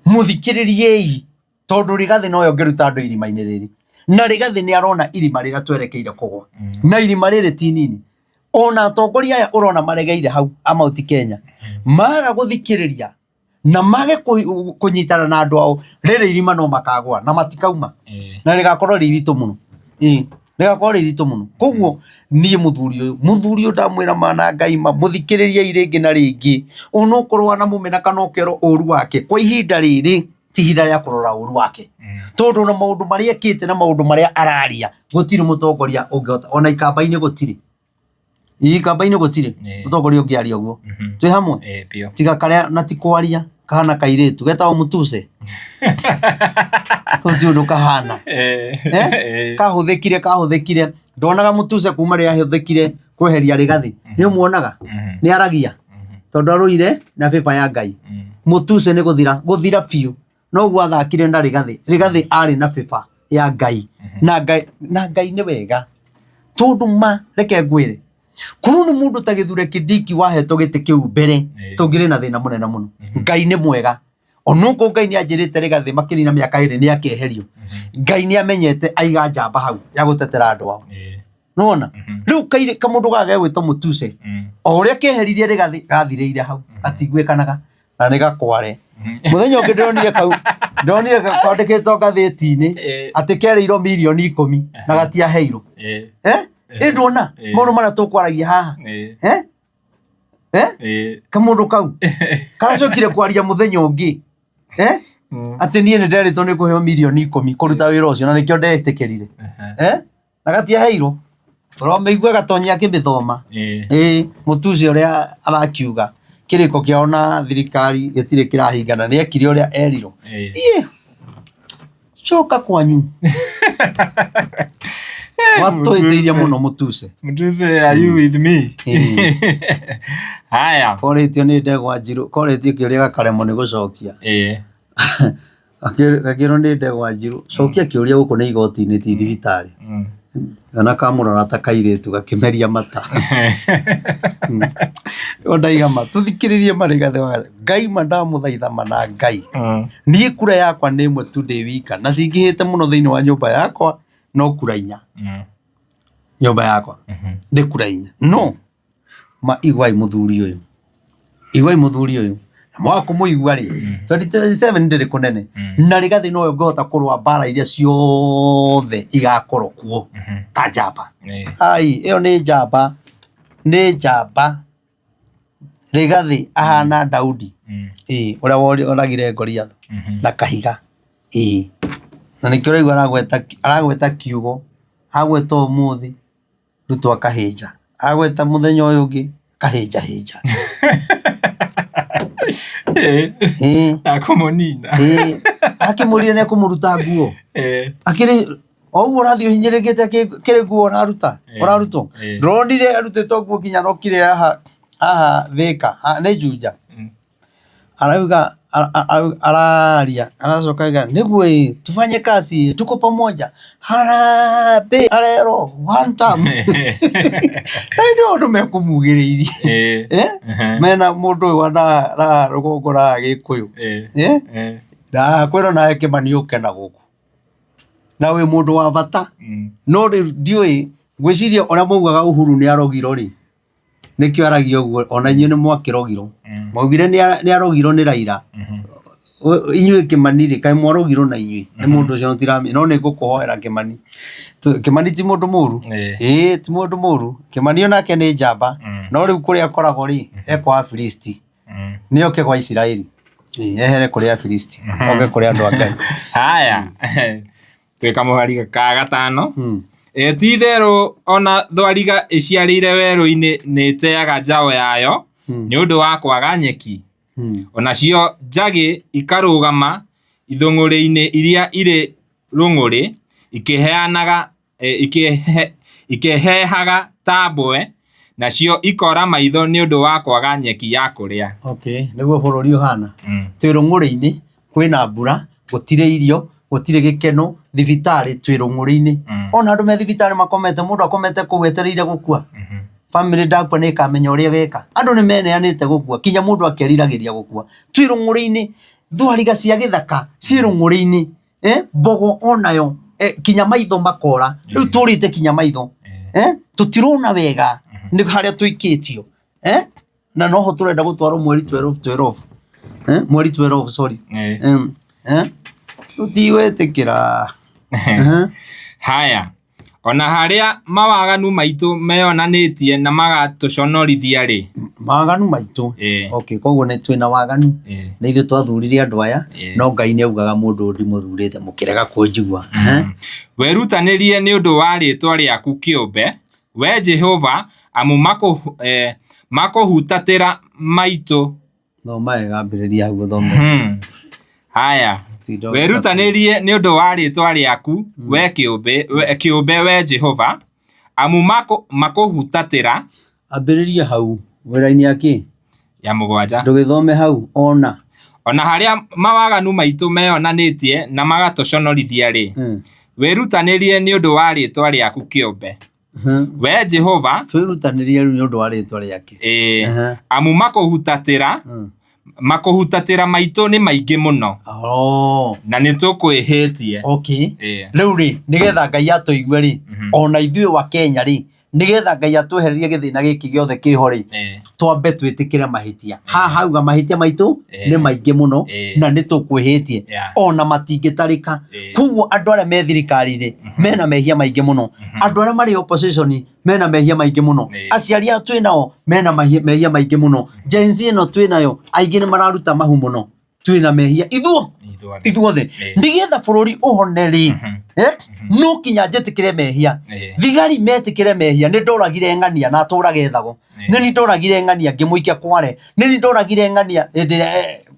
Mũthikĩrĩriei, tondũ Rigathĩ nowe ũngĩruta andũ irima-inĩ rĩrĩ. Na Rigathĩ nĩ arona irima rĩrĩa twerekeire kũgwa. Na irima rĩrĩ ti inini. Ona atongoria aya ũrona maregeire hau a Mount Kenya, maga gũthikĩrĩria na mage kũnyitana na andũ ao, rĩrĩ irima no makagwa na matikauma. Na rĩgakorwo rĩ iritũ mũno. Rĩgakorwo rĩ iritũ mũno. Koguo niĩ mũthuri ũyũ, mũthuri ũyũ ndamwĩra ma na Ngai ma, mũthikĩrĩriei rĩngĩ na rĩngĩ. Onokorwo wanamũmena kana ũkerwo ũru wake, kwa ihinda rĩrĩ ti ihinda rĩa kũrora ũru wake. Tondũ ona maũndũ marĩa ekĩte na maũndũ marĩa araria, gũtirĩ mũtongoria ũngĩhota, ona ikamba-inĩ gũtirĩ. Ikamba-inĩ gũtirĩ mũtongoria ũngĩaria ũguo. Twĩ hamwe? Tiga karĩa na ti kwaria, kahana kairĩtu, getagwo mũtuse. Gũtirĩ ũndũ kahana. Kahũthĩkire, kahũthĩkire. Ndonaga mũtuse kuma rĩrĩa ahũthĩkire kweheria Rigathĩ. Nĩ ũmuonaga? Nĩ aragia. Tondũ arũire na favor ya Ngai. Mũtuse nĩ gũthira, gũthira biũ. Noguo athakire na Rigathĩ. Rigathĩ arĩ na favor ya Ngai. Na Ngai, na Ngai nĩ wega. Tondũ ma, reke ngwĩre, korwo nĩ mũndũ ta Gĩthure Kindiki wahetwo gĩtĩ kĩu mbere, tũngĩrĩ na thĩna mũnene mũno. Ngai nĩ mwega. Onokorwo Ngai nĩ anjĩrĩte Rigathĩ makĩnina mĩaka ĩrĩ nĩ akeherio, Ngai nĩ amenyete aiga njamba hau ya gũtetera andũ ao. Nĩwona? Rĩu kairĩ kamũndũ gaka gegwĩtwo Mũtuse, o ũrĩa keheririe Rigathĩ gathirĩire hau, gatiguĩkanaga na nĩ gakware. Mũthenya ũngĩ ndĩronire kau, ndĩronire kwandĩkĩtwo ngathĩti-inĩ atĩ kerĩirwo mirioni 10 na gatiaheirwo. Eh? Ĩ nduona maũndũ marĩa tũkwaragia haha? Eh? Eh? Kamũndũ kau karacokire kwaria mũthenya ũngĩ. Eh? Atĩ niĩ nĩ nderĩtwo nĩ ngũheo mirioni 10 kũruta wĩra ũcio na nĩkĩo ndetĩkĩrire. Eh? Na gatiaheirwo. Ũramĩigua gatonya akĩmĩthoma. Ĩĩ mũtuci ũrĩa arakiuga kĩrĩko kĩao na thirikari gĩtirĩ kĩrahingana nĩ ekire ũrĩa erirwo. Ĩĩ coka kwanyu. Watũhĩtĩirie mũno mũtuce. Mutuse, are you with me? Haya. Korĩtio nĩ ndegwa njirũ, korĩtio kĩũria gakaremwo nĩ gũcokia. Gakĩrwo nĩ ndegwa njirũ, cokia kĩũria gũkũ nĩ igoti-inĩ ti thibitarĩ. Ona kamũrora ta kairĩtu gakĩmeria mata. Nĩguo ndaiga ma, tũthikĩrĩrie ma Rigathĩ wa Gachagua. Ngai ma ndamũthaitha ma na Ngai. Niĩ kura yakwa nĩ ĩmwe tu ndĩ wika na cingĩhĩte mũno thĩinĩ wa nyũmba yakwa no kura inya. Nyũmba yakwa nĩ kura inya. No ma iguai mũthuri ũyũ. Iguai mũthuri ũyũ. Na mwaga kũmũigua rĩ, 2027 ndĩrĩ kũnene. Na Rigathĩ nowe ũngĩhota kũrũa mbara iria ciothe igakorwo kuo ta njamba. Ai, ĩyo nĩ njamba. Nĩ njamba. Rigathĩ ahana Daudi. Ĩĩ, ũrĩa woragire Goliath na kahiga. Ĩĩ. Na nĩkĩo ũraigua aragweta aragweta kiugo, agweta ũmũthĩ. Ruto akahĩnja, agweta mũthenya ũyũ ũngĩ akahĩnjahĩnja. Ĩĩ. Akũmũnina. Ĩĩ. Akĩmũrire nĩ ekũmũruta nguo. Akĩrĩ o ũguo ũrathiĩ ũhinyĩrĩkĩte kĩrĩ nguo ũraruta ũrarutwo. Ndũronire arutĩtwo nguo nginya arokire haha haha Thĩka, nĩ Juja. Arauga araria aracoka auga nĩguo ĩ tufanye kazi tuko pamoja harambee arerwo one term na nĩ ũndũ mekũmugĩrĩirie Eh? Mena mũndũ ũyũ wa na rũgongo ra gĩkũyũ. Eh? Na kwĩrwo nawe Kĩmani ũke na gũkũ na wĩ mũndũ wa bata no rĩu ndiũĩ ngwĩciria ũrĩa maugaga Uhuru nĩ arogirwo rĩ nĩkĩo aragia ũguo ona inyuĩ nĩ mwakĩrogirwo. Maugire nĩ arogirwo nĩ Raila. Inyuĩ Kĩmani rĩ, kaĩ mwarogirwo na inyuĩ nĩ mũndũ ũcio tũtiramenya no nĩ ngũkũhoera Kĩmani. Kĩmani ti mũndũ mũru, ĩĩ ti mũndũ mũru. Kĩmani onake nĩ njamba no rĩu kũrĩa akoragwo rĩ, e kwa Afilisti. Nĩ oke gwa Isiraeli. Ehere kũrĩ Afilisti, oke kũrĩ andũ a Ngai. Haya. Twĩ kamũhari ka gatano. Ĩ ti itherũ ona thwariga ĩciarĩire werũ-inĩ nĩ ĩteaga njaũ yayo nĩ ũndũ wa kwaga nyeki. Onacio njagĩ ikarũgama ithũngũrĩ-inĩ iria irĩ rũng'ũrĩ ikĩheanaga ikĩhehaga ta mbwe, nacio ikora maitho nĩ ũndũ wa kwaga nyeki ya kũrĩa. Okay, nĩguo bũrũri ũhana. Twĩ rũng'ũrĩ-inĩ, kwĩna mbura, gũtirĩ irio, gũtirĩ gĩkeno, thibitarĩ twĩ rũng'ũrĩ-inĩ. Ona andũ me thibitarĩ makomete, mũndũ akomete kũu etereire gũkua. Bamĩrĩ ndakua nĩ ĩkamenya ũrĩa ĩgeka. Andũ nĩ meneanĩte gũkua, kinya mũndũ akeriragĩria gũkua. Twĩ rũng'ũrĩ-inĩ, thwariga cia gĩthaka ciĩ rũng'ũrĩ-inĩ. Eh, mbogo onayo kinya maitho makora. Rĩu tũrĩte kinya maitho. Tũtirona wega nĩ harĩa tũikĩtio. Na noho tũrenda gũtwarwo mweri 12. Mweri 12 sorry. Tũtigwĩtĩkĩra. Haya. Ona harĩa mawaganu maitũ meyonanĩtie na magatũconorithia-rĩ. Mawaganu maitũ? Okay, koguo nĩ twĩna waganu. Nĩ ithuĩ twathurire andũ aya, no Ngai nĩ augaga mũndũ ũyũ ndimũthurĩte mũkĩrega kũnjigua. Wĩrutanĩrie nĩ ũndũ wa rĩĩtwa rĩaku kĩũmbe, Wee Jehova, amu makũhutatĩra maitũ. Thoma wega ambĩrĩria hau ũthome. Haya, wĩrutanĩrie nĩ ũndũ wa rĩĩtwa rĩaku we kĩũmbe, Wee Jehova, amu makũhutatĩra. Ambĩrĩria hau, wĩra-inĩ ya kĩ? Ya mũgwanja. Ndũgĩthome hau, ona. O na harĩa mawaganu maitũ meyonanĩtie na magatũconorithia-rĩ, wĩrutanĩrie nĩ ũndũ wa rĩĩtwa rĩaku kĩũmbe. Wee Jehova. Twĩrutanĩrie rĩu nĩ ũndũ wa rĩĩtwa rĩake. Amu makũhutatĩra, Makũhutatĩra maitũ nĩ maingĩ mũno Oh. na nĩ tũkwĩhĩtie. Okay. Ĩĩ. Rĩu rĩ, nĩgetha Ngai atũigue rĩ, ona ithuĩ wa Kenya rĩ, nĩgetha Ngai atwehererie gĩthĩna gĩkĩ gĩothe kĩho rĩ, Ĩĩ. twambe twĩtĩkĩre mahĩtia. Haha hauga mahĩtia maitũ Ĩĩ. nĩ maingĩ mũno Ĩĩ. na nĩ tũkwĩhĩtie Yeah. ona matingĩtarĩka. Ĩĩ. Koguo andũ arĩa me thirikari-inĩ mena mehia maingĩ mũno, andũ arĩa marĩ opposition mena mehia maingĩ mũno, Ĩĩ. aciari aya twĩ nao mena mehia maingĩ mũno, Gen Z ĩno twĩ nayo aingĩ nĩ mararuta mahu mũno, twĩ na mehia ithuo Ithuothe. ithuothe Ĩĩ. nĩgetha bũrũri ũhone rĩ eh, no kinya njĩtĩkĩre mehia Ĩĩ. thigari metĩkĩre mehia nĩ ndoragire ng'ania na atũraga ethagwo Ĩĩ. nĩ ni ndoragire ng'ania ngĩmũikia kware nĩ ni ndoragire ng'ania hĩndĩ ĩrĩa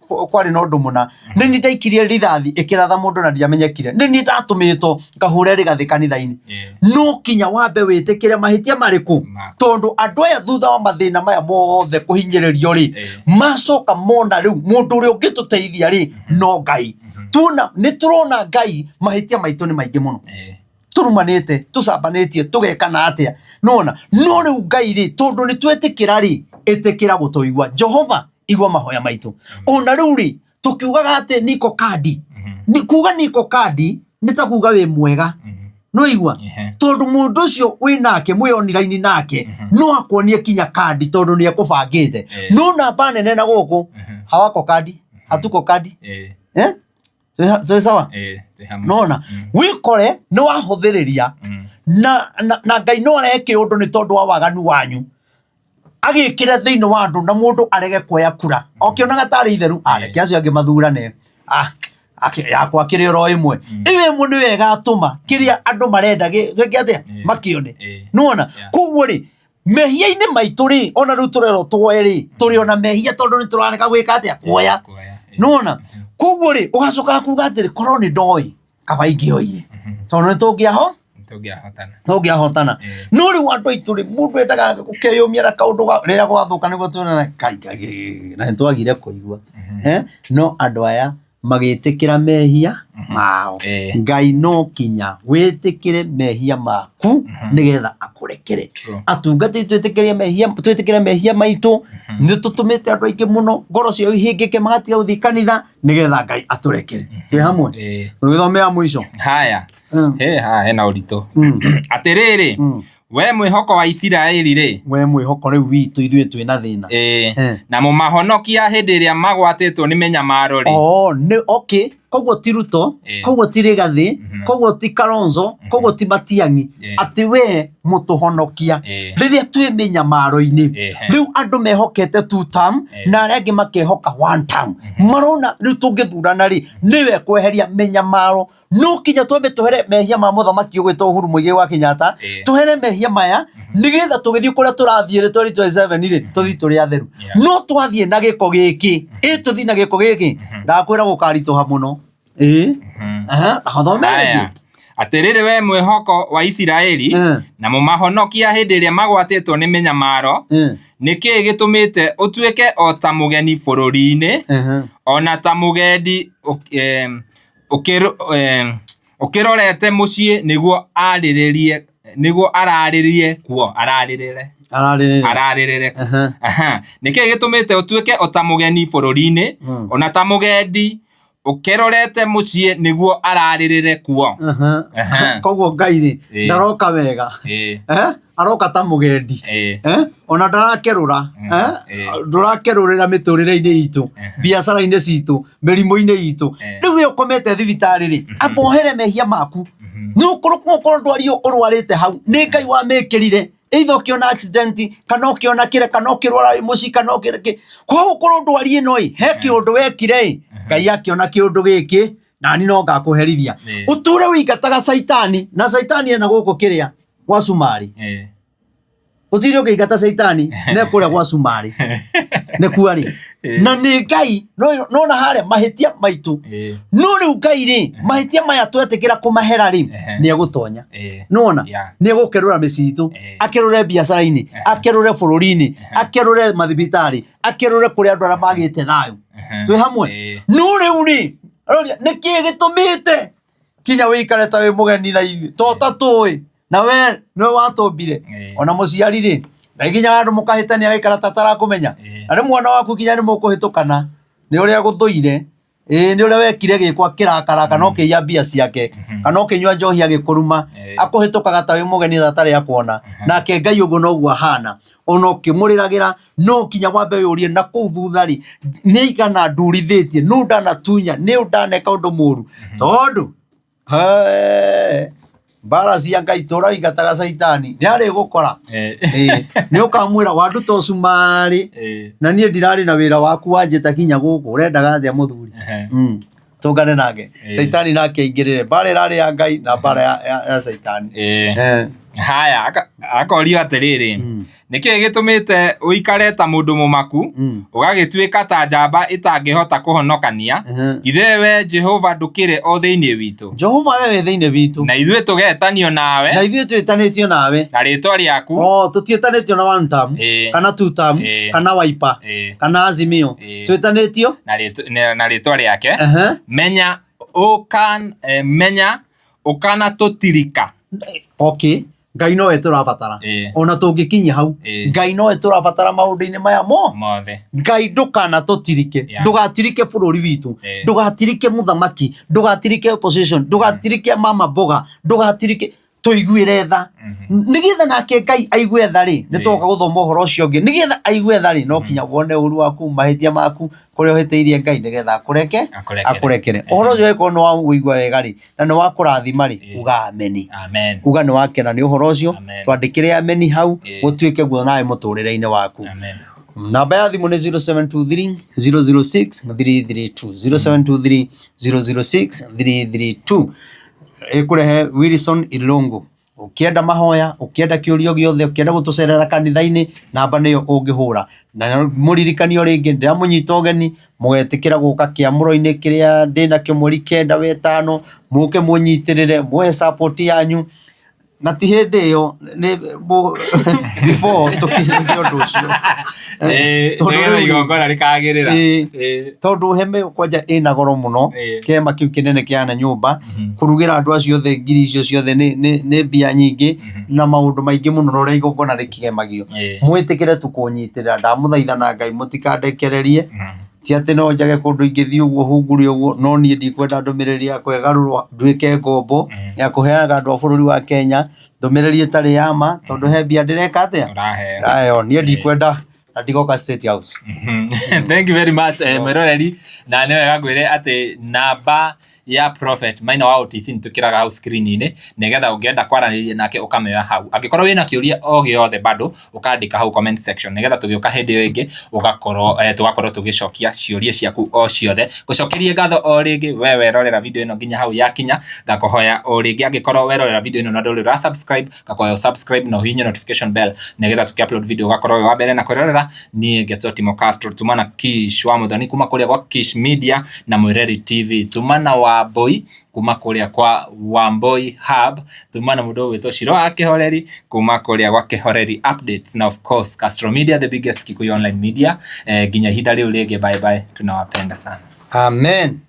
kwarĩ na ũndũ mũna nĩ ni ndaikirie rithathi ĩkĩratha mũndũ na ndiamenyekire nĩ ni ndatũmĩtwo ngahũre rĩgathĩ kanitha-inĩ Ĩĩ. no kinya wambe wĩtĩkĩre mahĩtia marĩkũ Maku. tondũ andũ aya thutha wa mathĩna maya mothe kũhinyĩrĩrio rĩ Ĩĩ. macoka mona rĩu mũndũ ũrĩa ũngĩtũteithia rĩ no Ngai tuona nĩ tũrona Ngai mahĩtia maitũ nĩ maingĩ mũno Ĩĩ. tũrumanĩte tũcambanĩtie tũgekana atĩa nona no rĩu Ngai rĩ tondũ nĩ twetĩkĩra rĩ ĩtĩkĩra gũtũigua Jehova igua mahoya maitũ ona rĩu rĩ tũkiugaga atĩ niko kandi Ni kuga niko kandi nĩ ta kuga wĩ mwega no igua Ehe. tondũ mũndũ ũcio wĩ nake mwĩ online nake no akuonie kinya kandi tondũ nĩ ekũbangĩte Eh. no namba nene na gũkũ hawako kandi hatuko kandi Ĩĩ. eh twĩ sawa Ĩĩ, twĩ hamwe. nona wĩkore nĩ wahũthĩrĩria na Ngai no areke ũndũ nĩ tondũ wa waganu wanyu agĩkĩre thĩinĩ wa andũ na mũndũ arege kuoya kura okĩonaga tarĩ itheru areke acio angĩ mathurane ah, yakwa kĩrĩ oro ĩmwe ĩyo ĩmwe nĩyo ĩgatũma kĩrĩa andũ marenda gĩke atĩa Ĩĩ. makĩone Ĩĩ. nĩwona Yeah. koguo rĩ mehia-inĩ maitũ rĩ ona rĩu tũrerwo tuoe rĩ tũrĩ ona mehia tondũ nĩ tũrarega gwĩka atĩa kuoya Kuoya. Ĩĩ. nĩwona koguo rĩ ũgacoka kuga atĩrĩ korwo nĩ ndoĩ kaba ingĩoire tondũ nĩ tũngĩaho Tũngĩahotana. tũngĩahotana Ĩĩ. no rĩu andũ aitũ rĩ mũndũ endaga gũkeyũmia na kaũndũ rĩrĩa gwathuka nĩguo tuonana kai kai, kai, na nĩtwagire kũigua Eh, no andũ aya magĩtĩkĩra mehia mao Ĩĩ. Ngai no kinya wĩtĩkĩre mehia maku nĩgetha akũrekere True. atungatĩri twĩtĩkĩre mehia twĩtĩkĩre mehia maitũ nĩ tũtũmĩte andũ aingĩ mũno ngoro ciao ihĩngĩke magatiga gũthiĩ kanitha nĩgetha Ngai atũrekere twĩ hamwe Ĩĩ. tũgĩthome ya mũico Haya. Mm. He haha hena ũritũ. Mm. Atĩrĩrĩ, Mm. we mwĩhoko wa Isiraeli rĩ, we mwĩhoko rĩu witũ ithuĩ twĩna thĩna ĩĩ, Eh. na mũmahonokia hĩndĩ ĩrĩa magwatĩtwo nĩ mĩnyamaro rĩ, Oh, nĩ okay koguo ti Ruto Ĩĩ. koguo ti Rigathi koguo ti Kalonzo koguo ti Matiang'i Ĩĩ. atĩ we mũtũhonokia Ĩĩ. rĩrĩa twĩ mĩnyamaro-inĩ Ĩĩ. rĩu andũ mehokete two term Ĩĩ. na arĩa angĩ makehoka one term marona rĩu tũngĩthurana rĩ nĩwe kweheria mĩnyamaro no kinya twambe tũhere mehia ma mũthamaki ũgwĩtwo Uhuru Muigai wa Kenyatta Ĩĩ. tũhere mehia maya nĩgetha tũgĩthiĩ kũrĩa tũrathiĩ rĩ 2027 rĩ tũthiĩ tũrĩ atheru Yeah. no twathiĩ na gĩko gĩkĩ ĩ tũthiĩ na gĩko gĩkĩ ndakwĩra gũkaritũha mũno ĩ aha thome rĩngĩ Haya. Atĩrĩrĩ we mwĩhoko wa Isiraeli Eh. na mũmahonokia hĩndĩ ĩrĩa magwatĩtwo nĩ mĩnyamaro nĩ kĩĩ gĩtũmĩte ũtuĩke o ta mũgeni bũrũri-inĩ ona ta mũgendi ũkĩrorete mũciĩ nĩguo arĩrĩrie nĩguo ararĩrie kuo ararĩrĩre ararĩrĩra ararĩrĩre Aha. Aha. Nĩ kĩĩ gĩtũmĩte ũtuĩke o ta mũgeni bũrũri-inĩ Mm. ona ta mũgendi ũkĩrorete mũciĩ nĩguo ararĩrĩre kuo Aha. Aha. Koguo Ngai rĩ Ĩĩ. ndaroka wega Ĩĩ, Eh? Aroka ta mũgendi ĩĩ, Eh? Ona ndarakerũra Eh? Ĩĩ. Ndũrakerũrĩra mĩtũrĩre-inĩ itũ biacara-inĩ citũ mĩrimũ-inĩ itũ Ĩĩ. rĩu we ũkomete thibitarĩ rĩ amba ohere mehia maku nĩ ũkorwo ndwari ĩyo ũrwarĩte hau nĩ Ngai wamĩkĩrire either ũkĩona accident kana ũkĩona kĩrĩa kana ũkĩrwara wĩ mũciĩ kana ũkĩrĩ kĩ koguo ũkorwo ndwari ĩno ĩ he kĩũndũ wekire ĩ Ngai akĩona kĩũndũ gĩkĩ nani no ngakũherithia Ĩĩ. ũtũre ũingataga caitani na caitani ena gũkũ kĩrĩa gwa cumarĩ ĩĩ. ũtire ũkĩingata caitani ne kũrĩa gwa cumarĩ nĩkuo rĩ na nĩ Ngai nona harĩa mahĩtia maitũ Ĩĩ, no rĩu Ngai rĩ mahĩtia maya twetĩkĩra kũmahera rĩ Ehe. nĩ egũtonya ĩĩ. nĩwona Yeah. nĩ egũkerũra mĩciĩ itũ Ĩĩ. akerũre biacara-inĩ akerũre bũrũri-inĩ akerũre mathibitarĩ akerũre kũrĩa andũ arĩa magĩte thayũ Ehe. twĩ hamwe Ĩĩ. no rĩu rĩ aroria nĩkĩĩ gĩtũmĩte kinya wĩikare ta wĩ mũgeni na ithuĩ to tatũĩ na we nĩwe watũmbire Ĩĩ. ona mũciari rĩ na nginya andũ mũkahĩtania agaikara ta atarakũmenya Ĩĩ. na rĩ mwana waku nginya nĩ mũkũhĩtũkana Nĩ ũrĩa agũthũire, ĩĩ nĩ ũrĩa wekire gĩko akĩrakara kana ũkĩiya mbia ciake kana ũkĩnyua njohi agĩkũruma, akũhĩtũkaga ta wĩ mũgeni ta atarĩ akuona. Nake Ngai ũguo noguo ahana, ona ũkĩmũrĩragĩra no nginya wambe wĩyũrie na kũu thutha rĩ, nĩ aigana ndurithĩtie, nũ ndanatunya, nĩ ũ ndaneka ũndũ mũru, tondũ Hee, mbara cia Ngai tũra ũingataga caitani nĩ arĩgũkora. Ĩĩ, nĩ ũkamwĩra wanduta ũcumarĩ na niĩ ndirarĩ na wĩra waku wanjĩta kinya gũkũ ũrendaga atĩa mũthuri. Tũngane nake caitani nake aingĩrĩre mbara ĩrarĩ ya Ngai na mbara ya caitani. Haya, akorio atĩrĩrĩ, nĩ kĩĩ gĩtũmĩte ũikare ta mũndũ mũmaku, ũgagĩtuĩka ta njamba ĩtangĩhota kũhonokania? Ithe we Jehova ndũkĩrĩ o thĩinĩ witũ? Jehova we wĩ thĩinĩ witũ. Na ithuĩ tũgetanio nawe. Na ithuĩ twĩtanĩtio nawe. Na rĩĩtwa rĩaku. O, tũtiĩtanĩtio na one term, kana two term, kana Wiper, kana Azimio. Twĩtanĩtio na rĩĩtwa rĩake. Menya ũkan, menya ũkanatũtirika. Okay, Ngai nowe tũrabatara. Ona tũngĩkinyia hau, Ngai nowe tũrabatara maũndũ-inĩ maya mo mothe. Ngai ndũkanatũtirike, ndũgatirike bũrũri witũ, ndũgatirike mũthamaki, ndũgatirike opposition, ndũgatirike mama mboga, ndũgatirike, tũiguĩre tha. Nĩgetha nake Ngai aigue tha rĩ, nĩ tũgoka gũthoma ũhoro ũcio ũngĩ, nĩgetha aigue tha rĩ, no kinya wone ũru waku, mahĩtia maku, kũrĩa ũhĩtĩirie Ngai, nĩgetha akũreke, akũrekere. Ũhoro ũcio angĩkorwo nĩ waũigua wega rĩ, na nĩ wakũrathima rĩ, uga ameni. Amen. Uga nĩ wakena nĩ ũhoro ũcio, Amen. twandĩkĩre ameni hau, gũtuĩke guo nawe mũtũrĩre-inĩ waku. Amen. Namba ya thimũ nĩ 0723 006 332, 0723 006 332. Ĩkũrehe Wilson Ilungu. Ũkĩenda mahoya, ũkĩenda kĩũria gĩothe, ũkĩenda gũtũcerera kanitha-inĩ, namba nĩyo ũngĩhũra. Na mũririkanio rĩngĩ, ndĩramũnyita ũgeni, mũgetĩkĩra gũka kĩamũro-inĩ kĩrĩa ndĩnakĩo mweri 9 wetano, mũke mũnyitĩrĩre, mũhe support yanyu. Na ti hĩndĩ ĩyo, nĩ before tũkinyĩrie ũndũ ũcio. Tondũ rĩu igongona rĩkagĩrĩra. Tondũ hema ĩyo kwanja ĩna goro mũno, kĩhema kĩu kĩnene kĩhana nyũmba, kũrugĩra andũ acio othe ngiri icio ciothe nĩ mbia nyingĩ na maũndũ maingĩ mũno na ũrĩa igongona rĩkĩgemagio. Mwĩtĩkĩre tu kũnyitĩrĩra, ndamũthaitha na Ngai mũtikandekererie, ti atĩ no njage kũndũ ingĩthiĩ ũguo hungure ũguo, no niĩ ndikwenda ndũmĩrĩri yakwa ĩgarũrwo nduĩke ngombo ya kũheaga andũ a bũrũri wa Kenya ndũmĩrĩri ĩtarĩ ya ma, tondũ he mbia ndĩreka atĩa? Ndĩraheo. Niĩ ndikwenda na ndigoka State House. Thank you very much, mwĩroreri, na nĩ wega ngwĩre atĩ namba ya Prophet Maina wa OTC nĩ tũkĩraga hau screen-inĩ nĩgetha ũngĩenda kwaranĩria nake ũkamĩoya hau. Angĩkorwo wĩna kĩũria o gĩothe bado ũkandĩka hau comment section nĩgetha tũgĩũka hĩndĩ ĩyo ĩngĩ ũgakorwo tũgakorwo tũgĩcokia ciũria ciaku o ciothe. Ngũcokerie ngatho o rĩngĩ we werorera video ĩno nginya hau yakinya, ngakũhoya o rĩngĩ angĩkorwo werorera video ĩno na ndũrĩ ũra subscribe, ngakũhoya ũ subscribe na ũhihinye notification bell nĩgetha tũkĩ upload video ũgakorwo wĩ wa mbere na kwĩrorera. Niĩ ngetwo Timo Castro, tuma na Kish wa Muthoni kuma kũrĩa gwa Kish Media na Mwĩreri TV, tuma na Wambui kuma kũrĩa kwa Wambui Hub, tuma na mũndũ ũgwĩtwo Shiro wa Kĩhoreri kuma kũrĩa gwa Kĩhoreri Updates, na of course Castro Media, the biggest Kikuyu online media. Nginya ihinda rĩu rĩngĩ, bye bye, tunawapenda sana. Amen.